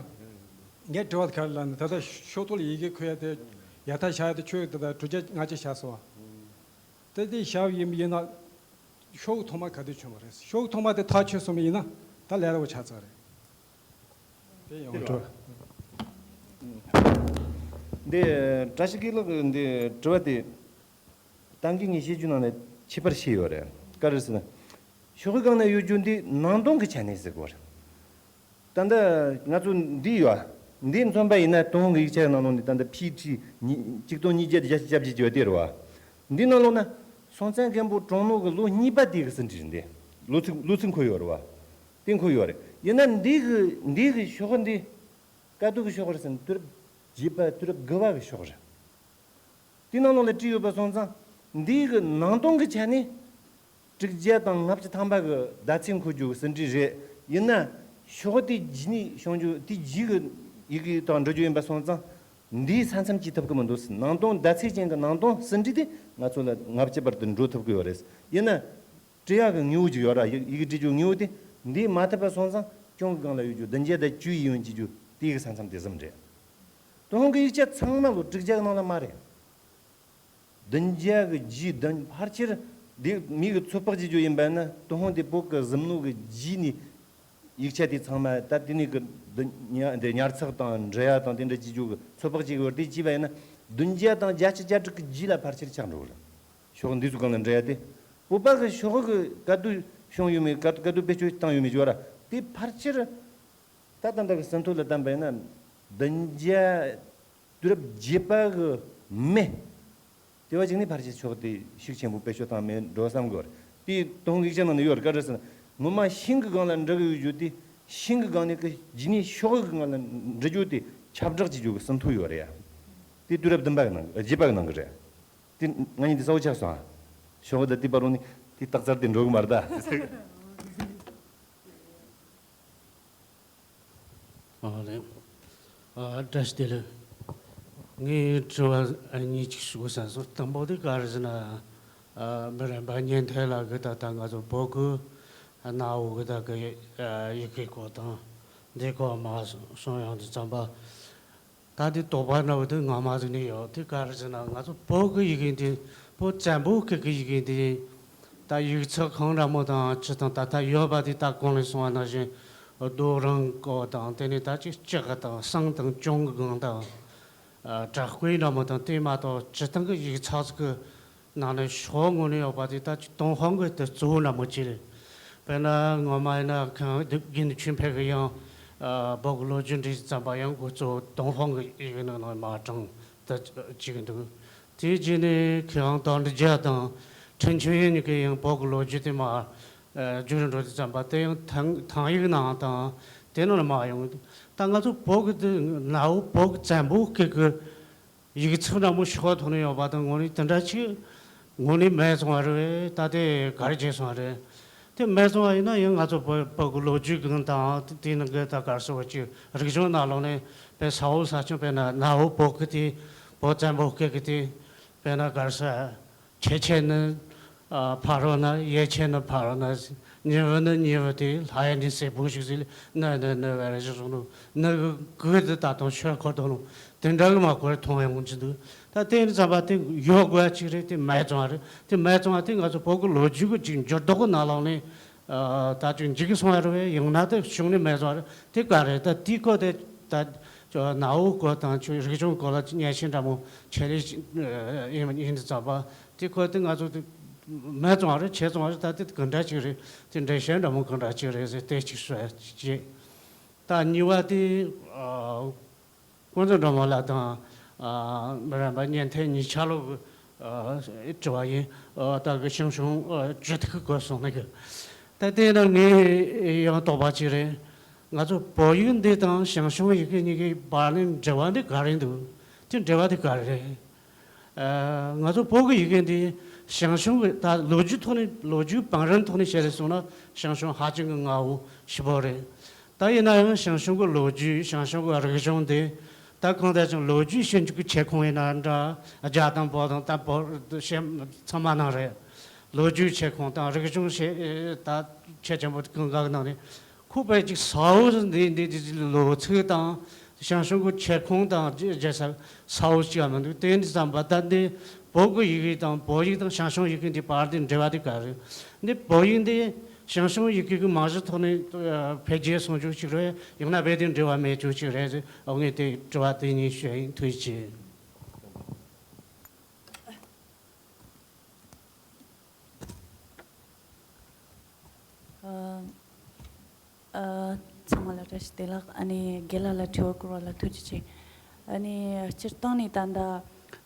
ངའི་དྲི་བ་དེ་ག་རེ་ལབ་ན། ད་ལྟ་ཤོག་ཐོག་ལ་ཡི་གེ་འཁོད་ཡ་དེ། ཡར་ཐར་བཞག་ཡ་དེ་ཁྱོད་ད་ལྟ་དྲུག་བརྒྱ་ལྔ་བཅུ་བཞག་སོང་བ། དེ་དེ་བཞག་ཡིན་ཡིན་ན། ཤོག་ཐོག་མ་ག་དུས་བྱུང་བ་རེད། ཤོག་ཐོག་མ་དེ་ཐག་ཆོད་སོང་བ་ཡིན་ན། ད་ལས་ར་བ་ཆགས་ཚར་རེད། དེ་ཡང་དྲི་བ། འདི་བཀྲ་ཤིས་དགེ་ལགས་ཀྱི་འདི་དྲི་བ་དེ། ད་གིན་ངས་བཤད་རྒྱུ་ནང་ནས་ཁྱད་པར་ཕྱེ་ཡོད་རེད། ག་རེ་ཟེར་ན། ཤོག་གི་སྒང་ན་ཡོད་རྒྱུ་འདི་ནང་དོན་གྱི་ཆ་ནས་ཟེར་དགོས་རེད། ད་ལྟ་ང་ཚོ་འདི་ཡོད། འདི་མཚོན་པ་ཡིན་ན་ཏུན་ཧོང་གི་ཡིག་ཆ་ནང་ལོགས་ནས་ད་ལྟ་ཕིའི་ཁྲི་ཉི་ཆིག་སྟོང་ཉིས་བརྒྱ་དང་བརྒྱད་ཅུ་གྱ་བརྒྱད་ཡོད་དེ་རེད་བ། འདི་ནང་ལོགས་ན་སྲོང་བཙན་སྒམ་པོ་དྲུང་ནོ་གི་ལོ་གཉིས་པ་དེ་གི་ཟིན་བྲིས་འདི། ལོ་ཚིགས་ལོ་ཚིགས་འཁོད་ཡོད་རེད་བ། དེ་འཁོད་ཡོད་རེད། ཡིན་ན་འདི་གི་འདི་གི་ཤོག་འདི་དཀའ་སྡུག་གི་ཤོག་རེད་ཟེར་ན། དུས་རབས་བརྒྱད་པ་དུས་རབས་དགུ་པ་གི་ཤོག་རེད། དེའི་ནང་ལོགས་ལ་བྲིས་ཡོད་པ་སོང་ཙང་། འདི་གི་ནང་དོན་གྱི་ཆ་ནས་དྲུག་བརྒྱ་དང་ལྔ་བཅུ་ཐམ་པ་གི་ཟླ་ཚེས་འཁོད་རྒྱུ་གི་ཟིན་བྲིས་རེད། ཡིན་ན་ཤོག་དེ་རྗེས་ནས་བྱུང་རྒྱུ་དེ་རྗེས་གི་ཡི་གེ་དང་འབྲི་རྒྱུ་ཡིན་པ་སོང་ཙང་། འདིའི་ས་མཚམས་བཅད་ཐུབ་ཀྱི་མི་འདུག་ནང་དོན་ཟླ་ཚེས་ཅན་གྱི་ནང་དོན་ཟིན་བྲིས་དེ་ང་ཚོ་ལ་ལྔ་བཅུ་བར་དུ་འགྲོ་ཐུབ་ཀྱི་ཡོད་རེད། ཡིན་ན། འབྲི་ཡག་གི་དངོས་པོ་ཅིག་ཡོད་ར། ཡི་ཡི་གེ་འབྲི་རྒྱུ་དངོས་པོ་དེ་འདི་མ་ཐུབ་པ་སོང་ཙང་གྱང་གི་སྒང་ལ་ཡོད་རྒྱུ་བདུན་བརྒྱ་དང་བཅུ་ཡིན་ཡོད་ཀྱི་རྒྱུ་དེ་གི་ས་མཚམས་དེ་ཟིན་རེད། ཏུན་ཧོང་གི་ཡིག་ཆ་ཚང་མ་ལོ་དྲུག་བརྒྱ་གི་ནང་ལ་མ་རེད། བདུན་བརྒྱ་གི་རྗེས་བདུན་ཕལ་ཆེར་འདི་མི་གི་ཚོད་དཔག་བྱེད་རྒྱུ་ཡིན་པ་ན། ཏུན་ཧོང་དེ་བོད་གི་གཟིམ་ནོ་གི་རྗེས་ནས་ཡིག་ཆ་དེ་ཚང་མ་ད་དེ་ནས་གི་འདི་ཉ་འདི་ཉར་ཚགས་དང་འབྲི་ཡག་དང་དེ་འདྲ་བྱེད་རྒྱུ་གི་ཚོད་དཔག་བྱེད་གི་ཡོད་རེད། དེ་བྱས་པ་ཡིན་ན་བདུན་བརྒྱ་དང་བརྒྱད་ཅུ་གྱ་དྲུག་གི་རྗེས་ལ་ཕལ་ཆེར་ཆགས་འགྲོ་གི་རེད། ཤོག་འདི་ཚོ་སྒང་ལ་འབྲི་ཡག་དེ། བོད་པ་གི་ཤོག་གི་དཀའ་སྡུག་བྱུང་ཡོད་མེད། དཀའ་དཀའ་སྡུག་བེད་སྤྱོད་བཏང་ཡོད་མེད་ཅོ་ར། དེ་ཕལ་ཆེར་ད་ད་ལྟ་གི་ཟིན་ཐོ་ལ་བལྟམས་པ་ཡིན་ན། བདུན་བརྒྱ་དུས་རབས་བརྒྱད་པ་གི་མེ། དེ་བ་ཅིག་ནི་ཕལ་ཆེར་ཤོག་དེ་ཤུགས་ཆེན་པོ་བེད་སྤྱོད་བཏང་མེད་འགྲོ་བསམ་གི་ཡོད་རེད། དེ་ཏུན་ཧོང་ཡིག་ཆ་ནང་ནས་ཡོད་རེད། ག་རེ་ཟེར་ན། ངོ་མ་ཤིང་གི་སྒང་ལ་འབྲི་གི་ཡོད་རྒྱུ་དེ། ཤིང་གི་སྒང་ནས་གི་རྗེས་ནས་ཤོག་གི་སྒང་ལ་འབྲི་རྒྱུ་དེ་ཁྱབ་བསྒྲགས་བྱེད་རྒྱུ་གི་ཟིན་ཐོ་ཡོད་རེད་ཡ། དེ་དུས་རབས་བདུན་པ་གི་ནང་བརྒྱད་པ་གི་ནང་གི་རེད། དེ་ང་གཉིས་དེ་གསལ་པོ་ཆགས་སོང་ཨ། ཞོགས་པ་དང་དེ་བར་རུ་ནི་དེ་སྟག་ཚར་དེ་འགྲོ་གི་མ་རེད་ད། ཨ་ལེ། ཨ་བཀྲ་ཤིས་བདེ་ལེགས། ངས་དྲི་བ་གཉིས་ཅིག་ཞུ་བསམ་སོང་། དང་པོ་དེ་ག་རེ་ཟེར་ན། ཨ་མི་རབས་པ་ཉན་ཐོས་ལགས་ཀྱིས་ད་ལྟ་ང་ཚོ་བོད་ཀྱི་གནའ་བོ་གི་ད་གི་ཡི་གེ་སྐོར་དང་འདི་སྐོར་མར་གསུང་ཡོང་དུས་ཙམ་པ། ད་དེ་དོགས་པ་འདྲ་བོ་དེ་ངོ་མ་ཟིག་ནས་ཡོད། དེ་ག་རེ་ཟེར་ན། ང་ཚོ་བོད་ཀྱི་ཡི་གེ་འདི། བོད་བཙན་པོ་སྐད་ཀྱི་ཡི་གེ་འདི། ད་ཡིག་ཚགས་ཁང་འདྲ་མོ་དང་ཅི་དང་ད་ལྟ་ཡོད་པ་དེ། ད་གོང་ནས་གསུངས་པ་ནང་བཞིན་རྡོ་རིང་སྐོར་དང་། དེ་ནས་ད་ཅིག་ལྕགས་དང་ཟངས་དང་གྱང་གི་སྒང་དང་། ཨ་དྲ་སྐོས་འདྲ་མོ་དང་དེ་མ་གཏོགས་སྤྱིར་བཏང་གི་ཡིག་ཚགས་ཀྱི་ནང་ནས་ཤོག་ངོས་ནས་ཡོད་པ་དེ་ད་ཅིག་ཏུན་ཧོང་གི་དེ་གཙོ་བོ་འདྲ་མོ་ཅིག་རེད། དཔེར་ན་ངོ་མ་ཡིན་ན་ཁང་དགེ་འདུན་ཆོས་འཕེལ་གྱིས་ཡང་ཨ་བོད་ཀྱི་ལོ་རྒྱུས་འབྲི་ཙམ་པ་ཡང་འགོ་གཙོ་བོ་ཏུན་ཧོང་གི་ཡི་གེ་ནང་ནས་མར་དྲངས་ད་བྱེད་ཀྱི་འདུག་དེའི་རྗེས་ནས་ཁོང་དོན་གྲུབ་རྒྱལ་དང་ཁྲིན་ཆོན་ཡན་གཉིས་ཀས་ཡང་བོད་ཀྱི་ལོ་རྒྱུས་དེ་མར་ཨ་བསྒྱུར་འགྲོ་དུས་ཙམ་པ་དེ་ཡང་ཐང་ཐང་ཡིག་ནང་དང་དེ་ནང་ལ་མར་ཡོང་གི་འདུག་ད་ང་ཚོ་བོད་ཀྱི་དེ་གནའ་བོ་བོད་ཀྱི་བཙན་པོ་སྐད་ཀྱི་ཡིག་ཚགས་འདྲ་མོ་ཤོག་ཐོག་ནས་ཡོད་པ་དང་། དངོས་གནས་དེ་འདྲ་ཅིག་དངོས་གནས་མེད་སོང་བ་རེད་པས། ད་དེ་ག་རེ་བྱས་སོང་བ་རེད། དེ་མེད་སོང་བ་ཡིན་ན་ཡང་ང་ཚོ་བོད་བོད་ཀྱི་ལོ་རྒྱུས་སྒང་དང་དེ་ནང་གི་ད་ག་རེ་ཟེར་བ་ཅིག་རིག་གཞུང་ནང་ལོགས་ནས་དཔེ་ས་འོག་ས་ཆུང་། དཔེར་ན་གནའ་བོ་བོད་ཀྱི་དེ་བོད་བཙན་པོ་སྐད་ཀྱི་དེ་དཔེར་ན་ག་རེ་ཟེར། ཆེ་ཆེ་ནི་ཨ་ཕ་རོལ་ན། ཡེ་ཆེ་ནི་ཕ་རོལ་ན། ཉི་འོད་ནི་ཉི་འོད་དེ། ལྷ་ཡི་ནི་སྲས་པོ་ཞིག་ཟེར། ནི་ནི་ནི་བེ་རི་ཞིག་སོང་ནོ། ནི་གི་དེ་ད་དུང་ཆོས་འཁོར་དུ་ནོ། དེ་འདྲ་གི་མ་གོ་རེ་མཐོང་ཡོང་གི་འདུག་ད་དེ་ནི་ཙམ་པ་དེ་ཡོད་དགོས་ཅིག་རེད། དེ་མེད་ཙང་རེད། དེ་མེད་ཙང་དེ་ང་ཚོ་བོད་ཀྱི་ལོ་རྒྱུས་ཀྱི་ཅིག་འགྱུར་ལྡོག་གི་ནང་ལོགས་ནས་ཨ་ད་ཅིག་འཇིག་གི་སོང་བ་རེད་པས། ཡང་ན་དེ་བྱུང་ནི་མེད་ཙང་རེད། དེ་ག་རེད། ད་དེའི་སྐོར་དེ་ད་ཅོ་གནའ་བོའི་སྐོར་དང་ཅིག་རིག་གཞུང་སྐོར་ལ་ཅིག་མཉེས་ཆེན་འདྲ་མོ་ཆེད་ལས་ཅིག་ཡིན་ཡིན་དུས་ཙམ་པ། དེ་ཁོ་དེ་ང་ཚོ་དེ་མེད་ཙང་རེད། ཆད་ཙང་རེད། ད་དེ་ག་འདྲ་ཅིག་རེད། དེ་འགྲེལ་བཤད་འདྲ་མོ་ག་འདྲ་ཅིག་རེད་ཟེར་དེ་ཅིག་ཞུ་ཡ་ཅིག་ད་གཉིས་པ་དེ་ཨ་ཀུན་བཟང་སྒྲོལ་མ་ལགས་དང་ཨ་མི་རབས་པ་ཉན་ཐོས་གཉིས་ཆ་ལོག་གི་ཨ་དྲི་བ་ཡིན། ཨ་ད་གི་ཞང་ཞུང་ཨ་ཅི་ཐུག་གི་སྐོར་སོང་ནི་གི། ད་དེ་ན་ངས་ཡང་དོགས་པ་ཅིག་རེད། ང་ཚོ་བོད་ཡིག་འདི་དང་ཞང་ཞུང་ཡི་གེ་གཉིས་ཀའི་བར་ནས་འབྲེལ་བ་འདི་ག་རེ་འདུག་དེ་འབྲེལ་བ་དེ་ག་རེ་རེད། ཨ། ང་ཚོ་བོད་ཀྱི་ཡི་གེ་འདི་ཞང་ཞུང་གི་ད་ལོ་རྒྱུས་ཐོག་ནས་ལོ་རྒྱུས་བང་རིམ་ཐོག་ནས་བཤད་ལས་སོང་ན་ཞང་ཞུང་ཧ་ཅང་གི་སྔ་བོ་ཞིག་པོ་རེད། ད་ཡིན་ན་ཡང་ཞང་ཞུང་གི་ལོ་རྒྱུས། ཞང་ཞུང་གི་རིག་གཞུང་འདི་ད་གང་ལྟར་ཀྱང་ལོ་རྒྱུས་ཞིབ་འཇུག་གི་ཆེད་ཁོངས་ཡིན་ན་འདྲ། རྒྱ་དང་བོད་དང་ད་བོད་ཞེས་ཚང་མ་ནང་རེད། ལོ་རྒྱུས་ཆེད་ཁོངས་དང་རིག་གཞུང་ཞེས་ད་ཆེད་ཆེན་པོ་གང་ག་གི་ནང་ནས། ཁོ་པའི་ཅིག་ས་འོག་འདི་འདི་འདི་ལོ་ཚིགས་དང་ཞང་ཞུང་གི་ཆེད་ཁོངས་དང་རྒྱལ་ས་ས་འོག་ཅིག་ཡང་མི་འདུག་དེ་འདི་བསམ་པ་ད་འདི་བོད་ཀྱི་ཡི་གེ་དང་བོད་ཡིག་དང་ཞང་ཞུང་ཡི་གེ་འདི་བར་དེ་འབྲེལ་བ་དེ་ག་རེད། འདི་བོད་ཡིག་འདི་ཞང་ཞུང་ཡི་གེ་གི་རྨང་གཞི་ཐོག་ནས་འཕེལ་རྒྱས་སོང་ཆོག་ཅིག་རེད། ཡང་ན་རྦད་དེ་འབྲེལ་བ་མེད་ཆོག་ཅིག་རེད། ཨོ་ངས་དེ་དྲི་བ་དེ་གཉིས་ཞུ་ཡིན། ཐུགས་རྗེ་ཆེ། ཨ། ཨ། ཚང་མ་ལ་བཀྲ་ཤིས་བདེ་ལེགས། ཨ་ནི་རྒན་ལགས་ལ་དྲི་བ་བསྐུར་བ་ལ་ཐུགས་རྗེ་ཆེ། ཨ་ནི་སྤྱིར་བཏང་ནས་ད་ལྟ་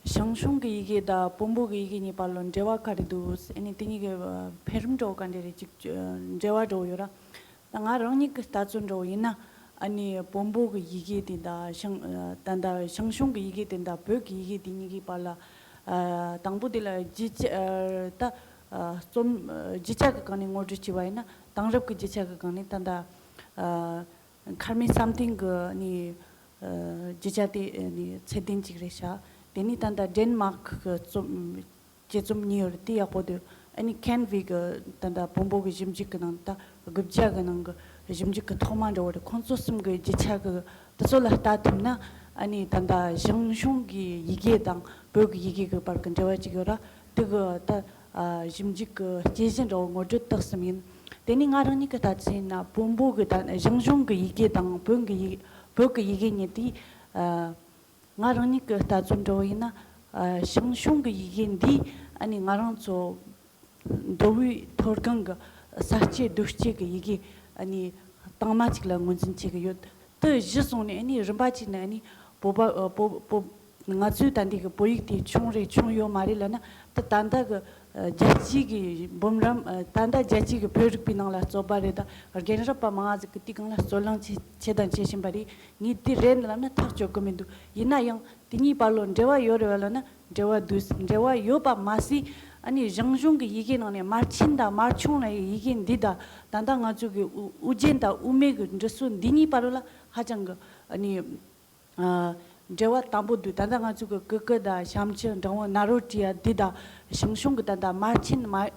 ཞང་ཞུང་གི་ཡི་གེ་དང་བོན་པོ་གི་ཡི་གེ་གཉིས་བར་ལ་འབྲེལ་བ་ག་རེ་འདུག་ཨ་ནི་དེ་གཉིས་ཀྱི་འཕེལ་རིམ་འདྲ་བོ་ག་འདྲ་རེད། ཅིག་འབྲེལ་བ་འདྲ་བོ་ཡོད་ར། ད་ང་རང་ཉིད་ཀྱི་ལྟ་ཚུལ་འདྲ་བོ་ཡིན་ན། ཨ་ནི་བོན་པོ་གི་ཡི་གེ་དེ་དང་ཞང་ད་ལྟ་ཞང་ཞུང་གི་ཡི་གེ་དེ་དང་བོད་ཀྱི་ཡི་གེ་དེ་གཉིས་ཀྱི་བར་ལ། ཨ། དང་པོ་དེ་ལ་རྒྱུ་ཆ་ཨ། ད་ཨ། རྩོམ་རྒྱུ་ཆ་གི་སྒང་ནས་ངོ་སྤྲོད་བྱས་པ་ཡིན་ན། དེང་རབས་ཀྱི་རྒྱུ་ཆ་གི་སྒང་ནས་ད་ལྟ་ཨ། མཁར་རྨེའུ་བསམ་གཏན་གྱི་ནི་ཨ། རྒྱུ་ཆ་དེ་ནི་ཚད་ལྡན་ཅིག་རེད་ཤག་དེ་ནི་ད་ལྟ་ཌེན་མཱག་གི་རྩོམ་དཔྱད་རྩོམ་གཉིས་ཡོད་རེད། དེ་ཡག་པོ་འདུག་ཨ་ནི་ཁེན་ཝི་གི་ད་ལྟ་བོན་པོ་གི་ཞིབ་འཇུག་གི་ནང་ད་དགུ་བརྒྱ་གི་ནང་གི་ཞིབ་འཇུག་གི་ཐོག་མ་འདྲ་བོ་རེད། ཁོང་ཚོ་གསུམ་གི་རྒྱུ་ཆ་གི་དེ་ཚོ་ལ་ལྟ་ཐུབ་ན། ཨ་ནི་ད་ལྟ་ཞང་ཞུང་གི་ཡི་གེ་དང་བོད་ཀྱི་ཡི་གེ་གི་བར་གྱི་འབྲེལ་བ་ཅིག་ཡོད་ར། དེ་གི་ད་ཨ། ཞིབ་འཇུག་གི་དཔྱད་གཞི་འདྲ་བོ་ངོ་སྤྲོད་ཏོག་ཙམ་ཡིན། དེ་ནི་ང་རང་ཉིད་ཀྱི་ལྟ་ཚུལ་ཡིན་ན་བོན་པོ་གི་ད་ཞང་ཞུང་གི་ཡི་གེ་དང་བོན་གྱི་ཡི་བོད་ཀྱི་ཡི་གེ་གཉིས་དེ་ཨ། ང་རང་ཉིད་ཀྱི་ལྟ་ཚུལ་འདྲ་བོ་ཡིན་ན། ཨ། ཞང་ཞུང་གི་ཡི་གེ་འདི་ཨ་ནི་ང་རང་ཚོ་མདོ་དབུས་མཐོ་སྒང་གི་ས་སྐྱེས་རྡོ་སྐྱེས་ཀྱི་ཡི་གེ་ཨ་ནི་དྭངས་མ་ཅིག་ལ་ངོས་འཛིན་བྱེད་ཀྱི་ཡོད། དེ་གཞི་བཟུང་ནས་ཨ་ནི་རིམ་པ་གཅིག་ནས་ཨ་ནི་བོད་པ་ཨ། བོད་བོད་ང་ཚོའི་ད་ལྟའི་གི་བོད་ཡིག་དེ་ཆུང་རེད་ཆུང་ཡོད་མ་རེད་ལབ་ན། ད་ད་ལྟ་གི་ཨ། རྒྱལ་སྤྱིའི་གི་འབུམ་རམས་ཨ། ད་ལྟ་རྒྱལ་སྤྱིའི་གི་བོད་རིག་པའི་ནང་ལ་རྩོད་པ་རེད། ད་རྒན་རབས་པ་མང་ང་ཟིག་གི་དེའི་སྒང་ལ་རྩོད་གླེང་བྱེད་བྱེད་དང་བྱེད་བཞིན་པ་རེད། ངས་དེ་རེད་ལབ་ན་ཐག་གཅོད་གི་མི་འདུག་ཡིན་ན་ཡང་དེ་གཉིས་བར་ལ་འབྲེལ་བ་ཡོད་རེད་བ་ལབ་ན་འབྲེལ་བ་འདུག་འབྲེལ་བ་ཡོད་པ་མ་ཟད། ཨ་ནི་ཞང་ཞུང་གི་ཡི་གེ་ནང་ནས་དམར་ཆེན་དང་དམར་ཆུང་ལབ་ཡི་ཡི་གེ་འདི་དང་ད་ལྟ་ང་ཚོ་གི་ཨུ་ཨུ་རྒྱན་དང་དབུ་མེད་གི་འབྲི་སྲོལ་འདི་གཉིས་བར་ལ་ཧ་ཅང་གི་ཨ་ནི་ཨ། འབྲེལ་བ་དམ་པོ་འདུག་ད་ལྟ་ང་ཚོ་གི་ཀུ་ཀུ་དང་ཞབས་མཆུ་འབྲིང་བོ་ན་རོ་ཏྲི་ཡ་འདི་དང་ཞང་ཞུང་གི་ད་ལྟ་དམར་ཆེན་དམར་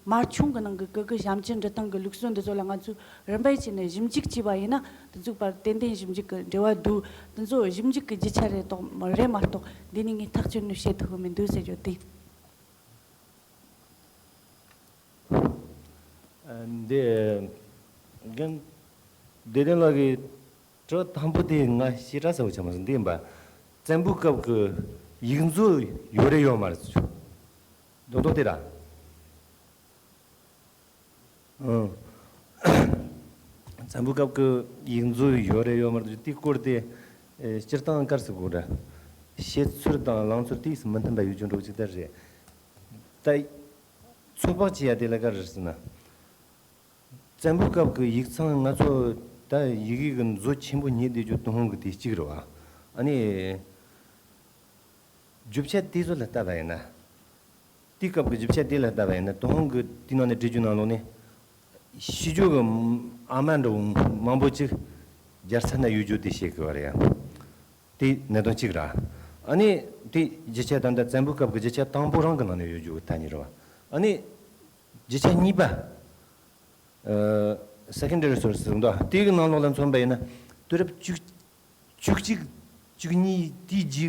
དམར་ཆུང་གི་ནང་གི་ཀུ་ཀུ་ཞབས་མཆུ་འབྲི་སྟངས་ཀྱི་ལུགས་སྲོལ་འདི་ཚོ་ལ་ང་ཚོས་རིམ་པས་བྱས་ནས་ཞིབ་འཇུག་བྱས་པ་ཡིན་ན། དེ་ཚོའི་བར་ཏན་ཏན་ཞིབ་འཇུག་གི་འབྲེལ་བ་འདུག་དེ་ཚོ་ཞིབ་འཇུག་གི་རྒྱུ་ཆ་རེད་དོ་རེད་མ་གཏོགས་འདི་ནས་ངས་ཐག་གཅོད་ནས་བཤད་ཐུབ་ཀྱི་མི་འདུག་ཟེར་རྒྱུ་དེ། ཨ། འདི་རྒན་བདེ་ལྡན་ལགས་ཀྱི་དྲི་བ་དང་པོ་དེ་ང་ཞེ་དྲག་གསལ་པོ་ཆགས་མ་སོང་། འདི་ཡིན་པ། བཙན་པོའི་སྐབས་ཀྱི་ཡིག་མཛོད་ཡོད་རེད་ཡོད་མ་རེད་ཟེར་རྒྱུ་རྡོག་རྡོག་དེ་ར། ཨང་། བཙན་པོའི་སྐབས་ཀྱི་ཡིག་མཛོད་ཡོད་རེད་ཡོད་མ་རེད་ཟེར་རྒྱུ་དེའི་སྐོར་དེ། ཨེ། སྤྱིར་བཏང་ག་རེ་ཟེར་དགོས་རེད། བཤད་ཚུལ་དང་ལངས་ཚུལ་དེ་མི་མཐུན་པ་ཡོད་རྒྱུ་འདྲ་བོ་ཅིག་ད་རེད། ད་ཚོད་དཔག་བྱེད་ཡ་དེ་ལ་ག་རེ་ཟེར་ན། བཙན་པོའི་སྐབས་ཀྱི་ཡིག་ཚང་ང་ཚོ་ད་ཡི་གེ་གི་མཛོད་ཆེན་པོ་རྙེད་བསྡད་རྒྱུ་ཏུན་ཧོང་གི་དེ་གཅིག་རེད་བ། ཨ་ནི། རྒྱུ་ཆ་དེ་ཚོ་ལ་ལྟ་བ་ཡིན་ན། དེའི་སྐབས་ཀྱི་རྒྱུ་ཆ་དེ་ལ་ལྟ་བ་ཡིན་ན་ཏུན་ཧོང་གི་དེའི་ནང་ནས་བྲིས་རྒྱུ་ནང་ལོགས་ནས་ཤི་རྒྱུ་གི་ཨ་མ་འདྲ་བོ་མང་པོ་ཅིག་རྒྱལ་ས་ན་ཡོད་རྒྱུ་དེ་བཤད་གི་བ་རེད་ཡ། དེ་གནད་དོན་གཅིག་ར། ཨ་ནི་དེ་རྒྱུ་ཆ་ད་ལྟ་བཙན་པོའི་སྐབས་ཀྱི་རྒྱུ་ཆ་དང་པོ་རང་གི་ནང་ནས་ཡོད་རྒྱུ་གི་ཐ་སྙད་རེད་བ། ཨ་ནི་རྒྱུ་ཆ་གཉིས་པ། ཨ། secondary sources ཟེར་འདུག་དེ་གི་ནང་ལོགས་ལ་མཚོན་པ་ཡིན་ན་དུས་རབས་བཅུ་བཅུ་གཅིག་བཅུ་གཉིས་དེའི་རྗེས་ཀྱི་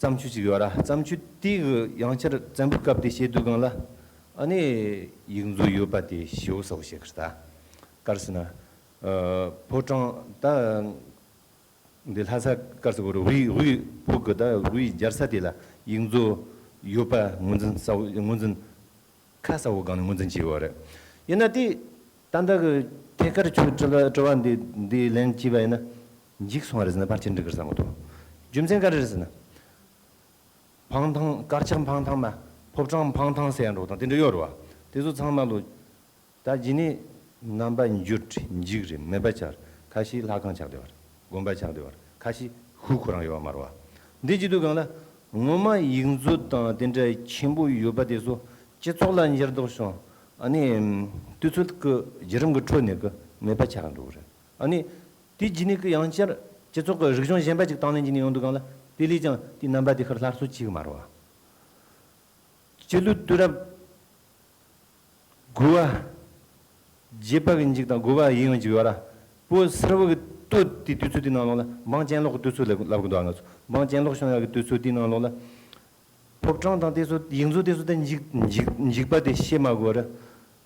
བརྩམས་ཆོས་ཅིག་ཡོད་ར། བརྩམས་ཆོས་དེ་གི་ཡང་བསྐྱར་བཙན་པོའི་སྐབས་དེ་བཤད་དུས་སྒང་ལ་ཨ་ནི་ཡིག་མཛོད་ཡོད་པ་དེ་ཞེ་པོ་གསལ་པོ་བཤད་གི་རེད་ད། ག་རེ་ཟེར་ན། ཨ། ཕོ་བྲང་ད། འདི་ལྷ་ས་ག་རེ་ཟེར་དགོས་རེད། དབུས་དབུས་བོད་ཀྱི་ད་དབུས་རྒྱལ་ས་དེ་ལ་ཡིག་མཛོད་ཡོད་པ་ངོས་འཛིན་གསལ་པོ་ངོས་འཛིན་ཁ་གསལ་པོ་སྒང་ནས་ངོས་འཛིན་བྱས་ཡོད་རེད། ཡིན་ན་དེ་ད་ལྟ་གི་ཐད་ཀར་ཁྱོད་དྲི་བ་དྲི་བ་འདི་འདི་ལན་བྱས་པ་ཡིན་ན་འཇིག་སོང་བ་རེད་ཟེར་ན་ཕལ་ཆེར་འགྲིག་གི་རེད་བསམ་གི་འདུག་རྒྱུ་མཚན་ག་རེ་རེད་ཟེར་ན། འཕང་ཐང་དཀར་ཆག་འཕང་ཐང་མ་ཕོ་བྲང་འཕང་ཐང་ཟེར་ཡ་འགྲོ་དང་དེ་འདྲ་ཡོད་རེད་བ། དེ་ཚོ་ཚང་མ་ལོ། ད་རྗེས་ནས་རྣམ་པ་འགྱུར་འཇིག་རེད། མེད་པ་ཆགས། ཁ་ཤས་ལྷ་ཁང་ཆགས་བསྡད་པ་རེད། དགོན་པ་ཆགས་བསྡད་པ་རེད། ཁ་ཤས་ཤུལ་ཁོ་རང་ཡོད་པ་མ་རེད་བ། འདི་བྱེད་དུས་སྒང་ལ་ ངོ་མ་ཡིག་མཛོད་དང་དེ་འདྲ་ཆེན་པོ་ཡོད་པ་དེ་ཚོ་སྤྱི་ཚོགས་ལ་འགྱུར་ལྡོག་བྱུང་། ཨ་ནི་དུས་ཚོད་ཀྱི་བརྒྱུད་རིམ་གྱི་ཁྲོད་ནས་ཀྱི་མེད་པ་ཆགས་འགྲོ་གི་རེད། ཨ་ནི་དེ་རྗེས་ནས་ཀྱི་ཡང་བསྐྱར་སྤྱི་ཚོགས་ཀྱི་རིག་གཞུང་གཞན་པ་ཅིག་དང་ལེན་བྱས་ནས་ཡོང་དུས་སྒང་ལ་དེ་ལས་ཀྱང་དེའི་རྣམ་པ་དེ་ཁར་སླར་གསོ་བྱེད་གི་མ་རེད་བ། སྤྱི་ལོའི་དུས་རབས་དགུ་བ། བརྒྱད་པ་གི་མཇུག་དང་དགུ་བ་ཡིན་ཡང་ཅིག་ཡོད་ར། བོད་སིལ་བུ་གི་སྟོད་དེ་དུས་ཚོད་དེའི་ནང་ལོགས་ལ་འབངས་གྱེན་ལོག་གི་དུས་ཚོད་ལབ་ལབ་གི་འདུག་ང་ཚོ་འབངས་གྱེན་ལོག་བྱུང་ཡག་གི་དུས་ཚོད་དེའི་ནང་ལོགས་ལ། ཕོ་བྲང་དང་དེ་ཚོ་ཡིག་མཛོད་དེ་ཚོ་དེ་འཇིག་འཇིག་འཇིག་པ་དེ་བཤད་མ་དགོས་ར།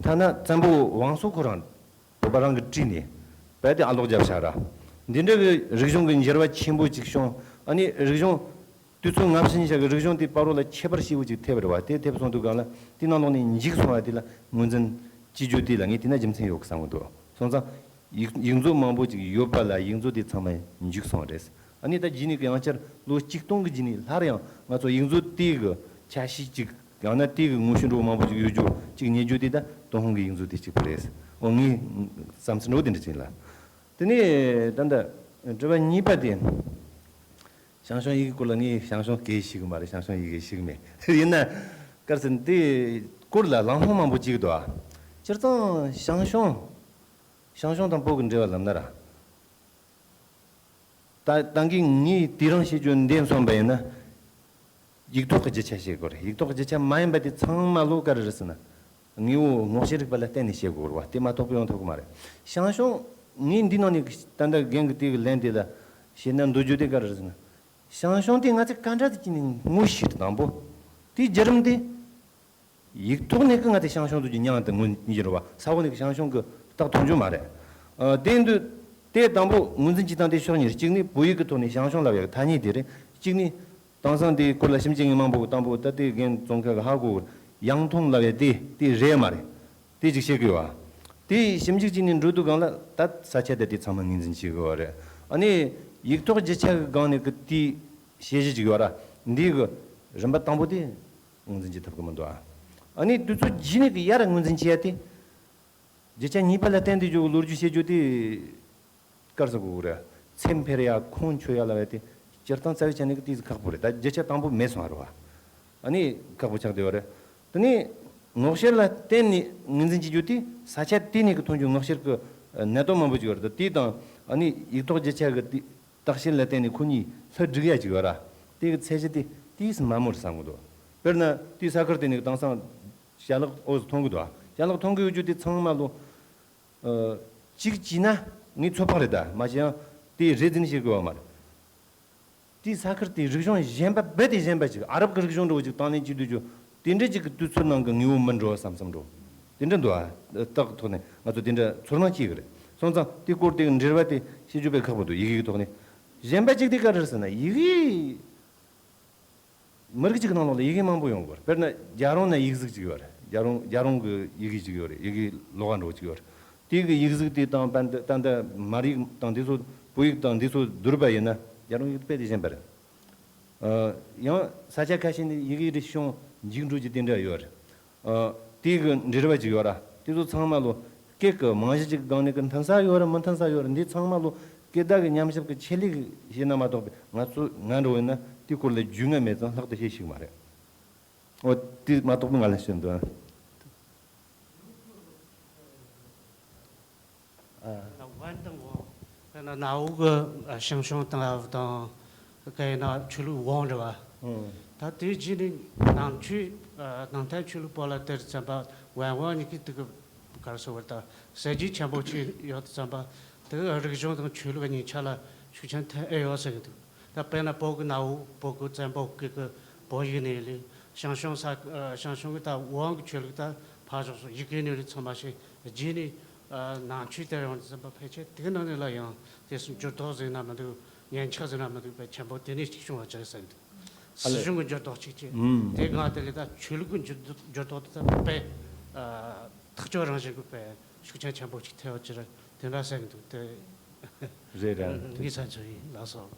ཐ་ན་བཙན་པོ་བང་སོ་ཁོ་རང་བོད་པ་རང་གི་བྲིས་ནས་བལ་དེ་ཨ་ལོག་རྒྱབ་བཞག་ར། འདི་འདྲ་གི་རིག་གཞུང་གི་འགྱུར་བ་ཆེན་པོ་ཅིག་བྱུང་། ཨ་ནི་རིག་གཞུང་དུས་ཚོད་སྔ་ཕྱི་གཉིས་ཆ་གི་རིག་གཞུང་དེ་བར་རོ་ལ་ཁྱད་པར་ཞེ་པོ་ཅིག་ཐེབས་རེད་བ། དེ་ཐེབས་སོང་དུས་སྒང་ལ་དེ་ནང་ལོགས་ནས་འཇིག་སོང་བ་དེ་ལ་ངོས་འཛིན་བྱེད་རྒྱུ་དེ་ལ་ངས་དེ་ན་རྒྱུ་མཚན་ཡོད་གི་བསམ་གི་འདུག་སོང་ཙང་ཡིག་ཡིག་མཛོད་མང་པོ་ཅིག་ཡོད་པ་ལ་ཡིག་མཛོད་དེ་ཚང་མ་འཇིག་སོང་བ་རེད། ཨ་ནི་ད་རྗེས་ནས་ཀྱི་ཡང་བསྐྱར་ལོ་གཅིག་སྟོང་གི་རྗེས་ནས་སླར་ཡང་ང་ཚོ་ཡིག་མཛོད་དེ་གི་ཆ་ཤས་ཅིག་ཡང་ན་དེ་གི་ངོ་བཤུས་འདྲ་བོ་མང་པོ་ཅིག་ཡོད་རྒྱུ་ཅིག་རྙེད་རྒྱུ་དེ་ད་ཏུན་ཧོང་གི་ཡིག་མཛོད་དེ་གཅིག་པུ་རེད། འོ་ངའི་བསམ་ཚུལ་འདྲ་བོ་དེ་འདྲ་ཅིག་ལ། དེ་ནས་ད་ལྟ་དྲི་བ་གཉིས་པ་དེ། ཞང་ཞུང་ཡི་གེའི་སྐོར་ལ་ངས་ཞང་ཞུང་སྐད་ཤེས་གི་མ་རེད། ཞང་ཞུང་ཡི་གེ་ཤེས་གི་མེད། ཡིན་ན་སྐར་ཟིན་དེ་སྐོར་ལ་ལམ་ལྷོང་མང་པོ་ཅིག་འདུག་ཨ། སྤྱིར་བཏང་ཞང་ཞུང་ཞང་ཞུང་དང་བོད་ཀྱི་འབྲེལ་བ་ལབ་ན་ར། ད་ད་གིན་ངས་དེ་རིང་བཤད་རྒྱུ་འདི་མཚོན་པ་ཡིན་ན། ཡིག་ཐོག་གི་རྒྱུ་ཆ་བཤད་དགོས་རེད། ཡིག་ཐོག་གི་རྒྱུ་ཆ་མ་ཡིན་པ་དེ་ཚང་མ་ལོ་ག་རེ་རེད་ཟེར་ན། དངོས་པོ་སྔོག་བཤེར་རིག་པ་ལ་བརྟེན་ནས་བཤད་དགོས་རེད་བ། དེ་མ་གཏོགས་པ་ཡོང་ཐུབ་ཀྱི་མ་རེད། ཞང་ཞུང་ངས་འདི་ནང་ནས་ད་ལྟ་རྒན་གྱི་དེ་གི་ལན་དེ་ལ་བཤད་ན་འདོད་རྒྱུ་དེ་ག་རེ་རེད་ཟེར་ན། ཞང་ཞུང་དེ་ང་ཚོས་ག་འདྲ་དེ་ཅི་ནས་ངོ་ཤེས་དང་པོ། དེའི་བརྒྱུད་རིམ་དེ། ཡིག་ཐོག་ནས་ཀྱི་ང་ཚོས་ཞང་ཞུང་དུ་གི་མྱིང་དེ་ངོས་འཛིན་བྱེད་རོགས་པ། ས་འོག་ནས་ཀྱི་ཞང་ཞུང་གི་རྟགས་ཐོན་རྒྱུ་མ་རེད། ཨ། དེ་འདུག་དེ་དང་པོ་ངོས་འཛིན་བྱེད་སྟངས་དེ་ཕྱོགས་གཉིས་རེད། གཅིག་ནི་བོད་ཡིག་གི་ཐོག་ནས་ཞང་ཞུང་ལབ་ཡག་གི་ཐ་སྙད་དེ་རེད། གཅིག་ནི་དེང་སང་དེའི་སྐོར་ལ་ཞིབ་འཇུག་མཁན་མང་པོ་གི་དང་པོ་ད་ལྟའི་རྒན་ཙོང་ཁ་གི་ཧ་གོ་གི་ཡང་ཐུང་ལབ་ཡག་དེ་དེ་རེད་མ་རེད། དེ་ཅིག་བཤད་གི་ཡོད་ཨ། དེ་ཞིབ་འཇུག་བྱས་ནས་འགྲོ་དུས་སྒང་ལ་ད་ས་ཆ་དེ་དེ་ཚང་མ་ངོས་འཛིན་བྱེད་གི་ཡོད་རེད། ཨ་ནི་ཡིག་ཐོག་རྒྱུ་ཆ་གི་སྒང་ནས་གི་དེའི་དཔྱད་གཞི་ཅིག་ཡོད་ར། འདི་གི་རིམ་པ་དང་པོ་དེ། ངོས་འཛིན་བྱེད་ཐུབ་ཀྱི་མི་འདུག་ཨ། ཨ་ནི་དུས་ཚོད་རྗེས་ནས་ཀྱི་ཡར་ངོས་འཛིན་བྱེད་ཡ་དེ། རྒྱུ་ཆ་གཉིས་པ་ལ་བརྟེན་ཏེ་འཇོག་གི་ལོ་རྒྱུས་བཤད་རྒྱུ་དེ། དཀར་ཟེར་དགོས་རེད། ཚེ་འཕེར་ཡ་ཁོང་ཆོད་ཡ་ལ་བས་དེ། སྤྱིར་བཏང་རྩ་བའི་ཆ་ནས་ཀྱི་དེ་ཁག་པོ་རེད། ད་རྒྱུ་ཆ་དང་པོ་མེད་སོང་བ་རེད་བ། ཨ་ནི་ཁག་པོ་ཆགས་བསྡད་པ་རེད། དེ་ནས་སྔོག་བཤེར་ལ་བརྟེན་ནས་ངོས་འཛིན་བྱེད་རྒྱུ་དེ་ས་ཆ་དེ་ནས་ཀྱི་ཐོན་རྒྱུ་སྔོག་བཤེར་གྱི་གནད་དོན་མང་པོ་ཅིག་ཡོད་རེད། དེ་དང་ཨ་ནི་ཡིག་ཐོག་རྒྱུ་ཆ་གི་དེ། བརྟག་དཔྱད་ལ་བརྟེན་ནས་ཁོ་གཉིས་ལྷུ་སྒྲིག་ཡ་ཅིག་ཡོད་ར། དེ་གི་ཚད་གཞི་དེ་ཏིས་དམའ་མོ་རེད་བསམ་གི་འདུག་དཔེར་ན་དེའི་ས་ཁུལ་དེ་ནས་དེང་སང་ཞལ་ལག་འོ་ཙམ་མཐོང་གི་འདུག་ཞལ་ལག་མཐོང་གི་ཡོད་རྒྱུ་དེ་ཚང་མ་ལོ། ཨ། གཅིག་བྱས་ན་ངས་ཚོད་དཔག་རེད་ད། མ་བྱས་ཡང་དེ་རེད་ཟེར་ནས་བཤད་དགོས་པ་མ་རེད། དེའི་ས་ཁུལ་དེའི་རིག་གཞུང་གཞན་པ་རྦད་དེ་གཞན་པ་ཅིག་ཨ་རབ་ཀྱི་རིག་གཞུང་འདྲ་བོ་ཅིག་དང་ལེན་བྱེད་དུས་ཀྱི་དེ་འདྲ་ཅིག་གི་དུས་ཚོད་ནང་གི་དངོས་པོ་མི་འགྲོ་བསམ་བསམ་འགྲོ། དེ་འདྲ་འདུག་ཨ། རྟགས་ཐོག་ནས་ང་ཚོ་དེ་འདྲ་ཚོར་སྣང་སྐྱེ་གི་རེད། སོང་ཙང་དེའི་སྐོར་དེ་གི་འགྲེལ་པ་དེ་བཤད་རྒྱུ་དཔེ་ཁག་པོ་འདུག་ཡི་གེ་གི་ཐོག་ནས། གཞན་པ་གཅིག་དེ་ག་རེ་རེད་ཟེར་ན་ཡི་གེ། མི་རིགས་གཅིག་གི་ནང་ལོགས་ལ་ཡི་གེ་མང་པོ་ཡོང་གི་ཡོད་རེད། དཔེར་ན་རྒྱལ་རོང་ན་ཡིག་གཟུགས་གཅིག་ཡོད་རེད། རྒྱལ་རོང་རྒྱལ་རོང་གི་ཡི་གེ་གཅིག་ཡོད་རེད། ཡི་གེ་ལོགས་ཀ་འདྲ་བོ་གཅིག་ཡོད་རེད། དེ་གི་ཡིག་གཟུགས་དེ་དང་ད་ལྟ་ད་ལྟ་མར་ཡིག་དང་འདི་ཚོ་བོད་ཡིག་དང་འདི་ཚོ་བསྡུར་བ་ཡིན་ན་རྒྱལ་རོང་ཡིག་དཔེ་དེ་གཞན་པ་རེད། ཨ། ཡང་ས་ཆ་ཁ་ཤས་ནས་ཡི་གེ་རིག་གཞུང་འཇིག་འགྲོ་རྒྱུ་དེ་འདྲ་ཡོད་རེད། ཨ། དེ་གི་འབྲེལ་བ་ཅིག་ཡོད་ར། དེ་ཚོ་ཚང་མ་ལོ་སྐད་ཀྱི་རྨང་གཞི་ཅིག་སྒང་ནས་ཀྱི་མཐུན་ས་ཡོད་ར་མི་མཐུན་ས་ཡོད་ར། འདི་ཚང་མ་ལོ་སྐད་བརྡ་གི་ཉམས་ཞིབ་ཀྱི་ཆེད་ལས་ཤིག་བྱས་ན་མ་གཏོགས་པའི་ང་ཚོ་ང་འདྲ་བོ་ཡིན་ན་དེའི་སྐོར་ལ་རྒྱུས་མངའ་མེད་ཙང་ལྷག་ཏུ་ཤེས་ཤིག་མ་རེད། འོ་དེ་མ་གཏོགས་པའི་ང་ལ་ཤེས་འདུག་ཨ། ཝན་དང་ཝང་། དཔེར་ན་གནའ་བོ་གི་ཞང་ཞུང་དང་ཨ་བུ་དང་། གན་ན་ཆོས་ལུགས་ཝང་རེད་བ། ཨང་། ད་དེའི་རྗེས་ནས་ནང་ཆོས། ནང་བསྟན་ཆོས་ལུགས་པོ་ལ་དེར་བརྩམས་པ་ཝན་ཝང་གཉིས་ཀྱི་དུ་གི་གར་སོ་བར་ད་གསལ་བརྗེ་ཆེན་པོ་ཅིག་ཡོད་དུ་བརྩམས་པ། དེ་གི་རིག་གཞུང་དང་ཆོས་ལུགས་གཉིས་ཆ་ལ་ཤུགས་རྐྱེན་ཐེབས་ཨེ་ཡོད་ཟེར་གི་འདུག་ད་དཔེར་ན་བོད་ཀྱི་གནའ་བོ་བོད་ཀྱི་བཙན་པོ་གི་གི་བོད་ཡིག་ནས་ལས་ཞང་ཞུང་ས་ཞང་ཞུང་གི་ད་ཝང་གི་ཆོས་ལུགས་ད་ཕར་ཕྱོགས་སུ་ཡི་གེ་ནས་ལས་ཚང་མ་ཞིག་རྗེས་ནས། ཨ། ནང་ཆོས་དེར་ཡོང་དུས་ཙམ་པ་ཕལ་ཆེར་དེའི་ནང་ནས་ལ་ཡང་དེ་སུ་འགྱུར་ལྡོག་ཟེར་ན་མི་འདུག་ངན་ཆགས་ཟེར་ན་མི་འདུག་དཔེ་ཆེན་པོ་དེ་ནས་གཅིག་བྱུང་བ་ཅིག་ཟེར་འདུག་སྲིད་གཞུང་གི་འགྱུར་ལྡོག་ཅིག་བྱས། ཨུམ། དེ་སྒང་དེ་ལས་ད་ཆོས་ལུགས་ཀྱི་འགྱུར་འགྱུར་ལྡོག་དེ་ད་དཔེ། ཨ། ཐག་གཅོད་རང་བཞིན་གྱི་དཔེ་ཤུགས་རྐྱེན་ཆེན་པོ་ཅིག་ཐེབས་ཡོད་ཅི་རེད་དེ་འདྲ་ཟེར་གི་འདུག་དེ། རེད་རེད། ངའི་བསམ་ཚུལ་ཡིན། ལགས་སོ།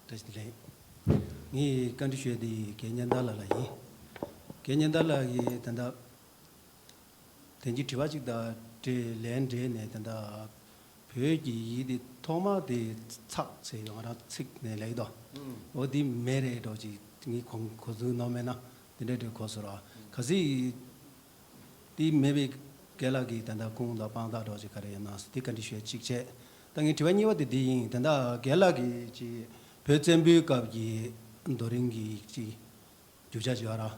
བཀྲ་ཤིས་བདེ་ལེགས། ངས་བཀའ་འདྲི་ཞུ་ཡ་དེ་རྒན་ཉན་ཐར་ལགས་ལ་ཡིན། རྒན་ཉན་ཐར་ལགས་ཀྱིས་ད་ལྟ་ དེང་གི་དྲི་བ་གཅིག་དང་འབྲེལ་ལན་འབྲེལ་ནས་དེ་འདྲ་བོད་ཀྱི་ཡིག་དེ་ཐོག་མ་དེ་ཚགས་ཚེ་ཡོང་རང་ཚིག་ནས་ལེགས་དོ། འོ་དེ་མེད་རེད་འགྲོ་ཅིག་ངས་གོང་གོ་ཚུལ་ནོར་མེད་ན་དེ་འདྲ་འདྲ་གོ་སོང་ར། གལ་སྲིད་དེ་མེད་པའི་རྒན་ལགས་ཀྱིས་དེ་འདྲ་ཁུངས་དང་དཔང་རྟགས་འགྲོ་ཅིག་ག་རེ་ཡོད་ན་དེ་བཀའ་འདྲི་ཞུ་ཡ་གཅིག་བྱས། ད་ངས་དྲི་བ་གཉིས་པ་དེ་འདི་ཡིན། དེ་འདྲ་རྒན་ལགས་ཀྱིས་ཅིག་བོད་བཙན་པོའི་སྐབས་ཀྱི་རྡོ་རིང་གི་ཅིག་རྒྱུ་ཆ་ཅིག་ཡོད་ར།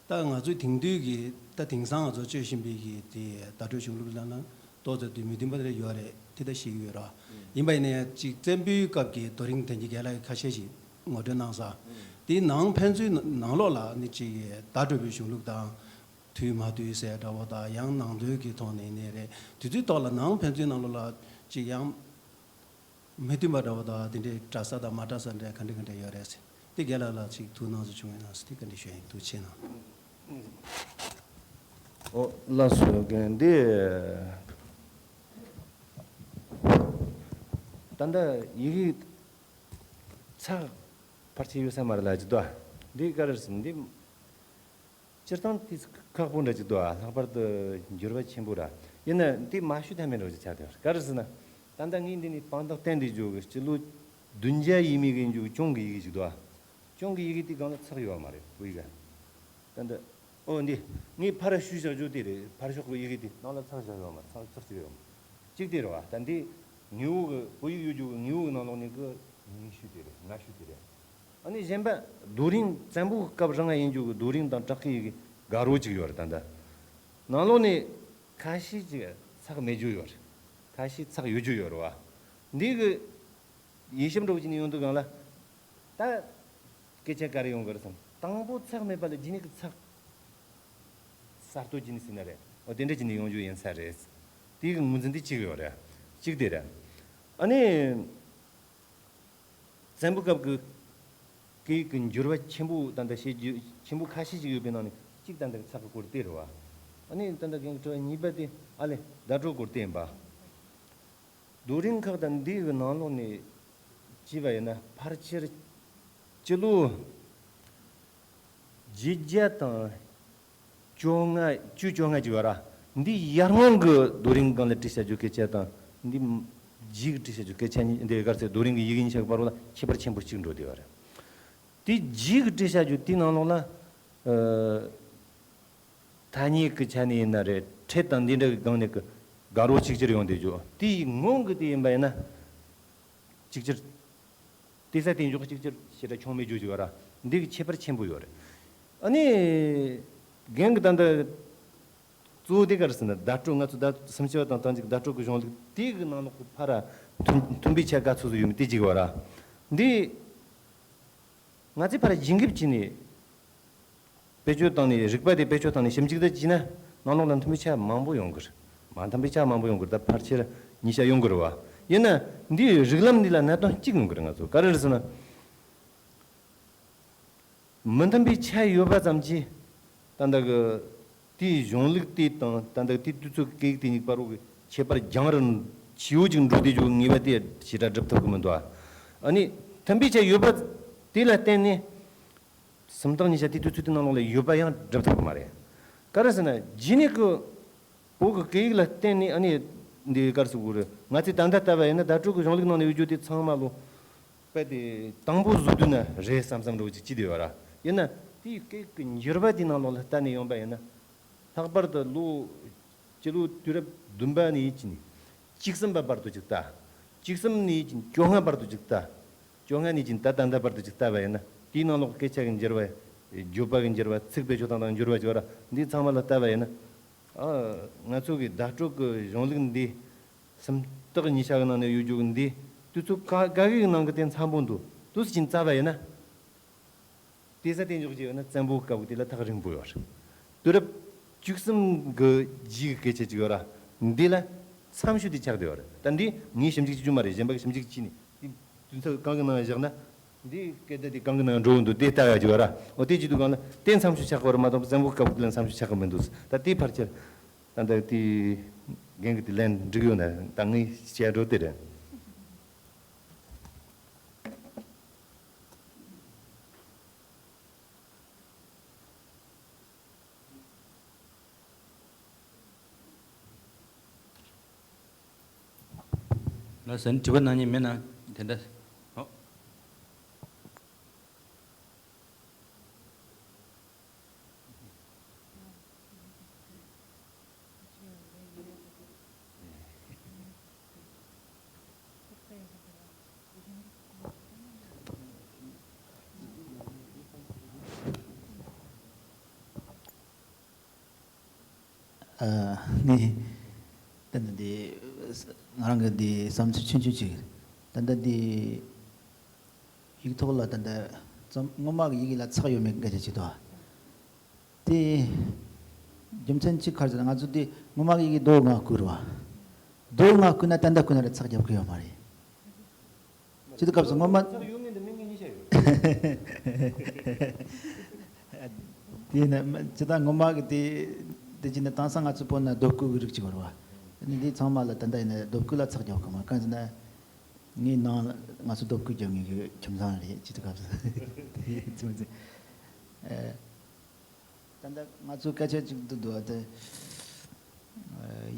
ད་ང་ཚོའི་དེང་དུས་ཀྱི་ད་དེང་སང་ང་ཚོ་སྤྱོད་བཞིན་པའི་གི་དེ་བརྡ་སྤྲོད་གཞུང་ལུགས་ལ་ན་ཏོག་ཙམ་དུ་མི་མཐུན་པ་རེ་ཡོད་རེད། དེ་ད་ཤེས་ཀྱི་ཡོད་ར། ཡིན་པ་ཡིན་ན་ཡང་ཅིག་བཙན་པོའི་སྐབས་ཀྱི་རྡོ་རིང་དེང་གི་རྒན་ལགས་ཀྱིས་ཁ་ཤས་ཤིག་ངོ་སྤྲོད་གནང་ས། དེའི་ནང་ཕན་ཚུན་ནང་ལོགས་ལ་ནི་ཅིག་བརྡ་སྤྲོད་པའི་གཞུང་ལུགས་དང་། མཐུན་མ་མཐུན་ཟེར་འདྲ་བོ་དང་ཡང་ནང་དོན་གྱི་ཐོག་ནས་ནས་རེད། དེ་ཚོའི་ཐོག་ལ་ནང་ཕན་ཚུན་ནང་ལོགས་ལ་ཅིག་ཡང་མི་མཐུན་པ་འདྲ་བོ་དང་དེ་འདྲའི་འདྲ་ས་དང་མ་འདྲ་ས་འདྲ་ག་འདྲ་ག་འདྲ་ཡོད་རེད་ཟེར། དེ་རྒན་ལགས་ལ་ཅིག་ཐུགས་སྣང་ཟིག་བྱུང་ཡོད་ན་ཟེར་དེ་བཀའ་འདྲི་ཞུ་ཡིན། ཐུགས་རྗེ་གནང་། ཨོ་ལགས་སོ། རྒན་འདི་ད་ལྟ་ཡི་གེ་ཚགས་ཕལ་ཆེར་ཡོད་ས་མ་རེད་ལ་ཅིག་ཏོ། འདི་ག་རེ་ཟེར་འདི། སྤྱིར་བཏང་དེ་ཁག་པོ་འདྲ་ཅིག་འདུག་ཨ། ལྷག་པར་དུ་འགྱུར་བ་ཆེན་པོ་ར། ཡིན་ན་དེ་མ་ཞུ་ཐབས་མེད་འགྲོ་ཅིག་ཆགས་བསྡད་པ་རེད། ག་རེ་ཟེར་ན། ད་ལྟ་ངས་འདི་ནས་དཔང་རྟགས་བསྟན་ཏེ་འཇོག་གི་སྤྱི་ལོ་བདུན་བརྒྱ་ཡས་མས་ཀྱི་འཇོག་གི་གཅོང་གི་ཡི་གེ་ཅིག་འདུག་ཨ། གཅོང་གི་ཡི་གེ་དེ་སྒང་ལ་ཚགས་ཡོད་པ་མ་རེད་བོད་ཡིག་ག། ད་ལྟ་ཨོ་འདི་ངས་ཕར་ཞུས་བཞག་རྒྱུ་དེ་རེད། ཕར་ཕྱོགས་ཀྱི་ཡི་གེ་དེ་ནང་ལ་ཚགས་བཞག་ཡོད་པ་མ་རེད། ཚགས་ཚགས་ཅིག་ཡོད་པ་མ་རེད། གཅིག་དེ་རེད་བ། ད་འདི་དངོས་པོ་གི་བོད་ཡིག་ཡོད་རྒྱུ་གི་དངོས་པོ་གི་ནང་ལོགས་ནས་གི་ཉིན་ཤུ་དེ་རེད། ང་ཤུ་དེ་རེད། ཨ་ནི་གཞན་པ་རྡོ་རིང་བཙན་པོའི་སྐབས་རིང་ཡིན་རྒྱུ་གི་རྡོ་རིང་དང་བྲག་གི་ཡི་གེ་དགའ་རོ་གཅིག་ཡོད་རེད། ད་ལྟ་ནང་ལོགས་ནས་ཁ་ཤས་ཅིག་ཚགས་མེད་རྒྱུ་ཡོད་རེད། ཁ་ཤས་ཚགས་ཡོད་རྒྱུ་ཡོད་རེད་བ། འདི་གི་ཡིག་ཤམ་འདྲ་བོ་ཅིག་ནས་ཡོང་དུས་སྒང་ལ་ད་སྐད་ཆ་ག་རེ་ཡོང་གི་རེད་ཟེར་ན། དང་པོ་ཚགས་མེད་པ་ལ་རྗེས་ནས་ཀྱི་ཚགས་གསར་གཏོད་བྱས་ནས་ཟེར་ན་རེད། འོ་དེ་འདྲ་བྱས་ནས་ཡོང་རྒྱུ་ཡིན་ས་རེད། དེའི་གི་ངོས་འཛིན་དེ་གཅིག་ཡོད་རེད། གཅིག་དེ་རེད། ཨ་ནི། བཙན་པོའི་སྐབས་ཀྱི་སྐད་ཡིག་གི་འགྱུར་བ་ཆེན་པོ་ད་ལྟ་བཤད་རྒྱུ་ཆེན་པོ་ཁ་ཤས་ཤིག་ཡོད་པའི་ནང་ནས་གཅིག་ད་ལྟ་ཚགས་ཀྱི་སྐོར་དེ་རེད་བ། ཨ་ནི་ད་ལྟ་རྒན་གྱི་དྲི་བ་གཉིས་པ་དེ་ཨ་ལས་བརྡ་སྤྲོད་སྐོར་དེ་ཡིན་པ། རྡོ་རིང་ཁག་དང་འདི་གི་ནང་ལོགས་ནས་བྱས་པ་ཡིན་ན་ཕལ་ཆེར་སྤྱི་ལོ་བརྒྱད་བརྒྱ་དང་བཅོ་ལྔ་བཅུ་བཅོ་ལྔ་ཅིག་ཡོད་ར། འདི་ཡར་སྔོན་གྱི་རྡོ་རིང་སྒང་ལ་བྲིས་བྱ་རྒྱུ་སྐད་ཆ་དང་འདི་རྗེས་ཀྱི་བྲིས་བྱ་རྒྱུ་སྐད་ཆ་གཉིས་འདི་གར་ཚེ་རྡོ་རིང་གི་ཡི་གེ་གཉིས་ཆ་གི་བར་ལ་ཁྱད་པར་ཆེན་པོ་གཅིག་འགྲོ་བསྡད་ཡོད་རེད། དེ་རྗེས་ཀྱི་བྲིས་བྱ་རྒྱུ་དེའི་ནང་ལོགས་ལ་ཨ། ཐ་སྙད་ཀྱི་ཆ་ནས་ཡིན་ན་རེད། ཕྲད་དང་འདི་འདྲ་གི་སྒང་ནས་ཀྱི་དགའ་རོ་གཅིག་གྱུར་ཡོང་བསྡད་རྒྱུ་དེའི་སྔོན་གྱི་དེ་ཡིན་པ་ཡིན་ན་གཅིག་གྱུར། དེ་ས་དེ་འཇོག་གཅིག་གྱུར་ཞེ་དྲག་ཆུང་མེད་རྒྱུ་ཅིག་ཡོད་ར། འདི་གི་ཁྱད་པར་ཆེན་པོ་ཡོད་རེད། ཨ་ནི། རྒན་གྱི་ད་ལྟ་གཙོ་བོ་དེ་ག་རེ་ཟེར་ན་བརྡ་སྤྲོད་ང་ཚོ་ད་སུམ་ཅུ་པ་དང་ཐང་ཅིག་བརྡ་སྤྲོད་ཀྱི་གཞུང་ལུགས་དེ་གི་ནང་ལོགས་ཀྱི་ཕར་མཐུན་མཐུན་པའི་ཆ་ག་ཚོད་ཚོད་ཡོད་མེད་དེ་གཅིག་ཡོད་ར། འདི་ང་ཚོས་ཕར་ཇུས་འགེབས་བྱས་ནས་བེད་སྤྱོད་བཏང་ནས་རིག་པ་དེ་བེད་སྤྱོད་བཏང་ནས་ཞིབ་འཇུག་དེ་བྱས་ན་ནང་ལོགས་ལ་མཐུན་པའི་ཆ་མང་པོ་ཡོང་གི་རེད། མ་མཐུན་པའི་ཆ་མང་པོ་ཡོང་གི་རེད། ད་ཕལ་ཆེར་ཉིས་ཆ་ཡོང་གི་རེད་བ། ཡིན་ན་འདིའི་རིགས་ལམ་འདི་ལ་གནད་དོན་གཅིག་ཡོང་གི་རེད། ང་ཚོ་ག་རེ་རེད་ཟེར་ན། མི་མཐུན་པའི་ཆ་ཡོད་པ་ཙམ་གྱིས་ད་ལྟ་གི་དེའི་གཞུང་ལུགས་དེ་དང་ད་ལྟ་དེ་དུས་ཚོད་སྐད་ཡིག་དེ་གཉིས་བར་དུ་ཁྱད་པར་རྒྱང་རིང་ཆེ་བོ་ཅིག་འགྲོ་བསྡད་རྒྱུ་ངེས་པ་དེ་ཞེ་དྲག་སྒྲུབ་ཐུབ་ཀྱི་མི་འདུག་ཨ་ནི་མཐུན་པའི་ཆ་ཡོད་པ་དེ་ལ་བརྟེན་ནས་སུམ་རྟགས་ཉིས་ཆ་དེ་དུས་ཚོད་དེ་ནང་ལོགས་ལ་ཡོད་པ་ཡང་སྒྲུབ་ཐུབ་ཀྱི་མ་རེད། ག་རེ་ཟེར་ན་རྗེས་ནས་ཀྱི་བོད་ཀྱི་སྐད་ཡིག་ལ་བརྟེན་ནས་ཨ་ནི་འདི་གར་སུ་དགོས་རེད། ང་ཚོས་ད་ལྟ་ལྟ་བ་ཡིན་ན་བརྡ་སྤྲོད་ཀྱི་གཞུང་ལུགས་ནང་ནས་ཡོད་རྒྱུ་དེ་ཚང་མ་ལོ། དཔེ་དེ་དང་པོ་བཟོ་དུས་ན་རེད་བསམ་བསམ་འགྲོ་གི་ཅི་དེ་ཡོད་ར། ཡིན་ན་དེའི་སྐད་ཀྱི་འགྱུར་བ་དེ་ནང་ལོགས་ལ་ལྟ་ནས་ཡོང་པ་ཡིན་ན། ལྷག་པར་དུ་ལོ་སྤྱི་ལོ་དུས་རབས་བདུན་པ་ནས་ཡིན་གྱི་ནས་བཅུ་གསུམ་པ་བར་དུ་ཅིག་ལྟ། བཅུ་གསུམ་ནས་ཡིན་གྱི་བཅོ་ལྔ་བར་དུ་ཅིག་ལྟ། བཅོ་ལྔ་ནས་ཀྱི་ད་ད་ལྟ་བར་དུ་ཅིག་ལྟ་བ་ཡིན་ན་དེའི་ནང་ལོགས་སྐད་ཆ་གི་འགྱུར་བ། བརྗོད་པ་གི་འགྱུར་བ། ཚིག་བེད་སྤྱོད་སྟངས་དང་འགྱུར་བ་ཅིག་ཡོད་ར། འདི་ཚང་མ་ལ་ལྟ་བ་ཡིན་ན། ཨ། ང་ཚོ་གི་བརྡ་སྤྲོད་ཀྱི་གཞུང་ལུགས་འདི། སུམ་རྟགས་ཉིས་ཆ་གི་ནང་ནས་ཡོད་རྒྱུ་གི་འདི་དུས་ཚོད་ག་ག་གི་ནང་གི་དེ་འཚམ་པོ་འདུག་དུས་ཕྱིན་རྩ་བ་ཡིན་ན། དེ་ས་དེ་འཇོག་ཅིག་ཡོད་ན་བཙན་པོའི་སྐབས་ཀྱི་དེ་ལ་ཐག་རིང་པོ་ཡོད་རེད། དུས་རབས་བཅུ་གསུམ་གི་རྗེས་ཀྱི་སྐད་ཆ་ཅིག་ཡོད་ར། འདི་ལ་མཚམས་ཤོས་དེ་ཆགས་བསྡད་ཡོད་རེད། ད་འདི་ངས་ཞིབ་འཇུག་བྱེད་རྒྱུ་མ་རེད། གཞན་པ་གི་ཞིབ་འཇུག་བྱས་ནས་དེ་དུས་ཚོད་གང་གི་ནང་བཞག་ན། འདི་སྐད་བརྡ་དེ་གང་གི་ནང་འགྲོ་གི་འདུག་དེ་ལྟ་ཡ་ཅིག་ཡོད་ར། འོ་དེ་བྱེད་དུས་གང་ལ་དེ་མཚམས་ཤོས་ཆགས་ཀྱི་ཡོད་རེད་མ་གཏོགས་བཙན་པོའི་སྐབས་ཀྱི་ལ་མཚམས་ཤོས་ཆགས་ཀྱི་མི་འདུག་ད་དེ་ཕལ་ཆེར། ད་ལྟ་དེ་རྒན་གྱི་དེ་ལན་འགྲིག་ཡོད་ན་ད་ངས་བཤད་འགྲོ་དེ་རེད། ལགས་སོ། དྲི་བ་གནང་མཁན་མེད་ན་དེ་འདྲ། ཨོ། ཨ་ནི། ད་ལྟ་འདི་ང་རང་གི་འདི་བསམ་ཚུལ་ཆུང་ཆུང་ཅིག་ད་ལྟ་འདི་ཡིག་ཐོག་ལ་ད་ལྟ་རྩོམ་སྔོན་མ་གི་ཡི་གེ་ལ་ཚེག་ཡོད་མེད་སྐད་ཆ་ཅིག་འདུག་དེ་རྒྱུ་མཚན་གཅིག་ག་རེ་ཟེར་ན། ང་ཚོ་འདི་སྔོན་མ་གི་ཡི་གེ་རྡོ་ལྔ་བརྐོས་རེད་བ། རྡོ་ལྔ་བརྐོས་ན་ད་ལྟ་བརྐོས་ན་ར་ཚེག་རྒྱབ་ཀྱི་ཡོད་མ་རེད། སྤྱི་འཐུས་སྐབས་སུ་སྔོན་མ། ཚེག་ཡོད་མེད་འདི་མི་ངན་གཉིས་ཆ་ཡོད། དེ་ནི་སྤྱི་བཏང་སྔོན་མ་གི་དེ་དེ་བྱས་ན་དེང་སང་ང་ཚོ་བོད་ན་རྡོ་བརྐོས་གི་རིགས་ཅིག་ཡོད་རེད་བ། ཨ་ནི་འདི་ཚང་མ་ལ་ད་ལྟ་ཡིན་ན་རྡོ་བརྐོས་ལ་ཚེག་རྒྱབ་གི་མ། གང་ཟེར་ན་ངའི་ནང་ལ་ང་ཚོ་རྡོ་བརྐོས་རྒྱབ་མཁན་གྱི་ཁྱིམ་ཚང་རེད། སྤྱི་འཐུས་སྐབས་སུ་དེ་ཚོ་ཚོ། ཨ། ད་ལྟ་ང་ཚོའི་སྐད་ཆ་གཅིག་ཏུ་འདུག་སྟེ།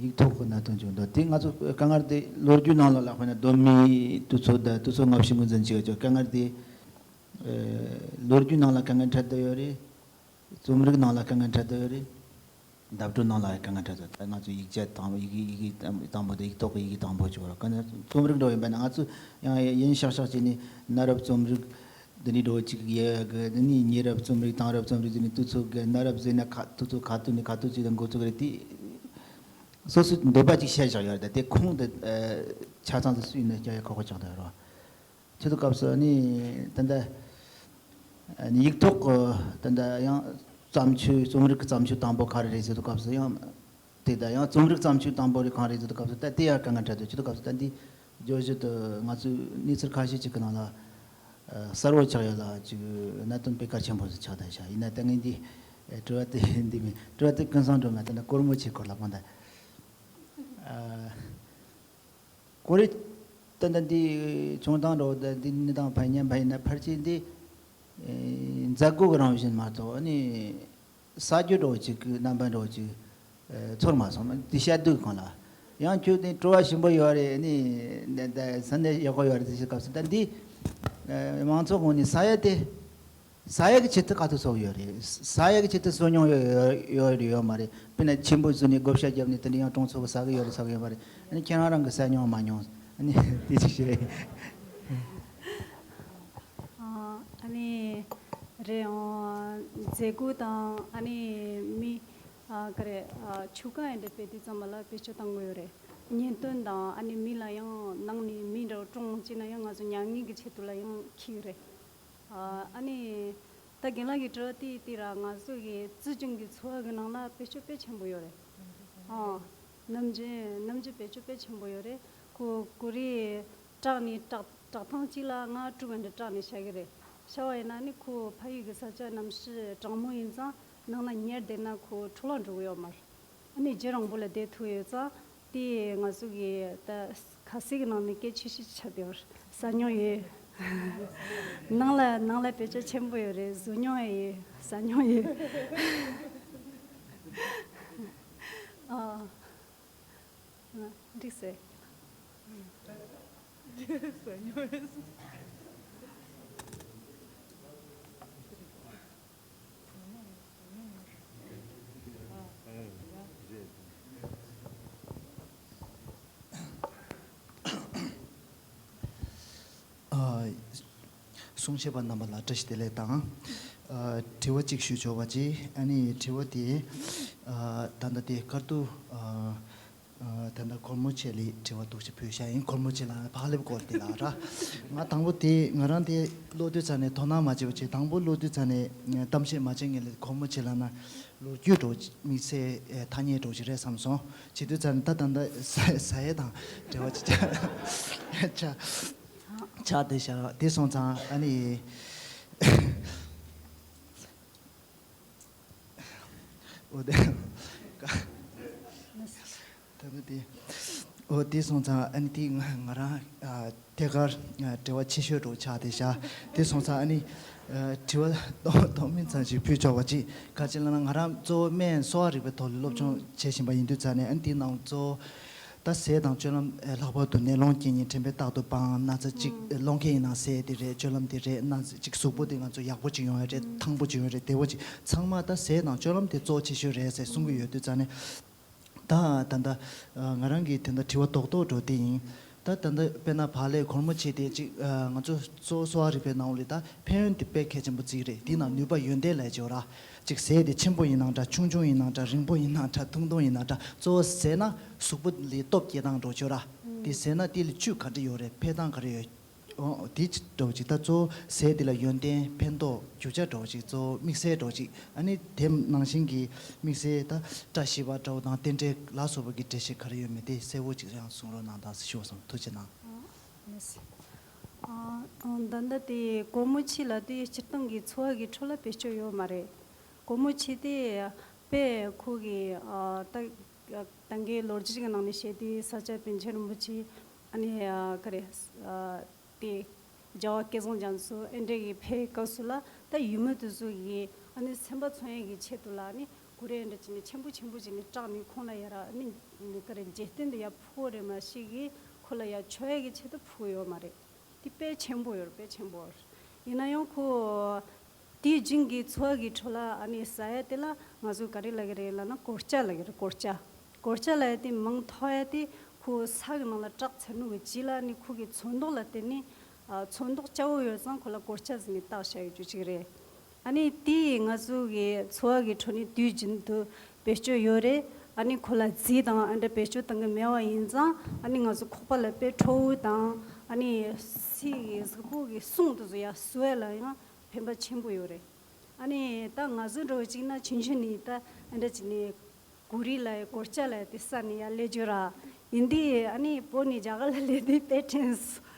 ཡིག་ཐོག་གི་གནད་དོན་གཅིག་འདུག་དེ་ང་ཚོ་དཀའ་ངལ་དེ་ལོ་རྒྱུས་ནང་ལ་ལྷག་པ་ན་གདོད་མའི་དུས་ཚོད་དང་དུས་ཚོད་སྔ་ཕྱི་ངོས་འཛིན་བྱེད་ཡག་གི་དཀའ་ངལ་དེ། ལོ་རྒྱུས་ནང་ལ་དཀའ་ངལ་འཕྲད་བསྡད་ཡོད་རེད། རྩོམ་རིག་ནང་ལ་དཀའ་ངལ་འཕྲད་བསྡད་ཡོད་རེད། བརྡ་སྤྲོད་ནང་ལ་དཀའ་ངལ་འཕྲད་བསྡད་ཡོད། ད་ང་ཚོ་ཡིག་ཆ་དང་ཡི་གེ་ཡི་གེ་དང་པོ་དང་ཡིག་ཐོག་གི་ཡི་གེ་དང་པོ་བྱུང་བ་ག་ནས་རྩོམ་རིག་འགྲོ་ཡིན་པ་ན། ང་ཚོ་ཡང་ཡིན་ཤག་ཤག་བྱས་ནས་གནའ་རབས་རྩོམ་རིག་འདི་ནས་འགྲོ་གཅིག་ཡ་གི་འདི་ནས་ཉེ་རབས་རྩོམ་རིག་དེང་རབས་རྩོམ་རིག་འདི་ནས་དུས་ཚོད་གི་གནའ་རབས་ཟེར་ན་ཁ་དུས་ཚོད་ཁ་ཐུག་ནས་ཁ་ཐུག་ཅིག་ལ་འགོ་ཚུགས་རེད་དེ། སོ་སོའི་འདོད་པ་ཅིག་བཤད་བཞག་ཡོད་རེད། ད་དེ་ཁུངས་དེ་ཆ་ཚང་དུ་སུས་ནས་སྐྱོ་ཡ་ཁག་པོ་ཆགས་བསྡད་ཡོད་རེད། ཆེད་དུ་སྐབས་སུ་ནི་ད་ལྟ་ཡིག་ཐོག་གི་ད་ལྟ་ཡང་བརྩམས་ཆོས་རྩོམ་རིག་གི་བརྩམས་ཆོས་དང་པོ་ག་རེ་རེད་ཟེར་དུས་སྐབས་སུ་ཡང་། དེ་ལྟར་ཡང་རྩོམ་རིག་བརྩམས་ཆོས་དང་པོ་རེ་གང་རེད་ཟེར་དུས་སྐབས་སུ་ད་དེ་ཡང་དཀའ་ངལ་འཕྲད་དུས་ཆེད་དུ་སྐབས་སུ་ད་འདི་བརྗོད་གཞི་དུ་ང་ཚོས་གནས་ཚུལ་ཁ་ཤས་ཅིག་གི་ནང་ལ་ཨ་གསལ་བོ་ཆགས་ཡོད་ལ་ཅིག་གནད་དོན་དཔེ་གལ་ཆེན་པོ་ཞིག་ཆགས་བསྡད་ཤག་ཡིན་ན་ད་ངས་འདི་ཨ་དྲི་བ་དེ་འདི་མིན་དྲི་བ་དེ་ཀུན་བཟང་སྒྲོལ་མ་ད་ནི་སྒོར་མོ་ཆེ་སྐོར་ལ་གོ་ད། ཨ་གོ་རེ་ད་ད་འདི་བྱུང་སྟངས་འགྲོ་ད་འདི་གནས་སྟངས་ཕར་ཉན་པ་ཡིན་ན་ཕལ་ཆེར་འདི་ཨ་མཛད་སྒོ་གི་རང་བཞིན་མ་གཏོགས་ཨ་ནི། ས་རྒྱུ་འདྲ་བོ་ཅིག་གི་རྣམ་པ་འདྲ་བོ་ཅིག་ཨ་ཚོར་མ་སོང་། དེ་བཤད་དུས་གང་ལ་ཡང་ཁྱོད་དེ་སྤྲོ་བ་ཞིམ་པོ་ཡོད་རེད། ཨ་ནི་ད་ད་ས་གནས་ཡག་པོ་ཡོད་རེད། དེ་བཤད་སྐབས་སུ་ད་འདི་ཨ་མང་ཚོགས་ངོས་ནས་ཟ་ཡ་དེ་ཟ་ཡ་གི་ཆེད་དུ་ག་ཚོད་ཚོགས་ཡོད་རེད། ཟ་ཡ་གི་ཆེད་དུ་བསོད་སྙོམས་ཡོད་ཡོད་ཡོད་རེད་ཡོད་མ་རེད། དཔེར་ན་ཆེན་པོ་བཟོས་ནས་བགོ་བཤའ་བརྒྱབ་ནས་དེ་འདྲ་ཡང་གྲོང་ཚོ་གི་ཟ་གི་ཡོད་རེད་ཟ་གི་ཡོད་མ་རེད། ཨ་ནི་ཁྱེད་རང་རང་གི་ཟ་མྱོང་མ་མྱོང་ཨ་ནི་དེ་ཅིག་བཤད། ཨ་ཨ་ནི་རེད། ཨང་མཛད་སྒོ་དང་ཨ་ནི་མི་ཨ་ག་རེ་ཨ་ཆོལ་ཁ་ཡིན་འདྲ་དཔེ་དུས་ཙམ་པ་ལ་བེད་སྤྱོད་གཏང་དགོས་ཡོད་རེད། བརྙན་སྟོན་དང་ཨ་ནི་མི་ལ་ཡང་ནང་ནས་མི་འདྲ་བོ་ཀྲོང་ཅིག་ན་ཡང་ང་ཚོ་མྱ་ངན་གྱི་ཆེད་དུ་ལ་ཡང་འཁྱེར་ཡོད་རེད། ཨ་ཨ་ནི་ད་རྒན་ལགས་ཀྱི་དྲི་བ་དེ་དེ་ར་ང་ཚོ་གི་སྲིད་སྐྱོང་གི་འཚོ་བ་གི་ནང་ལ་བེད་སྤྱོད་དཔེ་ཆེན་པོ་ཡོད་རེད། ཨང་། ནམ་རྒྱུན་ནམ་རྒྱུན་བེད་སྤྱོད་དཔེ་ཆེན་པོ་ཡོད་རེད། ཁོ་གོ་རེ་བྲག་ནས་བྲག་བྲག་ཐང་གཅིག་ལ་ང་དྲུག་ག་འདྲ་བྲག་ནས་བཤད་གི་རེད། བཤད་པ་ཡིན་ན་ནི་ཁོ་ཕ་ཡུལ་གི་ས་ཆ་གནམ་གཤིས་གྲང་མོ་ཡིན་ཙང་ནང་ན་ཉལ་བསྡད་ན་ཁོ་འཕྲོ་བརླག་འགྲོ་གི་ཡོད་མ་རེད། ཨ་ནི་ལྗིད་རང་པོ་ལ་བསྡད་ཐུབ་ཡོད་ཙང་དེ་ང་ཚོ་གི་ད་ཁ་ཟས་གི་ནང་ནས་གལ་ཆེ་ཤོས་ཆགས་བསྡད་པ་རེད། ཟ་མྱོང་ཡོད། ནང་ལ་ནང་ལ་བེད་སྤྱོད་ཆེན་པོ་ཡོད་རེད། བཟོ་མྱོང་ཡོད། ཟ་མྱོང་ཡོད། ཨ། འགྲིག་སེ། ཨ། གསུང་བཤད་པ་རྣམ་པ་ལ་བཀྲ་ཤིས་བདེ་ལེགས་དང་། ཨ། དྲི་བ་གཅིག་ཞུ་ཆོག་པ་ཅིག་ཨ་ནི་དྲི་བ་དེ། ཨ། ད་ལྟ་དེ་སྐར་དུ། ཨ། ཨ། ད་ལྟ་གོར་མོ་ཆེ་ལི་དྲི་བ་འདུག་ཅེས་ཕུལ་བཞག་ཡིན། གོར་མོ་ཆེ་ལ་ཕག་ལེབ་སྐོར་དེ་ལ་ར། ང་དང་པོ་དེ་ང་རང་དེ་ཀློག་དུས་ཙ་ནས་དོ་སྣང་མ་བྱས་པ་ཅིག་དང་པོ་ཀློག་དུས་ཙ་ནས་གཏམ་བཤད་མ་བྱས་ངེས་ལ་གོར་མོ་ཆེ་ལ་ན་ལོ་རྒྱུས་འདྲ་བོ་དམིགས་བསལ་ཐ་སྙད་འདྲ་བོ་ཞིག་རེད་བསམ་སོང་། བྱེད་དུས་ཙ་ནས་ད་ད་ལྟ་ཟ་ཟ་ཡས་དང་འབྲེལ་བ་ཅིག་ཆགས་ཆགས་བསྡད་ཤག་དེ་སོང་ཙང་ཨ་ནི། འོ་དེ། ད་ནི་དེ། འོ་དེ་སོང་ཙང་ཨ་ནི་དེ་ང་ང་རང་ཨ་ཐད་ཀར་ཨ་འབྲེལ་བ་ཆེ་ཤོས་འདྲ་བོ་ཆགས་བསྡད་ཤག་དེ་སོང་ཙང་ཨ་ནི་ཨ་དྲི་བ་གཏོང་གཏོང་མིན་ཙམ་ཞིག་ཕུལ་ཆོག་པ་ཅིག་ག་ཅི་ལབ་ན་ང་རང་གཙོ་བོ་སྨན་གསོ་བ་རིག་པའི་ཐོག་ལ་སློབ་སྦྱོང་བྱེད་བཞིན་པ་ཡིན་དུས་ཙ་ནས་ཨ་ནི་དེའི་ནང་གཙོ་བོ་ ད་ཟས་དང་སྤྱོད་ལམ། ཨེ། ལྷག་པར་དུ་ནད་སློང་རྐྱེན་ངན་དྲན་པའི་རྟགས་དུ་སྤང་། ན་ཚ་གཅིག་ཨེ། སློང་མཁན་ཡིན་ན་ཟས་དེ་རེད། སྤྱོད་ལམ་དེ་རེད། ན་ཚ་གཅིག་གཟུགས་པོ་དེ་ང་ཚོ་ཡག་པོ་གཅིག་ཡོང་ཡ་རེད། ཐང་པོ་གཅིག་ཡོང་ཡ་རེད། བདེ་བོ་གཅིག། ཚང་མ་ད་ཟས་དང་སྤྱོད་ལམ་དེ་གཙོ་ཆེ་ཤོས་རེད་ཟེར་གསུང་གི་ཡོད་དུས་ཙང་ནས། ད་ད་ལྟ་ང་རང་གི་དེ་འདྲ་དྲི་བ་རྡོག་རྡོག་འགྲོ་དེ་ཡིན། ད་ད་ལྟ་དཔེར་ན་བག་ལེབ་སྒོར་མོ་ཕྱེད་དེ་གཅིག་ང་ཚོ་གཙོ་བོ་གསོ་བ་རིག་པའི་ནང་ལ་ད་ཕན་ཡོན་དེ་དཔེ་གལ་ཆེན་པོ་བརྩི་གི་རེད། དེའི་ནང་ནུས་པ་ཡོན་ཏན་ལབ་ཡ་ཅིག་ཡོད་ར། གཅིག་ཟས་དེ་ཆེན་པོ་ཡིན་ནའང་འདྲ། ཆུང་ཆུང་ཡིན་ནའང་འདྲ། རིང་པོ་ཡིན་ནའང་འདྲ། ཐུང་ཐུང་ཡིན་ནའང་འདྲ། གཙོ་བོ་ཟས་ན་གཟུགས་པོ་ལ་སྟོབས་སྐྱེ་སྟངས་འདྲ་ཅིག་ཡོད་ར། དེ་ཟས་ན་དེ་ལ་བཅུད་ག་འདྲ་ཡོད་རེད། འཕེལ་སྟངས་ག་རེ་ཡོད། འོ། དེ་འདྲ་ཅིག་ད་གཙོ་བོ་ཟས་དེ་ལ་ཡོན་ཏན་ཕན་ཐོགས་རྒྱུ་ཆ་འདྲ་ཅིག་གཙོ་བོ་དམིགས་བསལ་འདྲ་ཅིག་ཨ་ནི་དེ་ནང་བཞིན་གྱི་དམིགས་བསལ་ད་བཀྲ་ཤིས་པ་འདྲ་དང་རྟེན་འབྲེལ་ལ་སོགས་པ་གི་འགྲེལ་བཤད་ག་རེ་ཡོད་མེད་དེ་གསལ་བོ་ཅིག་ཡང་གསུང་རོགས་གནང་དང་ཞུ་བ་སོང་། ཐུགས་རྗེ་གནང་། ཨ། ལགས་སོ། ཨ། ཨ། ད་ལྟ་དེ་སྒོར་མོ་ཕྱེད་ལབ་དེ་སྤྱིར་བཏང་གི་འཚོ་བ་གི་ཁྲོད་ལ་བེད་སྤྱོད་ཡོད་མ་རེད། སྒོར་མོ་ཕྱེད་དེ་དཔེ་ཁོ་གི། ཨ། ད་ད་གིན་ལོ་རྒྱུས་ཀྱི་ནང་ནས་བཤད་དུས་ས་སྐྱ་པཎ་ཆེན་རིན་པོ་ཆེ། ཨ་ནི། ཨ། ག་རེ། ཨ། དེ་རྒྱལ་བ་སྐལ་བཟང་རྒྱ་མཚོ་ཨེ་འདྲ་གི་ཕེབས་སྐབས་སུ་ལ་ད་ཡུལ་མི་དེ་ཚོ་གི་ཨ་ནི་སེམས་པ་མཚོན་ཡས་ཀྱི་ཆེད་དུ་ལ་ཨ་ནི་གུ་རེ་འདྲ་བྱས་ནས་ཆེན་པོ་ཆེན་པོ་བྱས་ནས་སྐྲག་ནས་ཁོང་ལ་ཡ་ར་ཨ་ནི་ག་རེ་འཇིག་རྟེན་དུ་ཡ་ཕུལ་བ་རེད་མ་གཞི་གི་ཁོ་ལ་ཡ་མཆོད་ཡས་ཀྱི་ཆེད་དུ་ཕུལ་ཡོད་མ་རེད། དེ་དཔེ་ཆེན་པོ་ཡོད་རེད། དཔེ་ཆེན་པོ་ཡོད་རེད། ཡིན་ན་ཡང་ཁོ་དུས་རྒྱུན་གྱི་འཚོ་བ་གི་ཁྲོད་ལ་ཨ་ནི་ཟ་ཡ་དེ་ལ་ང་ཚོ་ག་རེ་ལབ་ཀྱི་རེད་ལབ་ན་གོར་ཅག་ལབ་ཀྱི་རེད། གོར་ཅག་གོར་ཅག་ལབ་ཡ་དེ་མིང་ཐོགས་ཡ་དེ་ཁོ་ས་གི་ནང་ལ་གྲགས་ཚར་ནོ་གི་རྗེས་ལ་ཨ་ནི་ཁོ་གི་ཚོན་མདོག་ལ་བརྟེན་ནས། ཨ། ཚོན་མདོག་སྐྱ་བོ་ཡོད་ཙང་ཁོ་ལ་གོར་ཅག་ཟེར་ནས་བཏགས་བཞག་ཡོད་རྒྱུ་ཅིག་རེད། ཨ་ནི་དེ་ང་ཚོ་གི་འཚོ་བ་གི་ཁྲོད་ནས་དུས་རྒྱུན་དུ་བེད་སྤྱོད་ཡོད་རེད། ཨ་ནི་ཁོ་ལ་རྫས་དང་ཨ་འདྲ་བེད་སྤྱོད་བཏང་གི་མེད་པ་ཡིན་ཙང་ཨ་ནི་ང་ཚོ་ཁོག་པ་ལ་དཔེ་ཁྲོ་བོ་དང་ཨ་ནི་སའི་གི་གཟུགས་པོ་གི་ཟུངས་དེ་ཚོ་ཡར་གསོ་ཡ་ལ་ཡང་ཕན་པ་ཆེན་པོ་ཡོད་རེད། ཨ་ནི་ད་ང་ཚོ་འདྲ་བོ་ཅིག་ན་ཆུང་ཆུང་ནས་ད་ཨ་འདྲ་བྱས་ནས་གུ་རེ་ལབ་ཡ་གོར་ཅག་ལབ་ཡ་དེ་ཟ་ནས་ཡར་སླེབས་རྒྱུ་ར། ཡིན་དུས་ཨ་ནི་བོད་ནས་རྒྱ་གར་ལ་སླེབས་དུས་དཔེ་དྲན་སོང་།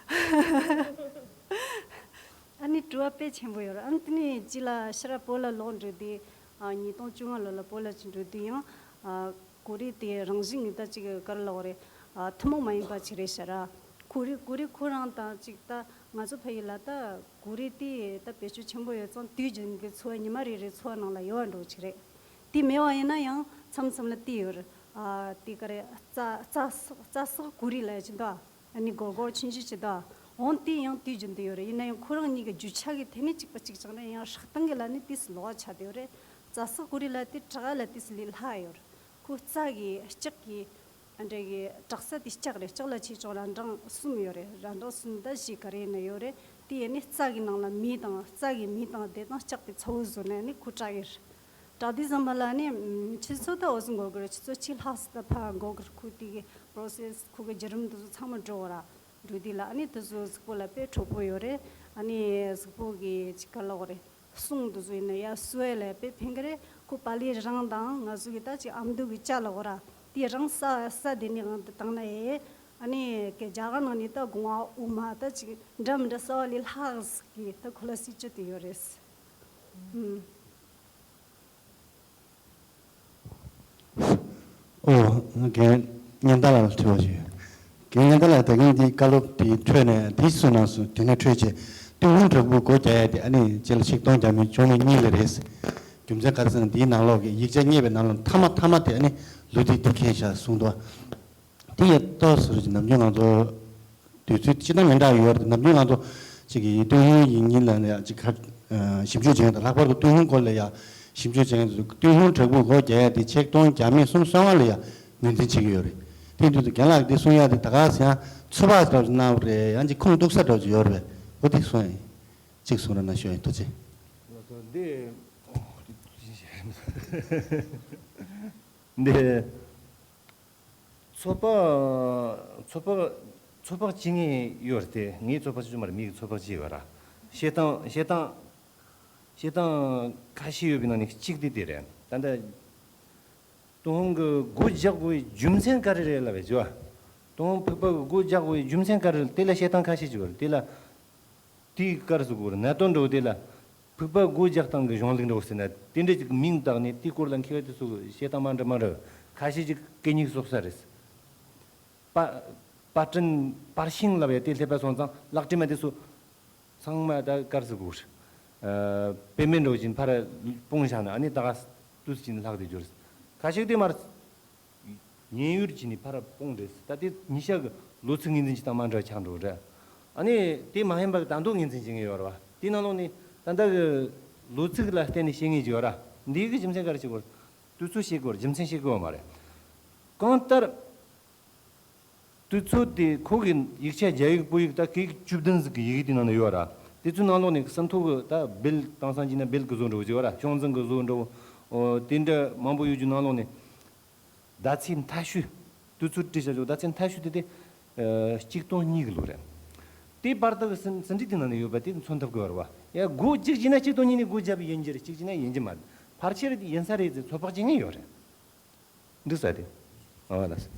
ཨ་ནི་དྲི་བ་དཔེ་ཆེན་པོ་ཡོད་རེད། ཨ་ནི་དེ་ནས་ཅི་ལ་ཕྱིར་ར་བོད་ལ་ལོག་འགྲོ་དུས། ཨ། ཉིས་སྟོང་བཅོ་ལྔ་ལོ་ལ་བོད་ལ་ཅིག་འགྲོ་དུས་ཡང་། ཨ། གུ་རེ་དེ་རང་བཞིན་གྱིས་ད་ཅིག་ག་རེ་ལབ་དགོས་རེད། ཨ། ཐུན་མོང་མ་ཡིན་པ་ཅིག་རེད་ཤག་ར། གུ་རེ་གུ་རེ་ཁོ་རང་དང་ཅིག་ད་ང་ཚོ་ཕ་ཡུལ་ལ་ད་གུ་རེ་དེ་ད་བེད་སྤྱོད་ཆེན་པོ་ཡོད་ཙང་དུས་རྒྱུན་གྱི་འཚོ་བ་ཉི་མ་རེ་རེའི་འཚོ་བ་ནང་ལ་ཡོད་པ་འདྲ་བོ་ཅིག་རེད། དེ་མེད་པ་ཡིན་ན་ཡང་མཚམས་མཚམས་ལ་དེ་ཡོད་རེད། ཨ། དེ་ག་རེ་རྩ་རྩ་སག་རྩ་སག་གུ་རེ་ལབ་ཡ་ཅིག་འདུག་ཨ་ནི་སྒོར་སྒོར་ཆུང་ཆུང་ཅིག་འདུག་འོང་དེ་ཡང་དུས་རྒྱུན་དུ་ཡོད་རེད། ཡིན་ན་ཡང་ཁོ་རང་གཉིས་ཀྱི་རྒྱུ་ཆ་གི་ཐད་ནས་གཅིག་པ་གཅིག་རྐྱང་རེད། ཡང་ཧྲག་ཐང་གི་ལ་ནི་དུས་སུ་ལོག་ཆགས་བསྡད་ཡོད་རེད། རྩ་སག་གུ་རེ་ལབ་དེ་བྲག་ལ་དུས་སུ་ལས་སླ་ཡོད་རེད། ཁོ་རྩྭ་གི་ལྕགས་ཀྱི་ཨ་འདྲ་གི་བྲག་རྩ་དེ་ལྕགས་རེད། ལྕགས་ལ་ཆེ་ཆུང་ར་འབྲིང་གསུམ་ཡོད་རེད། ར་འབྲིང་གསུམ་ད་བཞི་ག་རེ་ཡིན་ན་ཡོད་རེད། དེ་ཡས་ནི་རྩྭ་གི་ནང་ལ་མེ་དང་རྩྭ་གི་མེ་དང་དེ་དང་ལྕགས་དེ་ཚ་བོ་བཟོས་ནས་ནི་ཁོ་བྲག་གི་རེད། བྲག་དེ་ཙམ་པ་ལ་ནི་ཆུ་ཚོད་ད་འོ་ཙམ་འགོར་གི་རེད། ཆུ་ཚོད་གཅིག་ལྷག་ཙམ་ད་ཕར་འགོར་གི་རེད། ཁོ་དེ་གི་པོ་རོ་སེ་སི་ཁོ་གི་བརྒྱུད་རིམ་དེ་ཚོ་ཚང་མ་འགྲོ་གི་ར། འགྲོ་དུས་ལ་ཨ་ནི་དེ་ཚོ་གཟུགས་པོ་ལ་དཔེ་གྲོགས་པོ་ཡོད་རེད། ཨ་ནི་གཟུགས་པོ་གི་ཅིག་ག་རེ་ལབ་དགོས་རེད། ཟུངས་དེ་ཚོ་ཡིན་ན་ཡར་གསོ་ཡ་ལ་དཔེ་ཕན་གི་རེད། ཁོ་པ་ལི་རང་དང་ང་ཚོ་གི་ད་ཅིག་ཨ་མདོ་གི་ཅ་ལག་གོ་ར། དེ་རང་ས་ས་དེ་ནས་གང་དུ་བཏང་ན་ཡེ། ཨ་ནི་གི་རྒྱ་གར་ནང་ནས་ད་སྒོང་ང་འོ་མ་ད་ཅིག་འདྲ་མི་འདྲ་ཟ་བ་ལས་ལྷག་ཟིག་གི་ད་ཁོ་ལ་སྲིད་ཇུས་དེ་ཡོད་རེད། ཨུམ། ཨོ། རྒན་སྙན་དར་ལགས་ལ་དྲི་བ་ཞུ། རྒན་སྙན་དར་ལགས་ད་གིན་འདི་བཀའ་སློབ་དེའི་འཕྲོས་ནས་དེ་སུ་ནང་སུ་དེ་ནས་འཕྲོས་རྗེས་ཏུན་ཧོང་བྲག་ཕུག་སྒོ་རྒྱག་ཡ་དེ་ཨ་ནི་རྗེས་ལ་ཆིག་སྟོང་བརྒྱ་མེད་བཅུ་གཉིས་ལ་རེད། རྒྱུ་མཚན་ག་རེ་ཟེར་ན་འདིའི་ནང་ལོགས་ཀྱི་ཡིག་ཆ་རྙེད་པའི་ནང་ལ་མཐའ་མ་མཐའ་མ་དེ་ཨ་ནི་ལོ་དེ་དེ་མཁན་ཤག་གསུངས་འདུག་དེ་ཡ་ཏོག་ཙམ་ནམ་རྒྱུན་ང་ཚོ་དུས་ཚོད་སྤྱི་བཏང་མི་འདྲ་ཡོད་རེད། ནམ་རྒྱུན་ང་ཚོ་ཅིག་གི་ཏུན་ཧོང་ཡིག་རྙིང་ལ་ཡ་ཅིག་ཁ་ཞིབ་འཇུག་བྱེད་མཁན་དང་ལྷག་པར་དུ་ཏུན་ཧོང་སྐོར་ལ་ཡ་ཞིབ་འཇུག་བྱེད་མཁན་ཚོས་ཏུན་ཧོང་བྲག་ཕུག་སྒོ་རྒྱག་ཡ་དེ་ཆིག་སྟོང་བརྒྱ་མེད་སུམ་ཅུ་སོ་ལྔ་ལ་ཡ་ངོས་འཛིན་བྱེད་ཀྱི་ཡོད་རེད། དེ་དུས་སུ་རྒན་ལགས་འདི་གསུང་ཡ་དེ་ད་ག་ཟེ་ཡང་ཚོད་དཔག་འདྲ་པོ་གནང་བ་རེད། ཡང་ཅིག་ཁུངས་གཏུགས་ས་འདྲ་པོ་ཡོད་རེད་པས། འོ་དེ་གསུང་ཡ་ཡིན། ཅིག་གསུང་རོགས་གནང་ཞུ་ཡ་ཡིན། ཐུགས་རྗེ་ཆེ། ང་ཚོ་འདི། འདི། ཚོད་དཔག་ཚོད་དཔག་ཚོད་དཔག་བྱེད་མཁན་ཡོད་རེད་དེ། ངས་ཚོད་དཔག་བྱེད་རྒྱུ་མ་རེད། མི་གིས་ཚོད་དཔག་བྱེད་ཡོད་ར། བཤད་སྟངས་བཤད་སྟངས་བཤད་སྟངས་ཁ་ཤས་ཡོད་པའི་ནང་ནས་གཅིག་དེ་དེ་རེད། ད་ལྟ་ཏུན་ཧོང་གི་སྒོ་རྒྱག་དགོས་པའི་རྒྱུ་མཚན་ག་རེ་རེད་ལབ་པའི་དྲི་བ། ཏུན་ཧོང་ཕུག་པ་གི་སྒོ་རྒྱག་དགོས་པའི་རྒྱུ་མཚན་ག་རེ་རེད། དེ་ལ་བཤད་སྟངས་ཁ་ཤས་ཅིག་ཡོད་རེད། དེ་ལ། དེའི་སྐབས་སུ་གོ་རེ་གནད་དོན་འདྲ་བོ་དེ་ལ་ཕུག་པ་སྒོ་རྒྱག་སྟངས་ཀྱི་གཞུང་ལུགས་འདྲ་བོ་ཟེར་ན་དེ་འདྲ་ཅིག་མིང་བཏགས་ནས་དེའི་སྐོར་ལ་མཁས་པ་དེ་ཚོ་བཤད་སྟངས་མ་འདྲ་མ་འདྲ་ཁ་ཤས་ཅིག་གད་སྙིགས་གསོག་ས་རེད། པ་པར་སྐྲུན་པར་ཤིང་ལབ་ཡ་དེ་སླེབས་པ་སོང་ཙང་ལག་བྲིས་མ་དེ་ཚོ་ཚང་མ་ད་སྐབས་སུ་གོ་རེ་པད་མེད་འདྲ་བོ་ཅིག་ཕར་སྤུངས་བཞག་ན་ཨ་ནི་ད་ག་དུས་ཅིག་ལྷག་དེ་འབྱོར་ཁ་ཤས་དེ་མར། ཉེན་གཡོལ་བྱས་ནས་ཕར་སྤུངས་རེད། ད་དེ་ཉིན་ཞག་གི་ལོ་ཚིགས་ངོས་འཛིན་བྱེད་སྟངས་མ་འདྲ་ཆགས་འགྲོ་རེད། ཨ་ནི་དེ་མ་ཡིན་པ་གི་ད་དུང་ངོས་འཛིན་བྱེད་མཁན་ཡོད་རེད་བ། དེའི་ནང་ལོགས་ནས་ད་ལྟ་གི་ལོ་ཚིགས་ལ་བརྟེན་ནས་བྱེད་མཁན་ཅིག་ཡོད་ར། འདིའི་གི་རྒྱུ་མཚན་ག་རེ་བྱེད་དགོས། དུས་ཚོད་བྱེད་དགོས། རྒྱུ་མཚན་བྱེད་དགོས་མ་རེད། གང་ལྟར། དུས་ཚོད་དེ་ཁོ་གི་ཡིག་ཆ་རྒྱ་ཡིག་བོད་ཡིག་ད་སྐད་ཡིག་བཅུ་བདུན་ཟིག་གི་ཡི་གེ་དེ་ནང་ན་ཡོད་ར། དེ་ཚོའི་ནང་ལོགས་ནས་ཟིན་ཐོ་གི་ད་བེལ་དེང་སང་བྱས་ན་བེལ་གི་བཟོ་འདྲ་བོ་ཅིག་ཡོད་ར། ཤོག་འཛིན་གི་བཟོ་འདྲ་བོ། ཨོ། དེ་འདྲ་མང་པོ་ཡོད་རྒྱུ་ནང་ལོགས་ནས། ཟླ་ཚེས་མཐའ་ཤོས། དུས་ཚོད་བྲིས་བྱ་ཆོག་ཟླ་ཚེས་མཐའ་ཤོས་དེ་དེ། ཨ། གཅིག་སྟོང་གཉིས་གི་ལོ་རེད། དེའི་བར་དག་གི་ཟིན་ཟིན་བྲིས་དེ་ནང་ན་ཡོད་པ་དེ་མཚོན་ཐུབ་གི་ཡོད་ར་བ། ཡ། སྒོ་གཅིག་བྱས་ན་གཅིག་སྟོང་གཉིས་ནས་སྒོ་བརྒྱབ་ཡིན་རྒྱུ་རེད། གཅིག་བྱས་ན་ཡིན་རྒྱུ་མ་རེད། ཕལ་ཆེར་ཡིན་ས་རེད་ཟེར་ཚོད་དཔག་བྱེད་མཁན་ཡོད་རེད། འདུག་ས་དེ། ཨ་ལ་ས།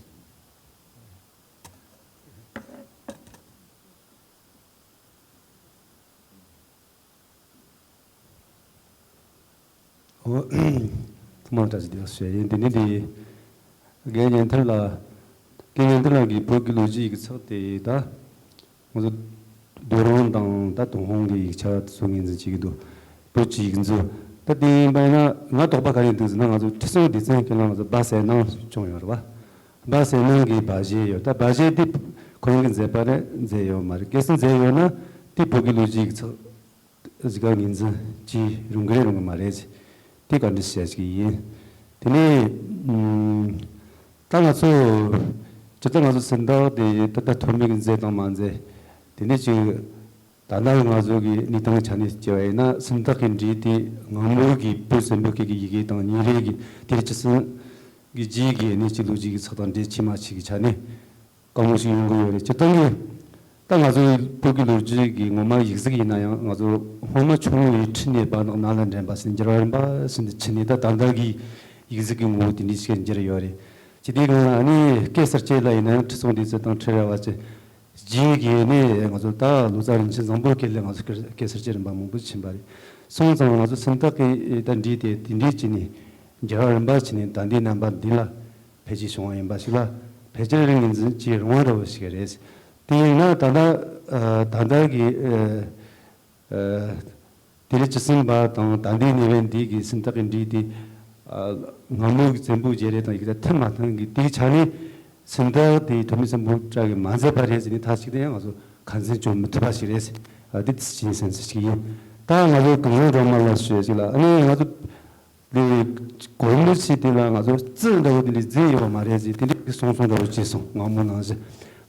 ཨོ། ཐུགས་མ་བཀྲ་ཤིས་བདེ་ལེགས་ཞུ་ཡ་ཡིན། དེ་ནས་དེ། དགེ་བསྙེན་མཐུ་ལ། དགེ་བསྙེན་མཐུ་ལ་གི་བོད་ཀྱི་ལོ་རྒྱུས་ཡིག་ཚགས་དེ་ད། ང་ཚོ་རྡོ་རིང་དང་ད་ཏུན་ཧོང་གི་ཡིག་ཆ་ཚོ་ངོས་འཛིན་བྱེད་ཀྱི་འདུག་བོད་ཀྱི་ཡིག་མཛོད། ད་དེ་ཡིན་པ་ཡིན་ན་ང་དོགས་པ་ག་རེ་འདུག་ཟེར་ན། ང་ཚོ་ཁྲི་སྲོང་ལྡེ་བཙན་སྐབས་ལ་ང་ཚོ་སྦ་གསལ་སྣང་བྱུང་ཡོད་རེད་བ། སྦ་གསལ་སྣང་གི་སྦ་བཞེད་ཡོད། ད་སྦ་བཞེད་དེ་ཁོ་རང་གིས་མཛད་པ་རེད། མཛད་ཡོད་མ་རེད། གལ་སྲིད་མཛད་ཡོད་ན་དེ་བོད་ཀྱི་ལོ་རྒྱུས་ཡིག་ཚགས་གཟིགས་ཀ་ངོས་འཛིན་བྱེད་རུང་གི་རེད་རུང་གི་མ་རེད། དེ་བཀའ་འདྲི་ཞུ་ཡ་ཞིག་ཡིན། དེ་ནས་ཨུམ། ད་ང་ཚོ་སྤྱིར་བཏང་ང་ཚོ་སུམ་རྟགས་དེ་ད་ལྟ་ཐོན་མི་གི་མཛད་དང་མ་མཛད་དེ་འདྲ་ཅིག་ད་ལྟ་ང་ཚོ་གི་གནས་སྟངས་ཆ་ནས་བྱས་པ་ཡིན་ན། སུམ་རྟགས་ཀྱི་འགྲོས་དེ་སྔ་མོ་གི་བོད་བཙན་པོ་སྐད་ཀྱི་ཡི་གེ་དང་ཉེ་རབས་ཀྱི་དེ་རིང་ཁྲི་སྲོང་གི་རྗེས་ཀྱི་གནས་ཀྱི་ལོ་རྒྱུས་ཀྱི་ཚགས་དང་འབྲེལ་ཆེ་མ་ཆེ་གི་ཆ་ནས་དཀའ་མོ་ཞིག་ཡོང་གི་ཡོད་རེད། སྤྱིར་བཏང་གི་ད་ང་ཚོའི་བོད་ཀྱི་ལོ་རྒྱུས་ཀྱི་ངོ་མ་ཡིག་གཟུགས་ཡིན་ན་ཡང་། ང་ཚོ་སྔོན་མ་ཆུ་བོ་ཡི་ཁྲི་ནས་སྦ་ནག་ནགས་ལ་འདྲེན་པ་ཟེར་འགྱུར་བ་རིམ་པ་ཟིན་ཏེ་ཕྱིན་ནས་ད་ད་ལྟ་གི་ཡིག་གཟུགས་ཀྱི་ངོ་བོ་དེ་འདྲ་ཞིག་འགྱུར་ཡོད་རེད། ཅི་སྟེ་གང་ལ་ནི་སྐད་གསར་བཅད་ལ་ཡིན་ན་ཡང་ཁྲི་སྲོང་ལྡེ་བཙན་དང་ཁྲི་རལ་པ་ཅན། རྗེས་ཀྱི་ནི་ང་ཚོ་ད་ལོ་ཙཱ་རིན་ཆེན་བཟང་པོ་སྐད་ལས་ང་ཚོ་སྐད་སྐད་གསར་བཅད་རིམ་པ་མང་པོ་ཕྱིན་པ་རེད། སོང་ཙང་ང་ཚོ་སུམ་རྟགས་ཀྱི་ད་འགྲོས་དེ་དེ་འདྲའི་བྱས་ནས་འགྱུར་བ་རིམ་པ་བྱས་ནས་ད་ལྟའི་རྣམ་པ་འདི་ལ་ཕལ་ཆེར་བྱུང་བ་ཡིན་པ་ཞིག་ལ་ཕལ་ཆེར་ངོས་འཛིན་བྱེད་རུང་བ་འདྲ་བོ་ཞིག་རེད། དེ་ཡིན་ན་ད་ལྟ་ཨ་ད་ལྟ་གི་ཨ་ཨ་དེ་རིང་ཁྲི་སྲོང་པ་དང་ད་ལྟའི་གནས་བབ་འདི་གི་སུམ་རྟགས་ཀྱི་འགྲོས་དེ། ཨ་སྔ་མོ་གི་བཙན་པོའི་རྒྱལ་རབས་དང་ཡི་གེ་ད་མཐུན་མ་མཐུན་གི་དེའི་ཆ་ནས་སུམ་རྟགས་དེ་ཐོན་མི་བཙན་པོ་བཀྲ་གིས་མ་མཛད་པ་རེད་ཟེར་ནས་ཐག་གཅིག་ཏུ་ཡང་ང་ཚོ་ཁ་འཛིན་བྱེད་མི་ཐུབ་པ་ཞིག་རེད། ཨ་དེ་དེ་ཕྱིན་སེམས་ཚེ་ཞིག་ཡིན། ད་ང་ཚོ་གངས་ལྗོངས་སྒྲོལ་མ་ལ་ཞུ་ཡ་ཞིག་ལ། ཨ་ནི་ང་ཚོ་འདི་གོར་མོ་ཞིག་དེ་ལ་ང་ཚོ་རྩི་འདྲ་བོ་དེ་འདྲ་མཛད་ཡོད་མ་རེད་ཟེར་དེ་འདྲ་གི་གསུང་གསུང་འདྲ་བོ་བྱས་སོང་། སྔ་མོ་ནང་བཞིན་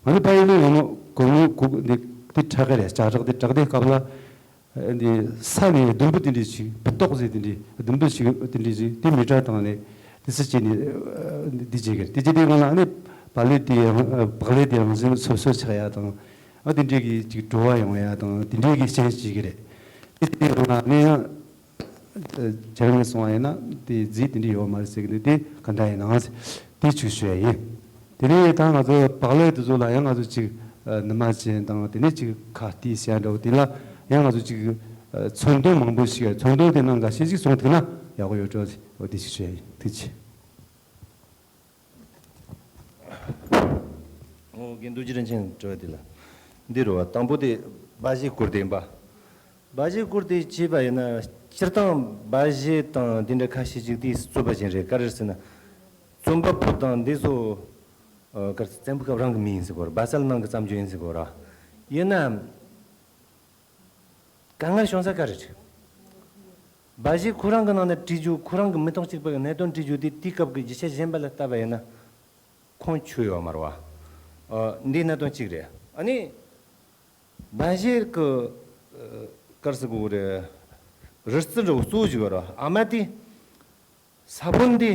ང་ཚོ་ཕ་ཡུལ་ལ་སྔ་མོ་གོར་མོ་གུག་འདི་དེ་དྲག་གི་རེད། ལྕགས་སྒྲོག་དེ་དྲག་དེ་སྐབས་ལ། འདི་ས་ནས་ཟླུམ་པོ་དེ་འདྲ་ཞིག་བུ་ཏོག་ཟེར་དེ་འདྲ་ཟླུམ་པོ་ཞིག་དེ་འདྲ་ཞིག་དེ་མེ་སྲེག་བཏང་ནས་དེ་སུ་བྱས་ནས་འདི་བྱེད་ཀྱི་རེད། དེ་བྱེད་དུས་སྒང་ལ་ཨ་ནི་བག་ལེབ་དེ་ཡང་བག་ལེབ་དེ་རང་བཞིན་སོ་སོ་ཆགས་ཡ་དང་། ཨ་དེ་འདྲའི་གི་ཅིག་བྲོ་བ་ཡོང་ཡ་དང་དེ་འདྲའི་གི་རྐྱེན་བྱེད་ཀྱི་རེད། དེ་དེ་སྒང་ལ་ཨ་ནི་ཡང་ཁྱེད་རང་གིས་གསུང་བ་ཡིན་ན་དེ་རྫས་དེ་འདྲ་ཡོད་མ་རེད་ཟེར་གི་འདུག་དེ་ག་འདྲ་ཡིན་ནའང་དེ་ཅིག་ཞུ་ཡ་ཡིན། དེ་ནས་ད་ང་ཚོ་བག་ལེབ་དེ་ཚོ་ལ་ཡང་ང་ཚོ་ཅིག་ཨ་ནུ་མ་ཅན་དང་དེ་ནས་ཅིག་ཁ་གཏད་ཟེར་ཡ་འདྲ་བོ་དེ་ལ་ཡང་ང་ཚོ་ཅིག་ཨ་མཚོན་དོན་མང་པོ་ཞིག་མཚོན་དོན་དེ་ནང་འགའ་ཤས་ཅིག་གསུངས་ཐུབ་ན་ཡག་པོ་ཡོད་འགྲོ་ཟེར། འོ་དེ་ཅིག་ཞུ་ཡ་ཡིན། ཐུགས་རྗེ་ཆེ། ཨོ་རྒན་རྡོ་རྗེ་རིན་ཆེན་དྲི་བ་དེ་ལ་འདི་རེད་བ། དང་པོ་དེ་སྦ་བཞེད་སྐོར་དེ་ཡིན་པ། སྦ་བཞེད་སྐོར་དེ་བྱས་པ་ཡིན་ན་སྤྱིར་བཏང་སྦ་བཞེད་དང་དེ་འདྲ་ཁ་ཤས་ཅིག་དེ་རྩོད་པ་ཅན་རེད། ག་རེ་ཟེར་ན། རྩོམ་པ་པོ་དང་འདི་ཚོ་ཨ་ག་རེ་བཙན་པོ་སྐབས་རང་གི་མི་ཡིན་ཟེར་གོ་ར། སྦ་གསལ་སྣང་གི་བརྩམས་ཆོས་ཡིན་ཟེར་གོ་ར། ཡིན་ན། དཀའ་ངལ་བྱུང་ས་ག་རེ་རེད། སྦ་བཞེད་ཁོ་རང་གི་ནང་ན་བྲིས་རྒྱུ། ཁོ་རང་གི་མི་ཐོག་གཅིག་པ་གི་གནད་དོན་བྲིས་རྒྱུ་དེ་དེའི་སྐབས་ཀྱི་རྒྱུ་ཆ་གཞན་པ་ལ་ལྟ་བ་ཡིན་ན་ཁུངས་ཆོད་ཡོད་མ་རེད་བ། ཨ་འདི་གནད་དོན་གཅིག་རེད། ཨ་ནི་སྦ་བཞེད་ཀྱི་ཨ་ག་རེ་ཟེར་དགོས་རེད། རི་རྩེ་འདྲ་བོ་གཙོ་བོ་ཞིག་ཡོད་རེད་བ། ཨ་མ་དེ། ས་བོན་འདི་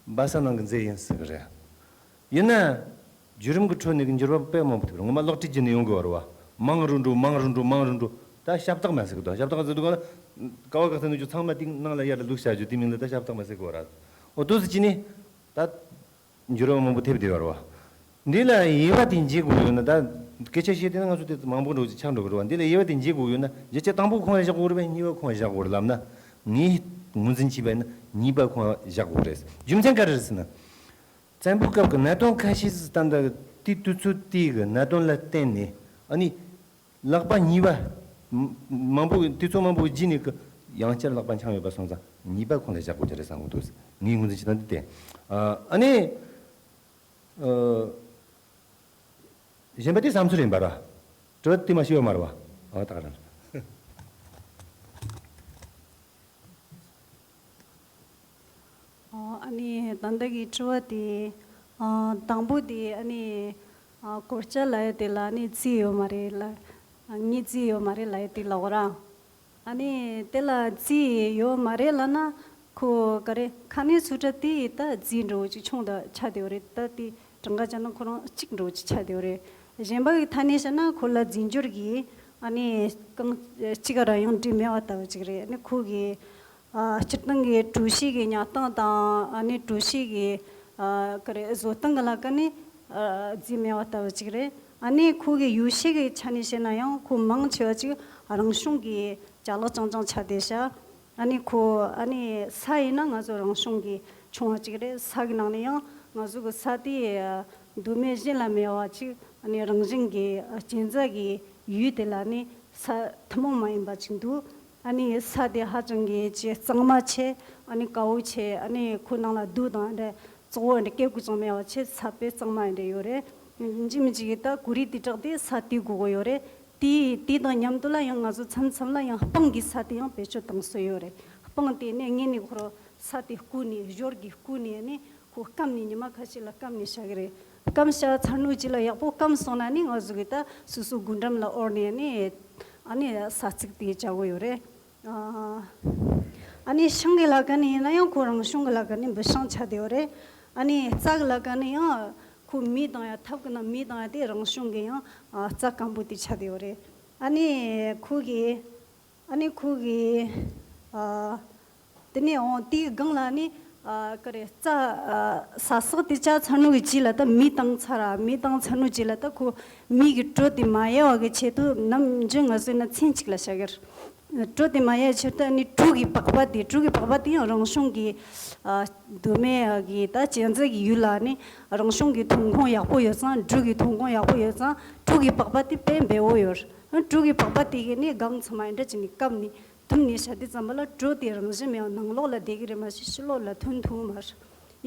སྦ་གསལ་སྣང་གི་རྫས་ཡིན་ཟེར་གི་རེད། ཡིན་ན། བརྒྱུད་རིམ་གྱི་ཁྲོད་ནས་གི་འགྱུར་བ་དཔེ་མང་པོ་ཐེབས་རེད། ངོ་མ་ལོག་བྲིས་བྱས་ནས་ཡོང་གི་ཡོད་རེད་བ། མང་རུ་འགྲོ་མང་རུ་འགྲོ་མང་རུ་འགྲོ། ད་ཞབས་བཏགས་མ་ཟེར་གི་འདུག་ཞབས་བཏགས་ཟེར་དུས་ག་ལ། ཀ་བ་ག་ས་ནུ་ཆུ་ཚང་མ་དེ་ནང་ལ་ཡར་ལ་བླུགས་བྱ་རྒྱུ་དེ་མིང་ལ་ད་ཞབས་བཏགས་མ་ཟེར་གི་ཡོད་རེད། འོ་དུས་སུ་ཅི་ནས། ད། འགྱུར་བ་མང་པོ་ཐེབས་བསྡད་ཡོད་རེད་བ། འདི་ལ་དབྱེ་བ་དེ་འབྱེད་དགོས་ཡོད་ན། ད་སྐད་ཆ་བཤད་དུས་ན་ང་ཚོ་དེ་མང་པོ་འགྲོ་ཆགས་འགྲོ་གི་རེད་བ། འདི་ལ་དབྱེ་བ་དེ་འབྱེད་དགོས་ཡོད་ན་རྒྱུ་ཆ་དང་པོ་ཁོང་ལ་བཞག་དགོས་རེད་པས། གཉིས་པ་ཁོང་ལ་བཞག་དགོས་རེད་ལབ་ན། ངས་ངོས་འཛིན་བྱས་པ་ཡིན་ན་གཉིས་པ་ཁོང་ལ་བཞག་དགོས་རེད། རྒྱུ་མཚན་ག་རེ་རེད་ཟེར་ན། བཙན་པོའི་སྐབས་ཀྱི་གནད་དོན་ཁ་ཤས་སུ་ད་ལྟ་དེའི་དུས་ཚོད་དེའི་གི་གནད་དོན་ལ་བརྟེན་ནས་ཨ་ནི། ལག་པ་གཉིས་པ། མ་མང་པོ་དུས་ཚོད་མང་པོ་རྗེས་ནས་ཀྱི་ཡང་བསྐྱར་ལག་པ་འཆང་ཡོད་པ་སོང་ཙང་གཉིས་པ་ཁོང་ལ་བཞག་དགོས་ཀྱི་རེད་བསམ་གྱི་འདུག་ངའི་ངོས་འཛིན་བྱེད་སྟངས་འདི་སྟེ། ཨ་ནི། ཨ། གཞན་པ་དེ་བསམ་ཚུལ་ཡིན་པ་ར། དྲི་བ་དེ་མ་ཤེས་པ་མ་རེད་བ། ཨ། ད་ག་རང་། ཨོ། ཨ་ནི་ད་ལྟ་གི་དྲི་བ་དེ། ཨ། དང་པོ་དེ་ཨ་ནི། ཨ། གོར་ཅ་ལབ་ཡ་དེ་ལ་ཨ་ནི་རྩིས་ཡོད་མ་རེད་ལ། ཨ། ངས་རྩིས་ཡོད་མ་རེད་ལབ་ཡ་དེ་ལབ་ར། ཨ་ནི་དེ་ལ་རྩིས་ཡོད་མ་རེད་ལབ་ན། ཁོ་ག་རེ། ཁ་ནས་ཚུར་ཁྲ་དེ་ད་རྩིས་འགྲོ་ཅིག་ཆུང་དུ་ཆགས་བསྡད་ཡོད་རེད། ད་དེ་གྲངས་ཀ་བྱས་ན་ཁོ་རང་གཅིག་འགྲོ་ཅིག་ཆགས་བསྡད་ཡོད་རེད། གཞན་པ་གི་ཐད་ནས་བཤད་ན་ཁོ་ལ་རྫས་འགྱུར་གྱི་ཨ་ནི་རྐང་གཅིག་ག་ར་ཡང་འབྲི་མེད་པ་ལྟ་བུ་ཅིག་རེད། ཨ་ནི་ཁོ་གི། ཨ། སྤྱིར་བཏང་གི་གྲོ་ཞིབ་ཀྱི་ཉར་སྟངས་དང་། ཨ་ནི་གྲོ་ཞིབ་ཀྱི། ཨ། ག་རེ། བཟོ་སྟངས་ཀྱི་ལ་ཀ་ནི། ཨ། རྫས་མེད་པ་ལྟ་བུ་ཅིག་རེད། ཨ་ནི་ཁོ་གི་ཡོ་བྱད་ཀྱི་ཆ་ནས་བཤད་ན་ཡང་ཁོ་མང་ཆེ་བ་ཅིག་རང་བྱུང་གི་ཅ་ལག་རྐྱང་རྐྱང་ཆགས་བསྡད་ཤག་ཨ་ནི་ཁོ། ཨ་ནི་ས་ཡིན་ན་ང་ཚོ་རང་བྱུང་གི་བྱུང་བ་ཅིག་རེད། ས་གི་ནང་ནས་ཡང་ང་ཚོ་གི་ས་དེ། ཨ། མདོ་སྨད་གཞན་ལ་མེད་པ་ཅིག་ཨ་ནི་རང་བཞིན་གྱི། ཨ། གཅན་གཟན་གྱི་ཡུལ་དེ་ལ་ནི་ས་ཐུན་མོང་མ་ཡིན་པ་ཅིག་འདུག་ཨ་ནི་ས་དེ་ཧ་ཅང་གི་ཅིག་གཙང་མ་ཆེ། ཨ་ནི་དཀར་པོ་ཆེ། ཨ་ནི་ཁོ་ནང་ལ་རྡོ་དང་འདྲ་བཙོག་པ་འདྲ་སྐད་དགུ་ཙམ་མེད་པ་ཆེ། ས་དཔེ་གཙང་མ་འདྲ་ཡོད་རེད། ཡིན་གཅིག་མིན་གཅིག་གི་ད་གོ་རིལ་དེ་དྲག་དེ་ས་དེ་དགོས་ཀྱི་ཡོད་རེད། དེ་དེ་དང་མཉམ་དུ་ལ་ཡང་ང་ཚོ་མཚམས་མཚམས་ལ་ཡང་སྤང་གི་ས་དེ་ཡང་བེད་སྤྱོད་བཏང་སྲོལ་ཡོད་རེད། སྤང་དེ་ནས་ངེད་ནས་ཁོ་རང་ས་དེ་བརྐོས་ནས། ཞོར་གྱི་བརྐོས་ནས། ཨ་ནི་ཁོ་སྐམ་ནས། ཉི་མ་ཁ་ཤས་ལ་སྐམ་ནས་བཞག་གི་རེད། སྐམ་བཞག་ཚར་ནུབ་རྗེས་ལ་ཡག་པོ་སྐམ་སོང་ན་ནི་ང་ཚོ་གི་ད་སོ་སོ་སྒོ་འགྲམ་ལ་དབོར་ནས། ཨ་ནི་ཨ་ནི་ས་བརྩིགས་ཏེ་བྱ་དགོས་ཡོད་རེད། ཨ་ཨ་ནི་ཤིང་གི་ལ་ཀ་ནས་ཡིན་ན་ཡང་ཁོ་རང་བྱུང་གི་ལ་ཀ་ནས་འབུད་ཤིང་ཆགས་བསྡད་ཡོད་རེད། ཨ་ནི་རྩྭ་གི་ལ་ཀ་ནས་ཡང་ཁོ་མེ་བཏང་ཡ། ཐབ་ཀྱི་ནང་མེ་བཏང་ཡ་དེ་རང་བྱུང་གི་ཡང་ཨ་རྩྭ་སྐམ་པོ་དེ་ཆགས་བསྡད་ཡོད་རེད། ཨ་ནི་ཁོ་གི། ཨ་ནི་ཁོ་གི། ཨ། དེ་ནས་འོང་དེའི་སྒང་ལ་ནི། ཨ། ག་རེ། རྩྭ། ཨ། ས་སག་དེ་བཅག་ཚར་ནུབ་ཀྱི་རྗེས་ལ་ད་མེ་བཏང་ཚར་ར། མེ་བཏང་ཚར་ནུབ་རྗེས་ལ་ད་ཁོ་མེ་གི་དྲོད་དེ་མ་ཡལ་བ་གི་ཆེད་དུ་ནམ་རྒྱུན་ང་ཚོ་ཡིན་ན་ཚན་གཅིག་ལ་བཞག་གི་རེད། དྲོད་དེ་མ་ཡལ་ཕྱིར་ད་ནི་གྲུ་གི་པགས་པ་དེ། གྲུ་གི་པགས་པ་དེ་ཡང་རང་བྱུང་གི། ཨ། མདོ་སྨད་གི་ད་གཅན་གཟན་གྱི་ཡུལ་ལ་ནི་རང་བྱུང་གི་ཐོན་ཁུངས་ཡག་པོ་ཡོད་ཙང་། གྲུ་གི་ཐོན་ཁུངས་ཡག་པོ་ཡོད་ཙང་གྲུ་གི་པགས་པ་དེ་དཔེ་འབེལ་པོ་ཡོད་རེད། གྲུ་གི་པགས་པ་དེ་གི་ནི་སྒང་ཚང་མ་འདྲ་བྱས་ནས་བཀབ་ནས། བཏུམས་ནས་བཞག་དུས་ཙམ་པ་ལ་དྲོད་དེ་རང་བཞིན་མེད་པ་ནང་ལོགས་ལ་བསྡད་ཀྱི་རེད། མ་གཞི་ཕྱི་ལོགས་ལ་ཐོན་ཐུབ་མ་རེད།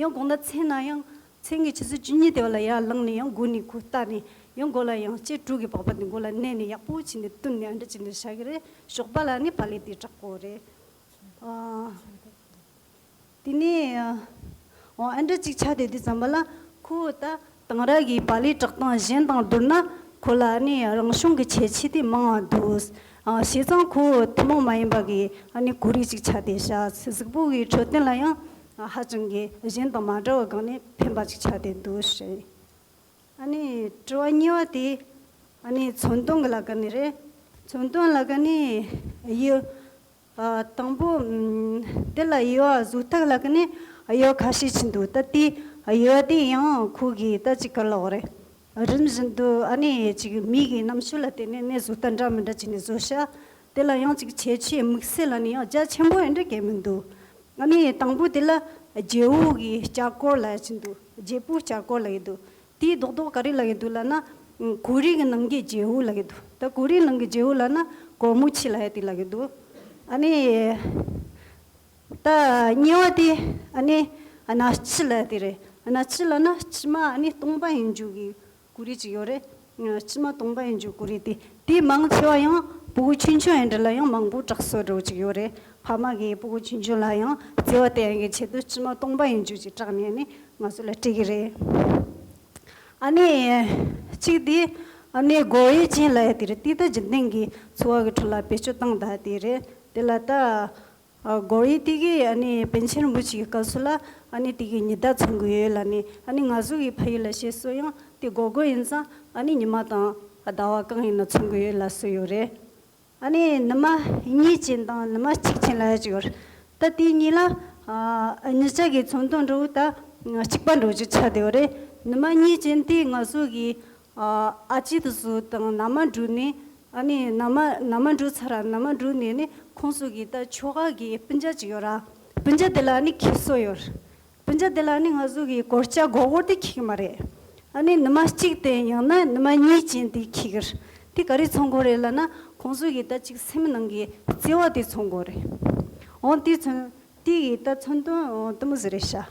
ཡང་དགོངས་ན་མཚན་ན་ཡང་མཚན་གྱི་ཆུ་ཚོད་བཅུ་གཉིས་དེ་བ་ལ་ཡར་ལངས་ནས་ཡང་མགོ་ནས་ཁོ་བལྟས་ནས། ཡང་མགོ་ལ་ཡང་ཅིག་གྲུ་གི་པགས་པ་དེ་མགོ་ལ་མནན་ནས་ཡག་པོ་བྱས་ནས་བཏུམས་ནས་ཨ་འདྲ་བྱས་ནས་བཞག་གི་རེད། ཞོགས་པ་ལ་ནི་བག་ལེབ་དེ་དྲག་པོ་རེད། ཨ། དེ་ནས། ཨོ། ཨ་འདྲ་ཅིག་ཆགས་བསྡད་དུས་ཙམ་པ་ལ་ཁོ་ད་དེང་རབས་ཀྱི་བག་ལེབ་བཀྲུ་སྟངས་གཞན་དང་བསྡུར་ན་ཁོ་ལ་ནི་རང་བྱུང་གི་ཁྱད་ཆོས་དེ་མང་བ་འདུག་ཨ། བྱས་ཙང་ཁོ་ཐུན་མོང་མ་ཡིན་པ་གི་ཨ་ནི་གོ་རིལ་ཅིག་ཆགས་བསྡད་ཤག་གཟུགས་པོ་གི་འཕྲོད་བསྟེན་ལ་ཡང་ཧ་ཅང་གི་གཞན་དང་མ་འདྲ་བ་སྒང་ནས་ཕན་པ་ཅིག་ཆགས་བསྡད་འདུག་ཞེས། ཨ་ནི་དྲི་བ་གཉིས་པ་དེ་ཨ་ནི་ཚོན་གཏོང་གི་ལ་ཀ་ནས་རེད། ཚོན་གཏོང་ལ་ཀ་ནས་ཡོད། ཨ། དང་པོ། ཨམ། དེ་ལ་ཡོ་བཟོ་ལྟ་ལ་ཀ་ནས་ཡོ་ཁ་ཤས་ཅིག་འདུག་ད་དེ་ཡོ་དེ་ཡང་ཁོ་གི་ད་ཅིག་ག་ལབ་དགོས་རེད། རིམ་བཞིན་དུ་ཨ་ནི་ཅིག་མེ་གི་རྣམ་ཤེས་ལ་བརྟེན་ནས་ནི་བཟོ་ལྟ་འདྲ་མི་འདྲ་བྱས་ནས་བཟོ་ཤག་དེ་ལ་ཡང་ཅིག་ཁྱད་ཆོས་དམིགས་བསལ་ལ་ནི་ཡང་རྒྱ་ཆེན་པོ་ཨེ་འདྲ་གང་མི་འདུག་ཨ་ནི་དང་པོ་དེ་ལ་རྒྱལ་པོ་གི་ལྕགས་ཀོར་ལབ་ཅིག་འདུག་རྒྱལ་པོའི་ལྕགས་ཀོར་ལབ་ཀྱི་འདུག་དེའི་རྡོག་རྡོག་ག་རེ་ལབ་ཀྱི་འདུག་ལབ་ན། གོ་རིལ་གྱི་ནང་གི་རྒྱལ་པོ་ལབ་ཀྱི་འདུག་ད་གོ་རིལ་ནང་གི་རྒྱལ་པོ་ལབ་ན་གོར་མོ་ཆེ་ལབ་ཡ་དེ་ལབ་ཀྱི་འདུག་ཨ་ནི་ད་གཉིས་པ་དེ་ཨ་ནི་སྣ་ལྕི་ལབ་ཡ་དེ་རེད། སྣ་ལྕི་ལབ་ན་མཆིལ་མ་ཨ་ནི་སྟོང་པ་ཡིན་རྒྱུ་གི་གོ་རིལ་ཅིག་ཡོད་རེད། མཆིལ་མ་སྟོང་པ་ཡིན་རྒྱུ་གོ་རིལ་དེ། དེ་མང་ཆེ་བ་ཡང་ཕྲུ་གུ་ཆུང་ཆུང་ཡིན་དུས་ལ་ཡང་མང་པོ་བཀྲུ་སྲོལ་འདྲ་བོ་ཅིག་ཡོད་རེད། ཕ་མ་གིས་ཕྲུ་གུ་ཆུང་ཆུང་ལ་ཡང་བརྩེ་བ་བསྟན་ཡག་གི་ཆེད་དུ་མཆིལ་མ་སྟོང་པ་ཡིན་རྒྱུ་ཅིག་བཀྲུས་ནས་ནི་ང་ཚོ་ལ་སྤྲད་ཀྱི་རེད། ཨ་ནི་གཅིག་དེ་ཨ་ནི་སྒོར་གཡས་ཅན་ལབ་ཡ་དེ་རེད། དེ་ད་རྒྱུན་ལྡན་གྱི་འཚོ་བ་གི་ཁྲོད་ལ་བེད་སྤྱོད་བཏང་བསྡད་དེ་རེད། དེ་ལ་ད་ཨ་སྒོར་གཡས་དེ་གི་ཨ་ནི་པཎ་ཆེན་རིན་པོ་ཆེ་གི་སྐབས་སུ་ལ་ཨ་ནི་དེ་གི་ཉི་ཟླ་མཚོན་གྱི་ཡོད་ལབ་ནས། ཨ་ནི་ང་ཚོ་གི་ཕ་ཡུལ་ལ་བཤད་སྲོལ་ཡང་དེ་སྒོར་སྒོར་ཡིན་ཙང་ཨ་ནི་ཉི་མ་དང་ཟླ་བ་གང་ཡིན་ན་མཚོན་གྱི་ཡོད་ལབ་སྲོལ་ཡོད་རེད། ཨ་ནི་ནུ་མ་གཉིས་ཅན་དང་ནུ་མ་གཅིག་ཅན་ལབ་ཡ་ཅིག་ཡོད་རེད། ད་དེ་གཉིས་ལ་ཨ་གཉིས་ཆ་གི་མཚོན་དོན་འདྲ་བོ་ད་གཅིག་པ་འདྲ་བོ་ཅིག་ཆགས་བསྡད་ཡོད་རེད། ནུ་མ་གཉིས་ཅན་དེ་ང་ཚོ་གི་ཨ་ཨ་ཅེ་དེ་ཚོ་དང་མནའ་མ་འགྲོགས་ནས། ཨ་ནི་མནའ་མ་མནའ་མ་འགྲོགས་ཚར་ར། མནའ་མ་འགྲོགས་ནས་ནི་ཁོང་ཚོ་གི་ད་ཁྱོ་ག་གི་སྤུན་ཀྱག་ཅིག་ཡོད་ར། སྤུན་ཀྱག་དེ་ལ་ཨ་ནི་ཁྱེར་སྲོལ་ཡོད་རེད། སྤུན་ཀྱག་དེ་ལ་ནི་ང་ཚོ་གི་གོར་ལྕགས་སྒོར་སྒོར་དེ་ཁྱེར་གི་མ་རེད། ཨ་ནི་ནུ་མ་གཅིག་དེ་ཡང་ན་ནུ་མ་གཉིས་ཅན་དེ་ཁྱེར་གི་རེད། དེ་ག་རེ་མཚོན་གྱི་རེད་ལབ་ན། ཁོང་ཚོ་གི་ད་ཅིག་སེམས་ནང་གི་བརྩེ་བ་དེ་མཚོན་གྱི་རེད། འོ་དེ་མཚོན། དེ་གི་ད་མཚོན་དོན་འོ་དེ་མོ་ཟིག་རེད་ཤག་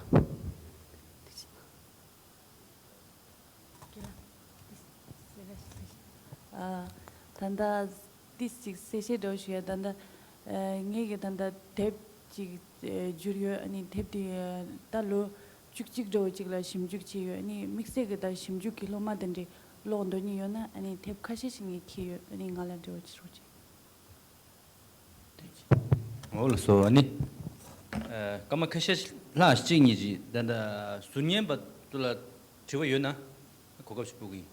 ད་ལྟ་ཏིས་ཅིག་གསལ་བཤད་འདྲ་བོ་ཞུ་ཡ། ད་ལྟ་ཨ་ངེད་ཀྱི་ད་ལྟ་དེབ་ཅིག་ཨ་བསྒྱུར་ཡོད། ཨ་ནི་དེབ་དེ་ཨ་ད་ལོ་བཅུ་གཅིག་འདྲ་བོ་ཅིག་ལ་ཞིབ་འཇུག་བྱས་ཡོད། ཨ་ནི་དམིགས་བསལ་གྱི་ད་ཞིབ་འཇུག་གི་སློབ་མ་དེ་འདྲས་ཀློག་འདོད་མཁན་ཡོད་ན། ཨ་ནི་དེབ་ཁ་ཤས་ཤིག་ངས་འཁྱེར་ཡོད། ཨ་ནི་ང་ལ་འབྲེལ་བ་བྱེད་རོགས་གྱིས། འོ་ལགས་སོ། ཨ་ནི་ཨ་སྐར་མ་ཁ་ཤས་ལྷག་གཅིག་གཉིས་ཅིག་ད་ལྟ་ཟུར་ཉན་པ་ཚོ་ལ་དྲི་བ་ཡོད་ན་གོ་སྐབས་ཤིག་སྤྲོད་ཀྱི་ཡིན།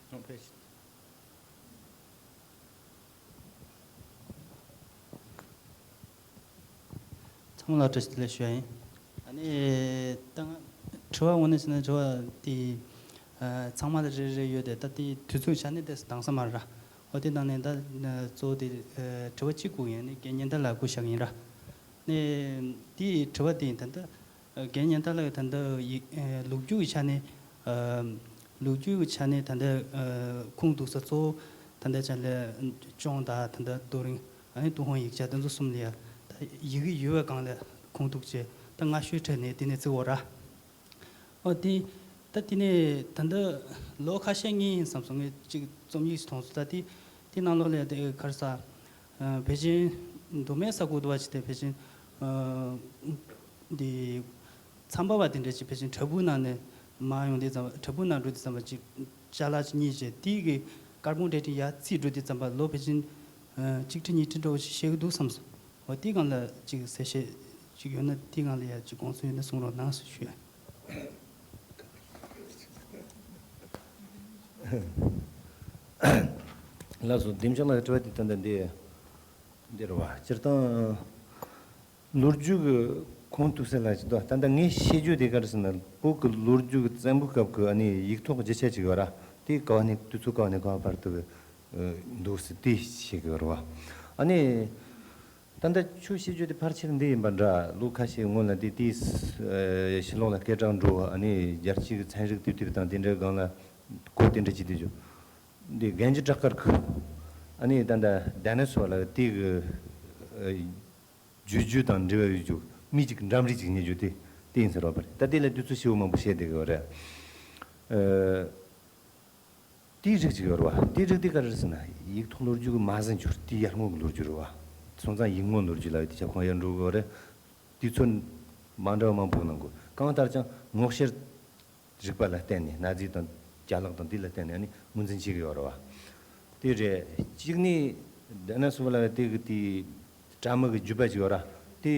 ཨོ་ཕེབས་ཤིག། ཚང་མ་ལ་བཀྲ་ཤིས་བདེ་ལེགས་ཞུ་ཡ་ཡིན། ཨ་ནི་ད་ང་དྲི་བ་དངོས་གནས་བྱས་ན་དྲི་བ་དེ་ཨ་ཚང་མ་ལ་རེ་རེ་ཡོད་དེ། ད་དེ་དུས་ཚོད་ཆ་ནས་ཏོག་ཙམ་འདང་ས་མ་རེད། འོ་དེ་ནང་ནས་ད་གཙོ་བོ་དེ་ཨ་དྲི་བ་གཅིག་བསྐུར་ཡིན། ཨ་ནི་རྒན་ཉན་ཐོས་ལགས་བསྐུར་བཞག་གི་ཡིན་ར། ཨ་ནི་དེའི་དྲི་བ་དེ་ཡིན། ད་ལྟ་རྒན་ཉན་ཐོས་ལགས་ད་ལྟ་ཡིག་ཨ་ལོ་རྒྱུས་ཀྱི་ཆ་ནས་ཨ་ལོ་རྒྱུས་ཀྱི་ཆ་ནས་ད་ལྟ་ཨ་ཁུངས་གཏུགས་ས་གཙོ་བོ་ད་ལྟ་ཅ་ལག་ཅོང་དང་། ད་ལྟ་རྡོ་རིང་། ཨ་ནི་ཏུན་ཧོང་ཡིག་ཆ་དེ་ཚོ་གསུམ་ལ་ཡ་ད་ཡི་གེ་ཡོད་པའི་སྒང་ལ་ཁུངས་གཏུགས་བྱས། ད་སྔ་ཤོས་གྲས་ནས་དེ་ནས་བརྩི་བ་ར། ཨོ་དེ་ད་དེ་ནས་ད་ལྟ་ལོ་ཁ་ཤས་སྔོན་ཡིན་བསམ་སོང་། ངས་ཅིག་རྩོམ་ཡིག་ཅིག་མཐོང་སོང་། ད་དེ་དེ་ནང་ལོགས་ལ་དེ་ག་རེ་ཟ། ཨ་ཕལ་ཆེར་མདོ་སྨད་ས་ཁུལ་དུ་བ་ཅིག་དེ་ཕལ་ཆེར་ཨ་དེ་མཚམས་པ་བ་དེ་འདྲ་ཅིག་ཕལ་ཆེར་བྲག་ཕུག་ནང་ནས་མར་ཡོང་དུས་ཙམ་པ། བྲག་ཕུག་ནང་འགྲོ་དུས་ཙམ་པ་ཅིག་ཅ་ལག་ཅིག་རྙེད་བྱས། དེ་གི་དཀར་སྤུངས་འབྲས་སྤྲིན་ཡར་རྩིས་འགྲོ་དུས་ཙམ་པ་ལོ་ཕལ་ཆེར་ཨ་གཅིག་ཁྲི་གཉིས་ཁྲི་འདྲ་བོ་ཞིག་བཤད་ཀྱི་འདུག་བསམ་སོང་། འོ་དེའི་སྒང་ལ་ཅིག་གསལ་བཤད་ཅིག་ཡོད་ན། དེའི་སྒང་ལ་ཡ་ཅིག་དགོངས་ཚུལ་ཡོད་ན་གསུང་རོགས་གནང་ཞེས་ཞུ། ལགས་སོ། འདེམས་བྱང་ལ་དྲི་བ་དེ་ད་ལྟ་འདི་འདི་རེད་བ། སྤྱིར་བཏང་ལོ་རྒྱུས་ཀྱི་ཁུངས་གཏུགས་ས་ལ་ཅིག་ད་ད་ལྟ་ངས་བཤད་རྒྱུ་དེ་ག་རེ་ཟེར་ན། བོད་ཀྱི་ལོ་རྒྱུས་ཀྱི་བཙན་པོའི་སྐབས་ཀྱི་ཨ་ནི་ཡིག་ཐོག་རྒྱུ་ཆ་ཅིག་ཡོད་ར། དེ་ག་བ་ནས་དུས་ཚོད་ག་བ་ནས་ག་བ་བར་དུ་གི་འདུག་ཟེར་དེ་བཤད་གི་ཡོད་རེད་བ། ཨ་ནི་ད་ལྟ་ཁྱོད་བཤད་རྒྱུ་དེ་ཕལ་ཆེར་འདི་ཡིན་པ་འདྲ། ལོ་ཁ་ཤས་སྔོན་ལ་དེ་དེའི་ཕྱི་ལོགས་ལ་སྐད་གྲགས་འགྲོ་བ། ཨ་ནི་རྒྱལ་སྤྱི་གི་ཚན་རིག་དེབ་དེབ་དང་དེ་འདྲའི་སྒང་ལ་གོ་དེ་འདྲ་ཅིག་དེ་བརྗོད། འདི་རྒན་གྱི་བྲག་དཀར་ཁུལ། ཨ་ནི་ད་ལྟ་ཌའི་ནོ་སོར་ལ་དེ་གི་རྒྱུད་རྒྱུད་དང་འབྲེལ་བ་ཡོད་རྒྱུ་མི་གཅིག་འགྲམ་རིགས་གཅིག་རྙེད་རྒྱུ་དེ་དེ་ཡིན་ཟེར་བ་པ་རེད། ད་དེ་ལ་དུས་ཚོད་ཞེ་པོ་མང་པོ་བཤད་བསྡད་གི་ཡོད་རེད། ཨ། དེའི་རིགས་ཅིག་ཡོད་རེད་བ། དེའི་རིགས་དེ་ག་རེ་རེད་ཟེར་ན། ཡིག་ཐོག་ལོ་རྒྱུས་ཀྱི་མ་ཟིན་གྱུར། དེའི་ཡར་སྔོན་གྱི་ལོ་རྒྱུས་རེད་བ། སོང་ཙང་ཡིག་སྔོན་ལོ་རྒྱུས་ལབ་ཡ་དེ་ཁྱབ་ཁོངས་ཡར་འགྲོ་གི་ཡོད་རེད། དུས་ཚོད་མ་འདྲ་བ་མང་པོ་གནང་དགོས། གང་ལྟར་ཀྱང་སྔོག་བཤེར་རིག་པ་ལ་བརྟེན་ནས། གནའ་རྫས་དང་ཅ་ལག་དང་དེ་ལ་བརྟེན་ནས་ཨ་ནི་ངོས་འཛིན་བྱེད་ཀྱི་ཡོད་རེད་བ། དེ་རེད། གཅིག་ནི་ཌའི་ནོ་སོར་ལབ་ཡ་དེ་གི་དེ་སྤྲ་མི་གི་རྒྱུད་པ་ཅིག་ཡོད་ར། དེ་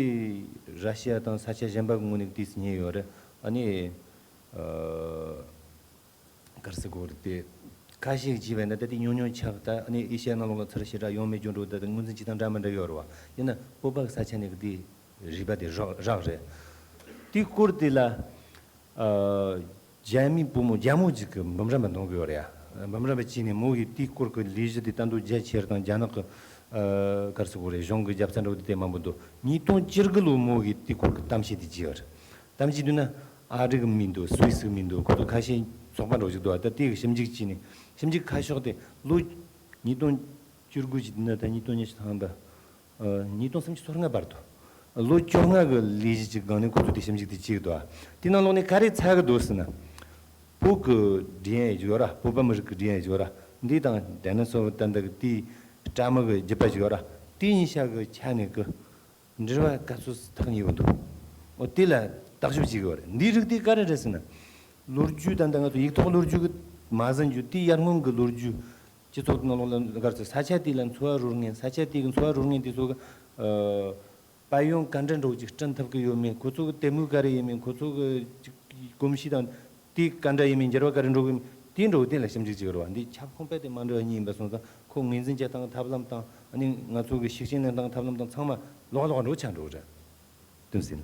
ར་ཤི་ཡ་དང་ས་ཆ་གཞན་པ་གི་ངོས་ནས་དེ་རྙེད་ཡོད་རེད། ཨ་ནི་ཨ། ག་རེ་ཟེར་དགོས་རེད་དེ། ཁ་ཤས་ཀྱིས་བྱས་པ་ཡིན་ན་ད་དེ་ཉུང་ཉུང་ཆགས། ད་ནི་ཨེ་ཤི་ཡ་ནང་ལོགས་ལ་ཚུར་ཞེ་དྲག་ཡོང་མེད་རྒྱུ་འགྲོ། ད་དེ་ངོས་འཛིན་བྱེད་སྟངས་འདྲ་མི་འདྲ་ཡོད་རེད་བ། ཡིན་ན་བོད་པ་གི་ས་ཆ་ནས་གི་དེ་རིག་པ་དེ་རག་རག་རེད། དེའི་སྐོར་དེ་ལ་ཨ་རྒྱ་མིའི་བུ་མོ་རྒྱ་མོ་ཅིག་གིས་འབུམ་རམས་པ་འདོན་གི་ཡོད་རེད་ཡ། འབུམ་རམས་པ་བྱས་ནས་མོ་གིས་དེའི་སྐོར་གི་ལས་གཞི་དེ་ད་དུང་རྒྱ་ཆེར་དང་རྒྱ་ནག་གི་ཨ་ག་རེ་ཟེར་དགོས་རེད། གཞུང་གི་རྒྱབ་རྩ་འདྲ་བོ་དེ་དེ་མང་པོ་འདུག་ཉིས་སྟོང་བཅུ་དགུ་ལོ་མོ་གིས་དེའི་སྐོར་གི་གཏམ་བཤད་དེ་བྱས་ཡོད་རེད། གཏམ་བཤད་བསྡུས་ན་ཨ་རི་གི་མི་འདུག་སུད་སི་གི་མི་འདུག་ཁོ་ཚོ་ཁ་ཤས་ཚོགས་པ་འདྲ་བོ་ཞིག་འདུག་ད་དེ་གི་ཞིབ་འཇུག་བྱས་ནས། ཞིབ་འཇུག་ཁ་ཕྱོགས་དེ་ལོ་ཉིས་སྟོང་བཅུ་དགུ་ཞིག་བསྡུས་ན་ད་ཉིས་སྟོང་ཉི་ཤུ་ཐམ་པ། ཨ་ཉིས་སྟོང་སུམ་ཅུ་སོ་ལྔ་བར་དུ། ལོ་བཅོ་ལྔ་གི་ལས་གཞི་གཅིག་སྒང་ནས་ཁོ་ཚོས་དེ་ཞིབ་འཇུག་དེ་བྱས་ཀྱི་འདུག་དེ་ནང་ལོགས་ནས་ག་རེ་ཚར་གི་འདུག་ཟེར་ན། བོད་ཀྱི་འབྲི་ཡན་ཡོད་ར། བོད་པ་མི་རིགས་ཀྱི་འབྲི་ཡན་ཡོད་ར། འདི་དང་ཌའི་ནོ་སོར་ད་ལྟ་གི་དེའི་སྤྲ་མི་གི་རྒྱུད་པ་ཞིག་ཡོད་ར། དེ་གཉིས་ཆ་གི་ཆ་ནས་གི་འབྲེལ་བ་ག་ཚོད་ཐག་ཉེ་བོ་འདུག་འོ་དེ་ལ་བརྟག་ཞིབ་བྱེད་དགོས་རེད། འདིའི་རིགས་དེ་ག་རེ་རེད་ཟེར་ན། ལོ་རྒྱུས་ད་ལྟ་ང་ཚོ་ཡིག་ཐོག་ལོ་རྒྱུས་ཀྱི་མ་ཟིན་རྒྱུ། དེའི་ཡར་སྔོན་གྱི་ལོ་རྒྱུས། སྤྱི་ཚོགས་ནང་ལོགས་ལ་ག་རེ་ཟེར། ས་ཆ་དེ་ལ་འཚོ་བ་རོལ་མཁན། ས་ཆ་དེ་གི་འཚོ་བ་རོལ་མཁན་དེ་ཚོ་གི་ཨ་དཔལ་ཡོན་ག་འདྲ་འདྲ་བོ་ཅིག་བསྐྲུན་ཐུབ་ཀྱི་ཡོད་མེད། ཁོ་ཚོ་གི་དད་མོས་ག་རེ་ཡིན་མིན། ཁོ་ཚོ་གི་ཅིག་གོམས་གཤིས་དང་དེ་ག་འདྲ་ཡིན་མིན། འགྱུར་བ་ག་རེ་འགྲོ་གི་ཡིན་མིན། དེ་འདྲ་བོ་དེ་ལ་ཞིབ་འཇུག་བྱེད་ཀྱི་རེད་བ། འདི་ཁྱབ་ཁོངས་དཔེ་དེ་མ་འདྲ་བ་གཉིས་ཡིན་པ་སོང་ཙང་། ཁོ་ངོས་འཛིན་བྱེད་སྟངས་ཐབས་ལམ་དང་། ཨ་ནི་ང་ཚོ་གི་ཤུགས་རྐྱེན་ལེན་སྟངས་ཐབས་ལམ་དང་ཚང་མ་ལོགས་ལོགས་འགྲོ་ཆགས་འགྲོ་གི་རེད། དེ་ཟིན།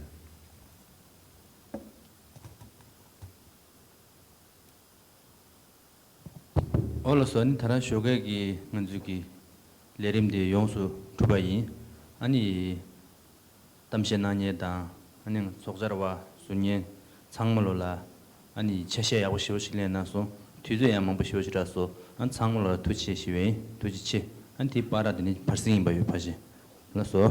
འོ་ལགས་སོ། ཨ་ནི་ད་རང་ཞོགས་ཀས་ཀྱི་ང་ཚོའི་གི་ལས་རིམ་དེ་ཡོངས་སུ་གྲུབ་པ་ཡིན། ཨ་ནི་གཏམ་བཤད་གནང་མཁན་དང་། ཨ་ནི་ཚོགས་བཅར་བ། ཟུར་ཉན་ཚང་མ་ལོ་ལ་ཨ་ནི་ཆ་ཤས་ཡག་པོ་ཞེ་པོ་ཞིག་ལེན་གནང་སོང་། དུས་ཚོད་ཡང་མང་པོ་ཞེ་པོ་ཞིག་རག་སོང་། ཨ་ཚང་མ་ལོ་ལ་ཐུགས་རྗེ་ཆེ་ཞུ་བ་ཡིན། ཐུགས་རྗེ་ཆེ། ཨ་ནི་དེའི་བར་དེ་ནི་ཕར་ཟིང་ཡིན་པ་ཡོད་ཕ་ཆེ། ལགས་སོ།